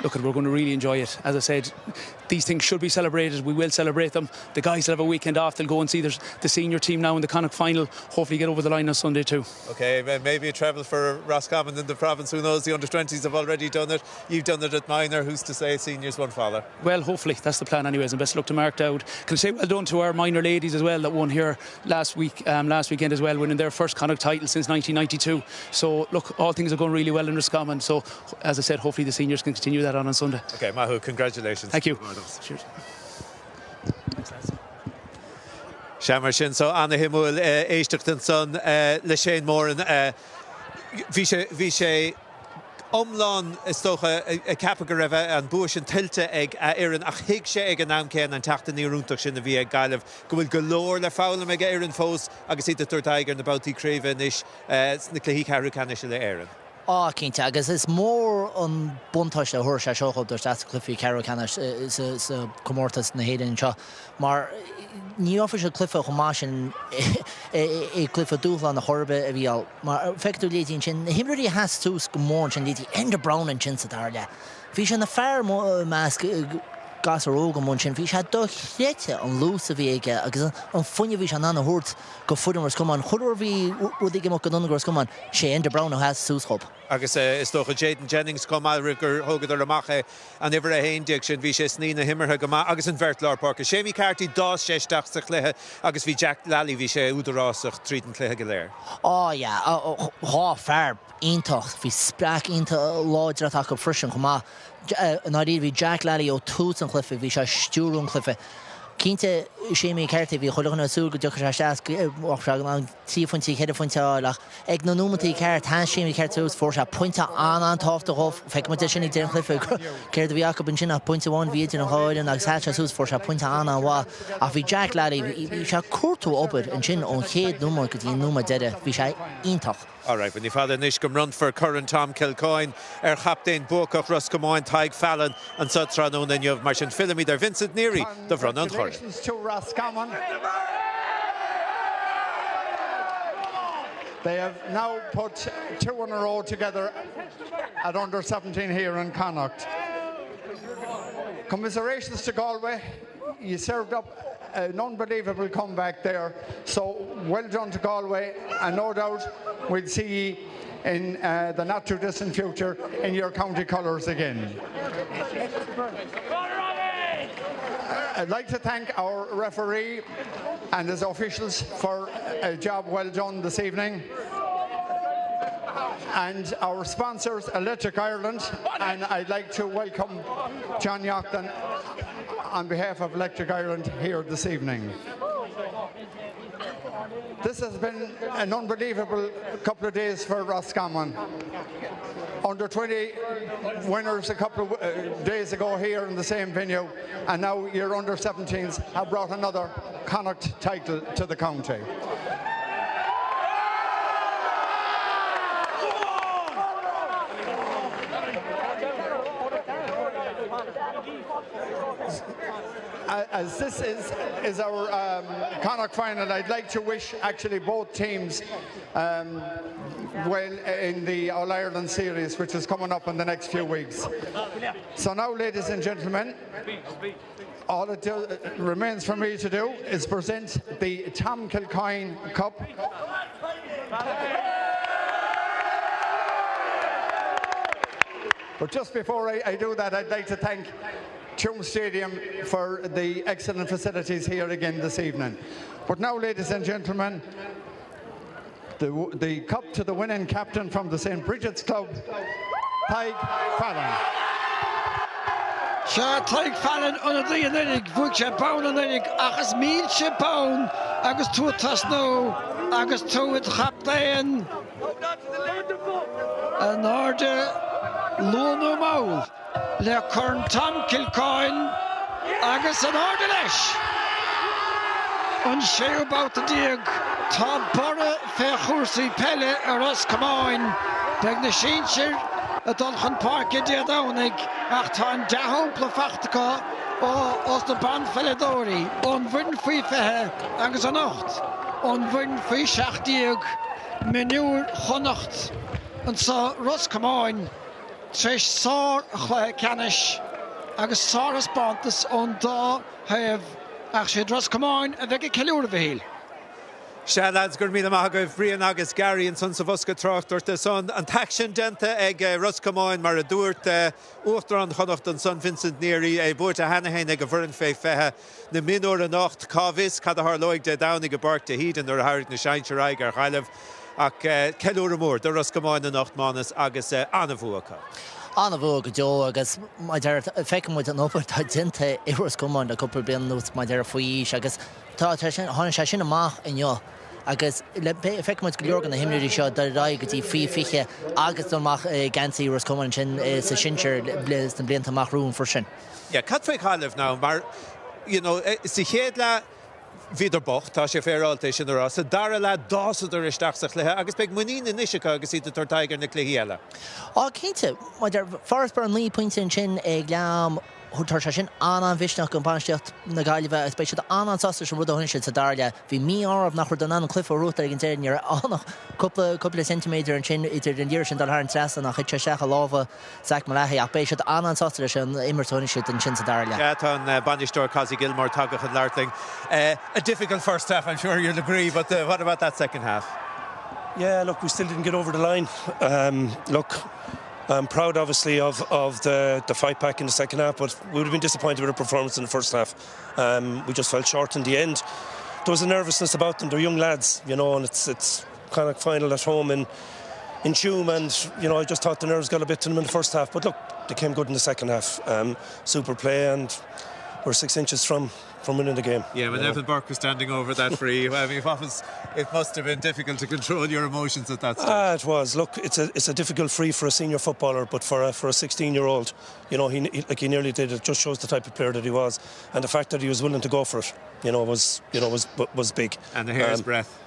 look, we're going to really enjoy it. As I said, these things should be celebrated. We will celebrate them. The guys will have a weekend off. They'll go and see the senior team now in the Connacht final. Hopefully, get over the line on Sunday too. Okay, maybe a treble for Roscommon in the province. Who knows? The under 20s have already done it. You've done it at minor. Who's to say seniors won't follow? Well, hopefully that's the plan, anyways. And best luck to Mark Dowd. Can I say well done to our minor ladies as well that won here last week, um, last weekend as well, winning their first Connacht title since 1992. So look, all things are going really well in Roscommon. So as I said, hopefully the seniors can continue that on on Sunday. Okay, Mahu, congratulations. Thank you. Cheers. Sea mar sin so ana-shuimiúil éisteacht ansan le Shane Moran. Bhí sé bhí sé iomlán is dócha ag ceapadh go raibh an bua sin tuillte ag a fhoireann ach thuig sé ag an am céanna an teacht aniar iontach sin a bhí ag Gaillimh go bhfuil go leor le foghlaim ag a fhoireann fós agus iad ag tabhairt aghaidh ar na babhtaí craoibhe anois sna cluichí ceathrú ceannais uile-Éireann. Á, cinnte, agus is mór an buntáiste a thabharfadh sé seo dhóibh dul isteach sa chluiche ceathrú ceannais sa chomórtas na hÉireann anseo mar ní gheobhaidh siad cluiche chomh maith sin i gcluiche dúshlánach ar bith a bhí ann. Mar feicfidh tú leithéidí ansin, na himreoirí a sheas suas go mór ansin, leithéidí Enda Brown ansin sa dara leath. Bhí sé ina fear i measc gasúir óga amuigh ansin, bhí sé dochreidte an luas a bhí aige agus an fuinneamh a bhí sé in ann a thabhairt go foireann Ros Comáin. Chuile uair a bhí rud ag imeacht go dona go Ros Comáin, sé Enda Brown a sheas suas dhób. Agus is dócha Jaden Jennings chomh maith roimh gur thógadar amach é, an uimhir 11 sin, bhí sé ag snoí na himeartha go maith agus an bheirt lár páirce. Séimí Carty, d'fhás sé isteach sa chluiche agus bhí Jack Lally, bhí sé údarásach tríd an chluiche go léir. Á yeah, dhá fear iontach, bhí spreac iontach láidir acu freisin chomh maith. I ndáiríre bhí Jack Lally ó tús an chluiche, bhí sé ag stiúrú an chluiche. Cinnte, Séimí Carthy, bhí chuile dhuine ag súil go dtiocfadh sé isteach go mbeadh sé in ann trí phointí, cheithre phointe a fháil ach ag na nóimeantaí ceart, sheas Séimí Carthy suas, fuair sé pointe an-an-tábhachtach dhóibh. Feicfidh muid é sin ag deireadh an chluiche, céard a bhí acu ansin ach pointe amháin a bhí idir an dhá fhoireann agus sheas sé suas, fuair sé pointe an-an-mhaith ach bhí Jack Lally, bhí sé ag cuartú obair ansin ón chéad nóiméad go dtí an nóiméad deiridh, bhí sé iontach. Alright, ní fada anois go mbronnfar Corn Tom Kilcoyne ar chaptaen buacach Ros Comáin, Tadhg Fallon, anseo tráthnóna inniu. Mar sin, fillimid ar Vincent Neary do bhronnadh an chorn. Congratulations to Roscommon. They have now put two in a row together at under 17 here in Connacht. Commiserations to Galway. You served up an unbelievable comeback there. So well done to Galway and no doubt we'll see you in uh, the not too distant future in your county colours again. I'd like to thank our referee and his officials for a job well done this evening. And our sponsors, Electric Ireland, and I'd like to welcome John Yachten on behalf of Electric Ireland here this evening. This has been an unbelievable couple of days for Roscommon. Under 20 winners a couple of uh, days ago here in the same venue, and now your under 17s have brought another Connacht title to the county. As this is, is our um, Connacht final, I'd like to wish actually both teams um, well in the All-Ireland series, which is coming up in the next few weeks. So now, ladies and gentlemen, all it do, uh, remains for me to do is present the Tom Kilcoyne Cup. But just before I, I do that, I'd like to thank Tuam Stadium for the excellent facilities here again this evening. But now, ladies and gentlemen, the, the cup to the winning captain from the St. Bridget's Club, Tadhg Fallon. Sea, Tadhg Fallon, ionadaí anuraidh, bhuaigh sé bonn anuraidh ach is milse bonn agus tú ag tosnú agus tú id chaptaen in airde luath nó mall. Le Corn Tom Kilcoyne agus in airde leis! An séú babhta Tá borradh fé chúrsaí peile i Ros Comáin. Beidh na sinsir ag dul chun páirce Dé Domhnaigh ach tá an dea-shampla faighte acu ó na banpheileadóirí, ón bhfoireann faoi 20 agus anocht ón bhfoireann faoi 17, mionúir Chonnacht anso Ros Comáin. Tar éis sár-chluiche ceannais agus sárthaispeántas ón dá thaobh ach siad Ros Comáin a bheidh ag ceiliúradh, a Mhichíl. Sea, lads, go raibh míle maith agaibh, Brian agus Gary ansan sa bhosca tráchtaireachta san. An t-aicsean déanta ag Ros Comáin, mar a dúirt Uachtarán Chonnacht ansan, Vincent Neary, é buaite cheana féin ag an bhfoireann fé 20. Na mionúir anocht, cá bhfios cad a tharlóidh Dé Domhnaigh i bPáirc de hÍde nuair a thabharfaidh na sinsir aghaidh ar Ghaillimh. Ach ceiliúradh mór do Ros Comáin anocht, Mánas, agus an-bhua acu. An-bhua go deo agus mar a deir, feiceann muid an obair atá déanta i Ros Comáin le cúpla bliain anuas mar a deir faoi aois agus tá sé sin, tháinig sé sin amach inniu agus feiceann muid go leor de na himreoirí seo dul ar aghaidh go dtí faoi 20 agus dul amach i ngeansaí Ros Comáin ansin sa sinsear sna blianta amach romhainn freisin. Yeah, cad faoi Ghaillimh now mar you know sa chéad leath bhíodar bocht, tá sé féaráilte é sin a rá. Sa dara leath d'fhásadar isteach sa chluiche agus beidh muinín anois acu agus iad ag tabhairt aghaidh ar na cluichí eile. Á cinnte, mar a deir, farasbarr 9 pointe ansin ag leath am, tabharfaidh sé sin an-an-mhisneach do bhainistíocht na Gaillimhe agus beidh siad an-an-sásta leis an rud a rinne siad sa dara leath. Bhí mí-ádh orthu nach raibh in ann an cluiche a ghnóthachtáil ag an deireadh, ní raibh ach cúpla, cúpla ceintiméadar ansin idir an liathróid sin dul thar an trasnán ach thit sé isteach i lámha Zach Mullahy ach beidh siad an-an-sásta leis an imirt a rinne siad ansin sa dara leath. Sea, tá an bainisteoir Cossie Gilmore tagtha chun labhairt linn. A difficult first half, I'm sure you'll agree, but what about that second half? Yeah, look, we still didn't get over the line. Um, look, I'm proud, obviously, of, of the, the fight back in the second half, but we would have been disappointed with our performance in the first half. Um, we just fell short in the end. There was a nervousness about them. They're young lads, you know, and it's, it's kind of final at home in in Tuam and you know I just thought the nerves got a bit to them in the first half but look they came good in the second half um, super play and we're six inches from from winning the game. Yeah, when Evan Burke was standing over that free, I mean, what was, it must have been difficult to control your emotions at that stage. Ah, it was. Look, it's a it's a difficult free for a senior footballer, but for a, for a 16-year-old, you know, he, he like he nearly did. It just shows the type of player that he was, and the fact that he was willing to go for it, you know, was you know was was big. And the hair's um, breadth.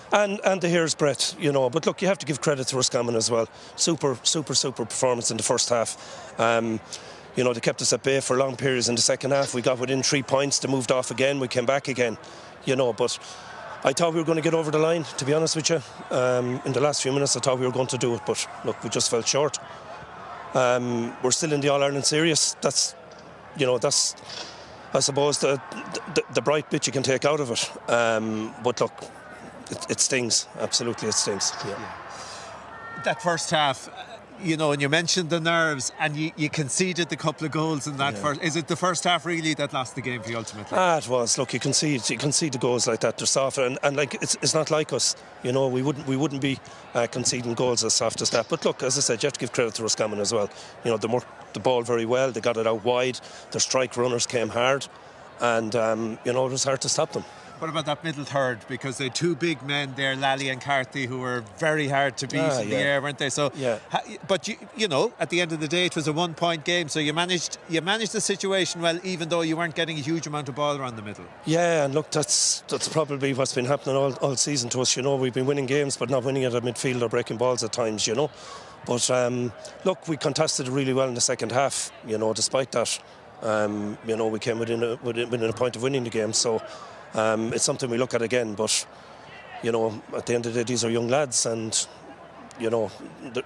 And, and the hair's breadth, you know. But look, you have to give credit to Roscommon as well. Super, super, super performance in the first half. Um, you know, they kept us at bay for long periods in the second half. We got within three points, they moved off again, we came back again, you know. But I thought we were going to get over the line, to be honest with you. Um, in the last few minutes, I thought we were going to do it, but look, we just fell short. Um, we're still in the All Ireland series. That's, you know, that's, I suppose, the, the, the bright bit you can take out of it. Um, but look, it, it stings. Absolutely, it stings. Yeah. yeah. That first half, you know, and you mentioned the nerves, and you, you conceded the couple of goals in that yeah. first. Is it the first half really that lost the game for you ultimately? Ah, it was. Look, you concede, you concede the goals like that. They're soft, and, and like it's, it's not like us. You know, we wouldn't we wouldn't be uh, conceding goals as soft as that. But look, as I said, you have to give credit to Roscommon as well. You know, they worked the ball very well. They got it out wide. Their strike runners came hard, and um, you know it was hard to stop them. What about that middle third? Because they two big men there, Lally and Carthy, who were very hard to beat ah, in yeah. the air, weren't they? So, yeah. but you, you know, at the end of the day, it was a one-point game. So you managed, you managed the situation well, even though you weren't getting a huge amount of ball around the middle. Yeah, and look, that's that's probably what's been happening all, all season to us. You know, we've been winning games, but not winning at a midfield or breaking balls at times. You know, but um, look, we contested really well in the second half. You know, despite that, um, you know, we came within a, within, within a point of winning the game. So. Um, it's something we look at again, but you know, at the end of the day, these are young lads, and you know,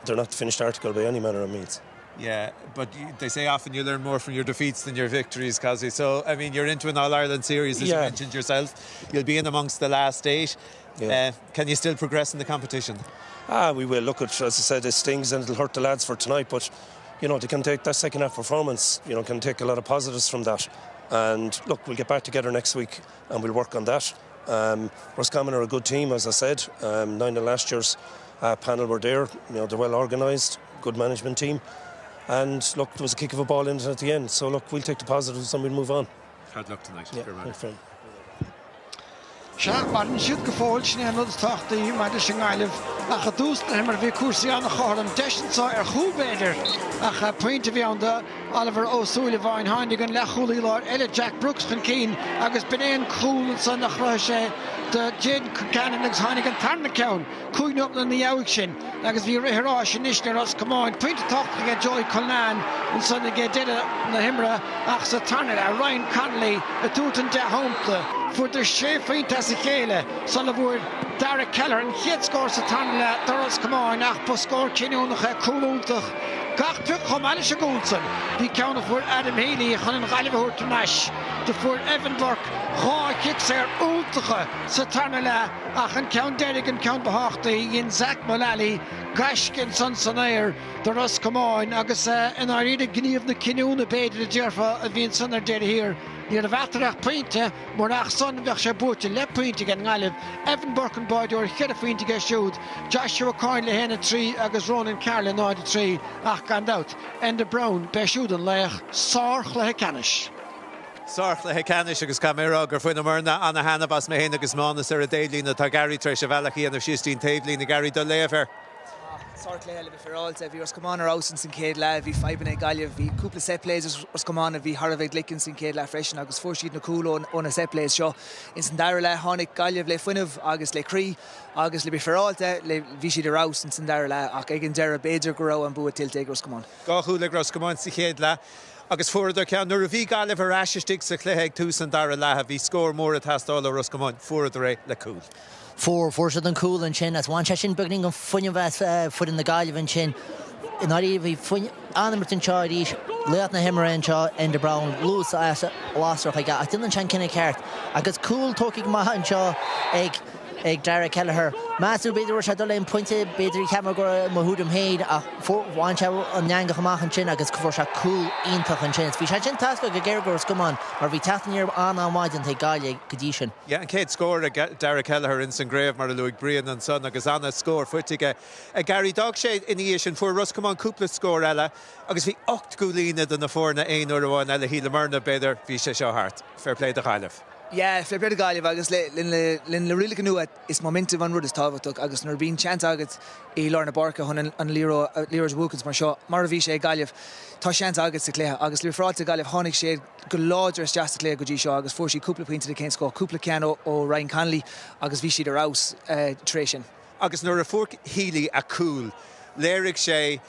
they're not the finished article by any manner of means. Yeah, but you, they say often you learn more from your defeats than your victories, Kazi. So, I mean, you're into an All Ireland series, as yeah. you mentioned yourself. You'll be in amongst the last eight. Yeah. Uh, can you still progress in the competition? Ah, we will. Look, at, as I said, it stings and it'll hurt the lads for tonight, but you know, they can take that second half performance, you know, can take a lot of positives from that. And look, we'll get back together next week and we'll work on that. Um, Roscommon are a good team, as I said. Um, nine of last year's uh, panel were there. You know, they're well organised, good management team. And look, there was a kick of a ball in it at the end. So look, we'll take the positives and we'll move on. Hard luck tonight. Yeah, thanks, Sea, maireann siad go fóill, sin é an rud is tábhachtaí maidir leis an nGaillimh. Ach i dtús na himeartha bhí cúrsaí an-chothrom, deis anseo ar chúl b'fhéidir, ach pointe a bhí ann do Oliver Ó Súilleabháin. Tháinig an leathchúlaí láir eile, Jack Brooks, chun cinn agus b'in é an cúl ansan a chruthaigh sé do Jayden Concannon agus tháinig an tarna ceann 5 nóiméad ina dhiaidh sin agus bhí rith ar ais anois le Ros Comáin. Pointe tábhachtach aige Joey Cullinane ansan ag deireadh na himeartha ach sa tarna leath, Ryan Connolly ag tabhairt an dea-shampla. Fuaireadar sé phointe as a chéile sula bhfuair Dara Kelleher an chéad scór sa tarna leath do Ros Comáin ach ba scór cinniúnach é cúl iontach gach pioc chomh maith leis an gcúl san. Bhí ceann a fuair Adam Healy chun an Ghaillimh a thabhairt thar n-ais. Do fuair Evan Burke 2 chic saor iontacha sa tarna leath Ach an ceann deiridh, an ceann ba thábhachtaí, dhein Zach Mullally gaisce ansan san aer do Ros Comáin agus i ndáiríre gníomh na cinniúna b'fhéidir a déarfá a bhí ansan ar deireadh thiar. Ní raibh eatarthu ach pointe, murach san bheadh sé buaite le pointe ag an nGaillimh. Evan Burke an báideoir, cheithre phointe aige siúd, Joshua Coyne le haon 3 agus Ronan Carr le 0 3 ach gan dabht, Enda Browne, b'é siúd an laoch. Sár-chluiche ceannais. Sárchluiche ceannais agus caithfidh mé a rá gur bhaineamar ana-thaitneamh as mé féin agus Mánas ar an dtaobhlíne. Tá Gary tar éis a bhealach a dhéanamh síos dtí'n taobhlíne. Gary, do léamh air. Sárchluiche le bheith féaráilte. Bhí Ros Comáin ar fheabhas ins an chéad leath. Bhí fadhbanna ag Gaillimh. Bhí cúpla set plays ag Ros Comáin a bhí thar a bheith glic ins an chéad leath freisin agus fuair siad na cúil ó na set plays seo. Ins an dara leath tháinig Gaillimh le fuinneamh agus le croí agus le bheith féaráilte bhí siad ar fheabhas ins an dara leath ach ag an deireadh b'fhéidir go raibh an bua tuillte ag Ros Comáin. Dhá chúl ag Ros Comáin sa chéad leath. Agus fuaireadar ceann. Nuair a bhí Gaillimh ar ais istigh sa chluiche ag tús an dara leatha, bhí scór mór ag teastáil ó Ros Comáin. Fuaireadar é le cúl. Fuair, fuair siad an cúl ansin agus bhain sé sin beagainín den fuinneamh as foireann na Gaillimhe ansin. I ndáiríre bhí fuinneamh, an-imirt anseo arís, laoch na himeartha anseo, Enda Browne, luas lasrach aige ach déanann sé an cinneadh ceart agus cúl tógtha go maith anseo ag. ag Dara Kelleher. Meas tú, b'fhéidir go raibh sé ag dul aon phointe, b'fhéidir, cheap mé go raibh mo thuairim féin ach bhain sé an eangach amach ansin agus fuair sé cúl iontach ansin. Bhí sé sin teascach go géar do Ros Comáin mar bhí teacht aniar an-an-mhaith déanta ag Gaillimh go dtí sin. Yeah, an chéad scór ag Dara Kelleher ins an gcraobh mar a luaigh Brian ansan agus ana-scór faighte aige. Gary, d'fhág sé ina dhiaidh sin, fuair Ros Comáin cúpla scór eile agus bhí 8 gcúilín idir na foirne aon uair amháin eile, shíleamarna, b'fhéidir, bhí sé seo thart. Fair play do Ghaillimh. Yeah, fair play do Ghaillimh agus le na rialacha nua is momentum an rud is tábhachtach agus nuair a bíonn seans agat i lár na páirce chun an liathróid a bhuachaint mar seo, mar a bhí sé ag Gaillimh, tá seans agat sa chluiche agus le fáilte Gaillimh tháinig siad go láidir isteach sa chluiche go dtí seo agus fuair siad cúpla pointe den chéad scoth, cúpla ceann ó Ryan Connolly agus bhí siad ar fheabhas tar éis sin. Agus nuair a fuair Healy a cúl, léirigh sé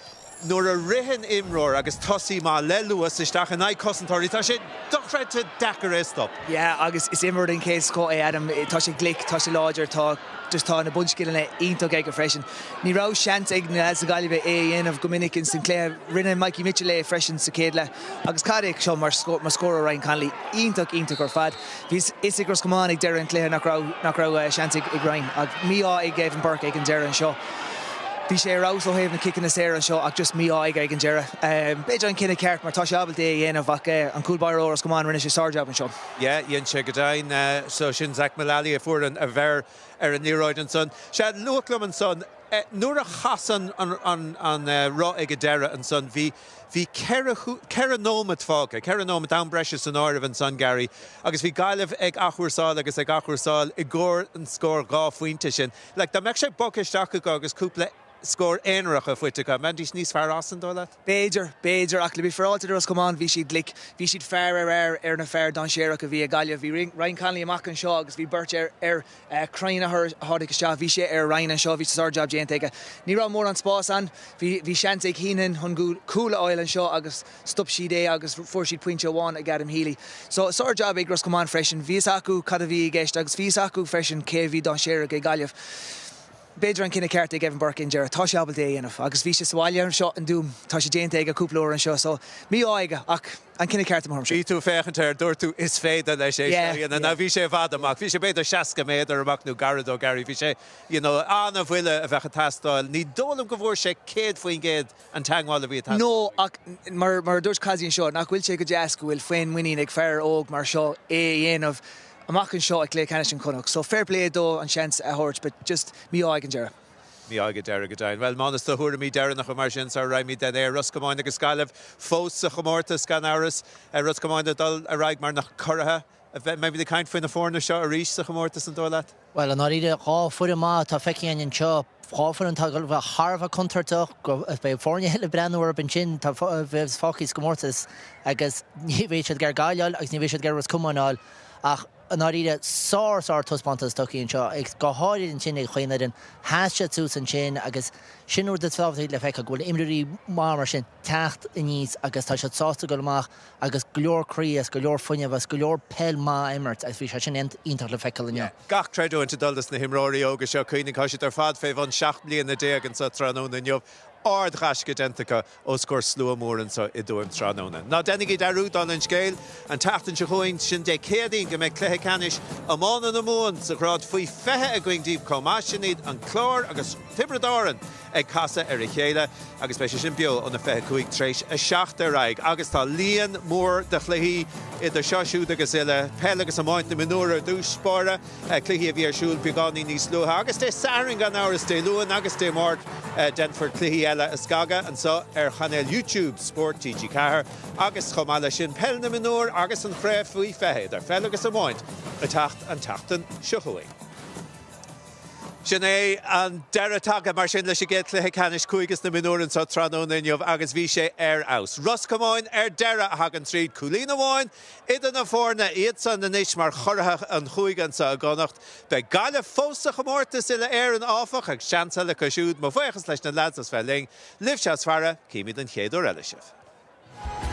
nuair a ritheann imreoir agus tosaí maith le luas isteach in aghaidh cosantóirí, tá sé dochreidte deacair é a stop. Yeah, agus is imreoir den chéad scoth é Adam. Tá sé glic, tá sé láidir, tá just tá na bunscileanna iontach aige freisin. Ní raibh seans ag na leaids na Gaillimhe é a dhéanamh go minic ins an cluiche. Rinne Mikey Mitchell é freisin sa chéad leath. Agus cad é seo mar scór ó Ryan Connolly? Iontach, iontach ar fad. Bhí a fhios ag Ros Comáin ag deireadh an chluiche nach raibh, nach raibh seans ag Ryan. Ach mí-ádh ag Evan Burke ag an deireadh anseo. Bhí sé ar fheabhas ó thaobh na ciceanna saora anseo ach just mí-ádh aige ag an deireadh. B'fhéidir an cinneadh ceart mar tá sé ábalta é a dhéanamh ach an cúl báire ó Ros Comáin, rinne sé sár-jab anseo. Yeah, dhein sé go deimhin. So sin Zach Mullally a fuair an, a bheir ar an liathróid ansan. Sea, luach liom ansan, nuair a chas an, an, an roth ag an deireadh ansan, bhí, Bhí 4 nóimeat fágtha, 4 nóimeat am breise san áireamh ansan, Gary, agus bhí Gaillimh ag athchúrsáil agus ag athchúrsáil i gcomhair an scór 2 phointe sin. Like, dá mbeadh sé bogtha isteach acu agus cúpla scór aonaracha faighte acu, an mbeidís níos fearr as, an dóigh leat? B'fhéidir, b'fhéidir, ach le bheith féaráilte do Ros Comáin, bhí siad glic. Bhí siad fear ar fhear ar na fear dainséarach a bhí ag Gaillimh. Bhí Ryan Connolly amach anseo agus bhí beirt air, air. Crean a tháinig isteach, bhí sé ar Ryan anseo, bhí sár-jab déanta aige. Ní raibh mórán spás ann, bhí bhí seans ag Heneghan chun cúl a fháil anseo agus stop siad é agus fuair siad pointe amháin ag Adam Healy. So sár-jab ag Ros Comáin freisin, bhí fhios acu cad a bhí i gceist agus bhí fhios acu freisin cé a bhí dainséarach ag Gaillimh. B'fhéidir an cinneadh ceart ag Evan Burke i ndeireadh, tá sé ábalta é a dhéanamh agus bhí sé sa bhaile anseo in Tuaim, tá sé déanta aige cúpla uair anseo so mí-ádh aige ach an cinneadh ceart i mo thuairimse. Bhí tú ag féachaint air, dúirt tú is féidir leis é seo a dhéanamh. Now bhí sé i bhfad amach, bhí sé b'fhéidir 60 méadar amach nó gairid ó Gary, bhí sé you know an-bhuille a bheadh ag teastáil. Ní dóigh liom go bhfuair sé 100% an teagmháil a bhí ag teastáil. No ach mar mar a dúirt Kazi anseo, nach bhfuil sé go deas go bhfuil féinmhuinín ag fear óg mar seo é a dhéanamh amach anseo ag Cluiche Ceannais an Chonnacht. So fair play dó an seans a thabhairt but just mí-ádh ag an deireadh. Mí-ádh ag an deireadh go deimhin. Bhuel, Mánas, do thuairimí deireanacha mar sin sara raghaimid den aer. Ros Comáin agus Gaillimh fós sa chomórtas gan amhras. Ros Comáin ag dul ar aghaidh mar na curaithe. Beimid ag caint faoi na foirne seo arís sa chomórtas, an dóigh leat? Bhuel, i ndáiríre, 2 foireann maith atá feicthe againn anseo. 2 foireann atá ag dul a bheith thar a bheith contúirteach. Beidh foirne eile ag breathnú orthu ansin atá a bheas fágtha sa gcomórtas agus ní bheidh siad ag iarraidh Gaillimh a fháil agus ní bheidh siad ag iarraidh Ros Comáin a fháil ach i ndáiríre, sár, sár taispeántas tugtha anseo agus go háirid ansin ag chaon fhoireann. Sheas siad suas ansin agus sin rud is tábhachtaí le feiceáil, go bhfuil imreoirí maith mar sin teacht aníos agus tá siad sásta dul amach agus go leor croí agus go leor fuinnimh agus go leor peil maith a imirt agus bhí sé sin iontach le feiceáil inniu. Gach creidiúint ag dul dos na himreoirí óga seo, cuimhnigh, tá siad ar fad fé bhun 17 mbliana anseo tráthnóna inniu. Ard-ghaisce déanta acu os comhair slua mór anseo i dTuaim tráthnóna. Ná déanaigí dearúd, dála an scéil, an tseachtain seo chugainn, sin Dé Céadaoin, go mbeidh cluiche ceannais iomána na Mumhan sa ghrád faoi 20 againn daoibh chomh maith. Sin iad an Clár agus Tiobraid Árann ag casadh ar a chéile agus beidh sé sin beo óna 25 tar éis a 7 ar aghaidh. Agus tá líon mór de chluichí idir seo, siúd agus uile, peil agus iomáint na mionúr ar dtús báire. Cluichí a bhí ar siúl beagáinín níos luaithe agus Dé Sathairn gan amhras, Dé Luain agus Dé Máirt déanfar cluichí eile a scagadh anseo ar chainéal YouTube Spórt TG4 agus chomh maith leis sin Peil na Mionúr agus an Chraobh Faoi 20 idir pheil agus iomáint ag teacht an tseachtain seo chugainn. Sin é an deireadh tagtha mar sin leis an gcéad chluiche ceannais cúige sna mionúir anseo tráthnóna inniu agus bhí sé ar fheabhas. Ros Comáin ar deireadh a thagann tríd, cúilín amháin Idir na foirne, iadsan anois mar churaithe an chúige anseo i gConnacht. Beidh Gaillimh fós sa chomórtas uile-Éireann, áfach, agus seans eile acu siúd. Mo bhuíochas leis na leaids as bheith linn. Libhse as faire, címid an chéad uair eile sibh.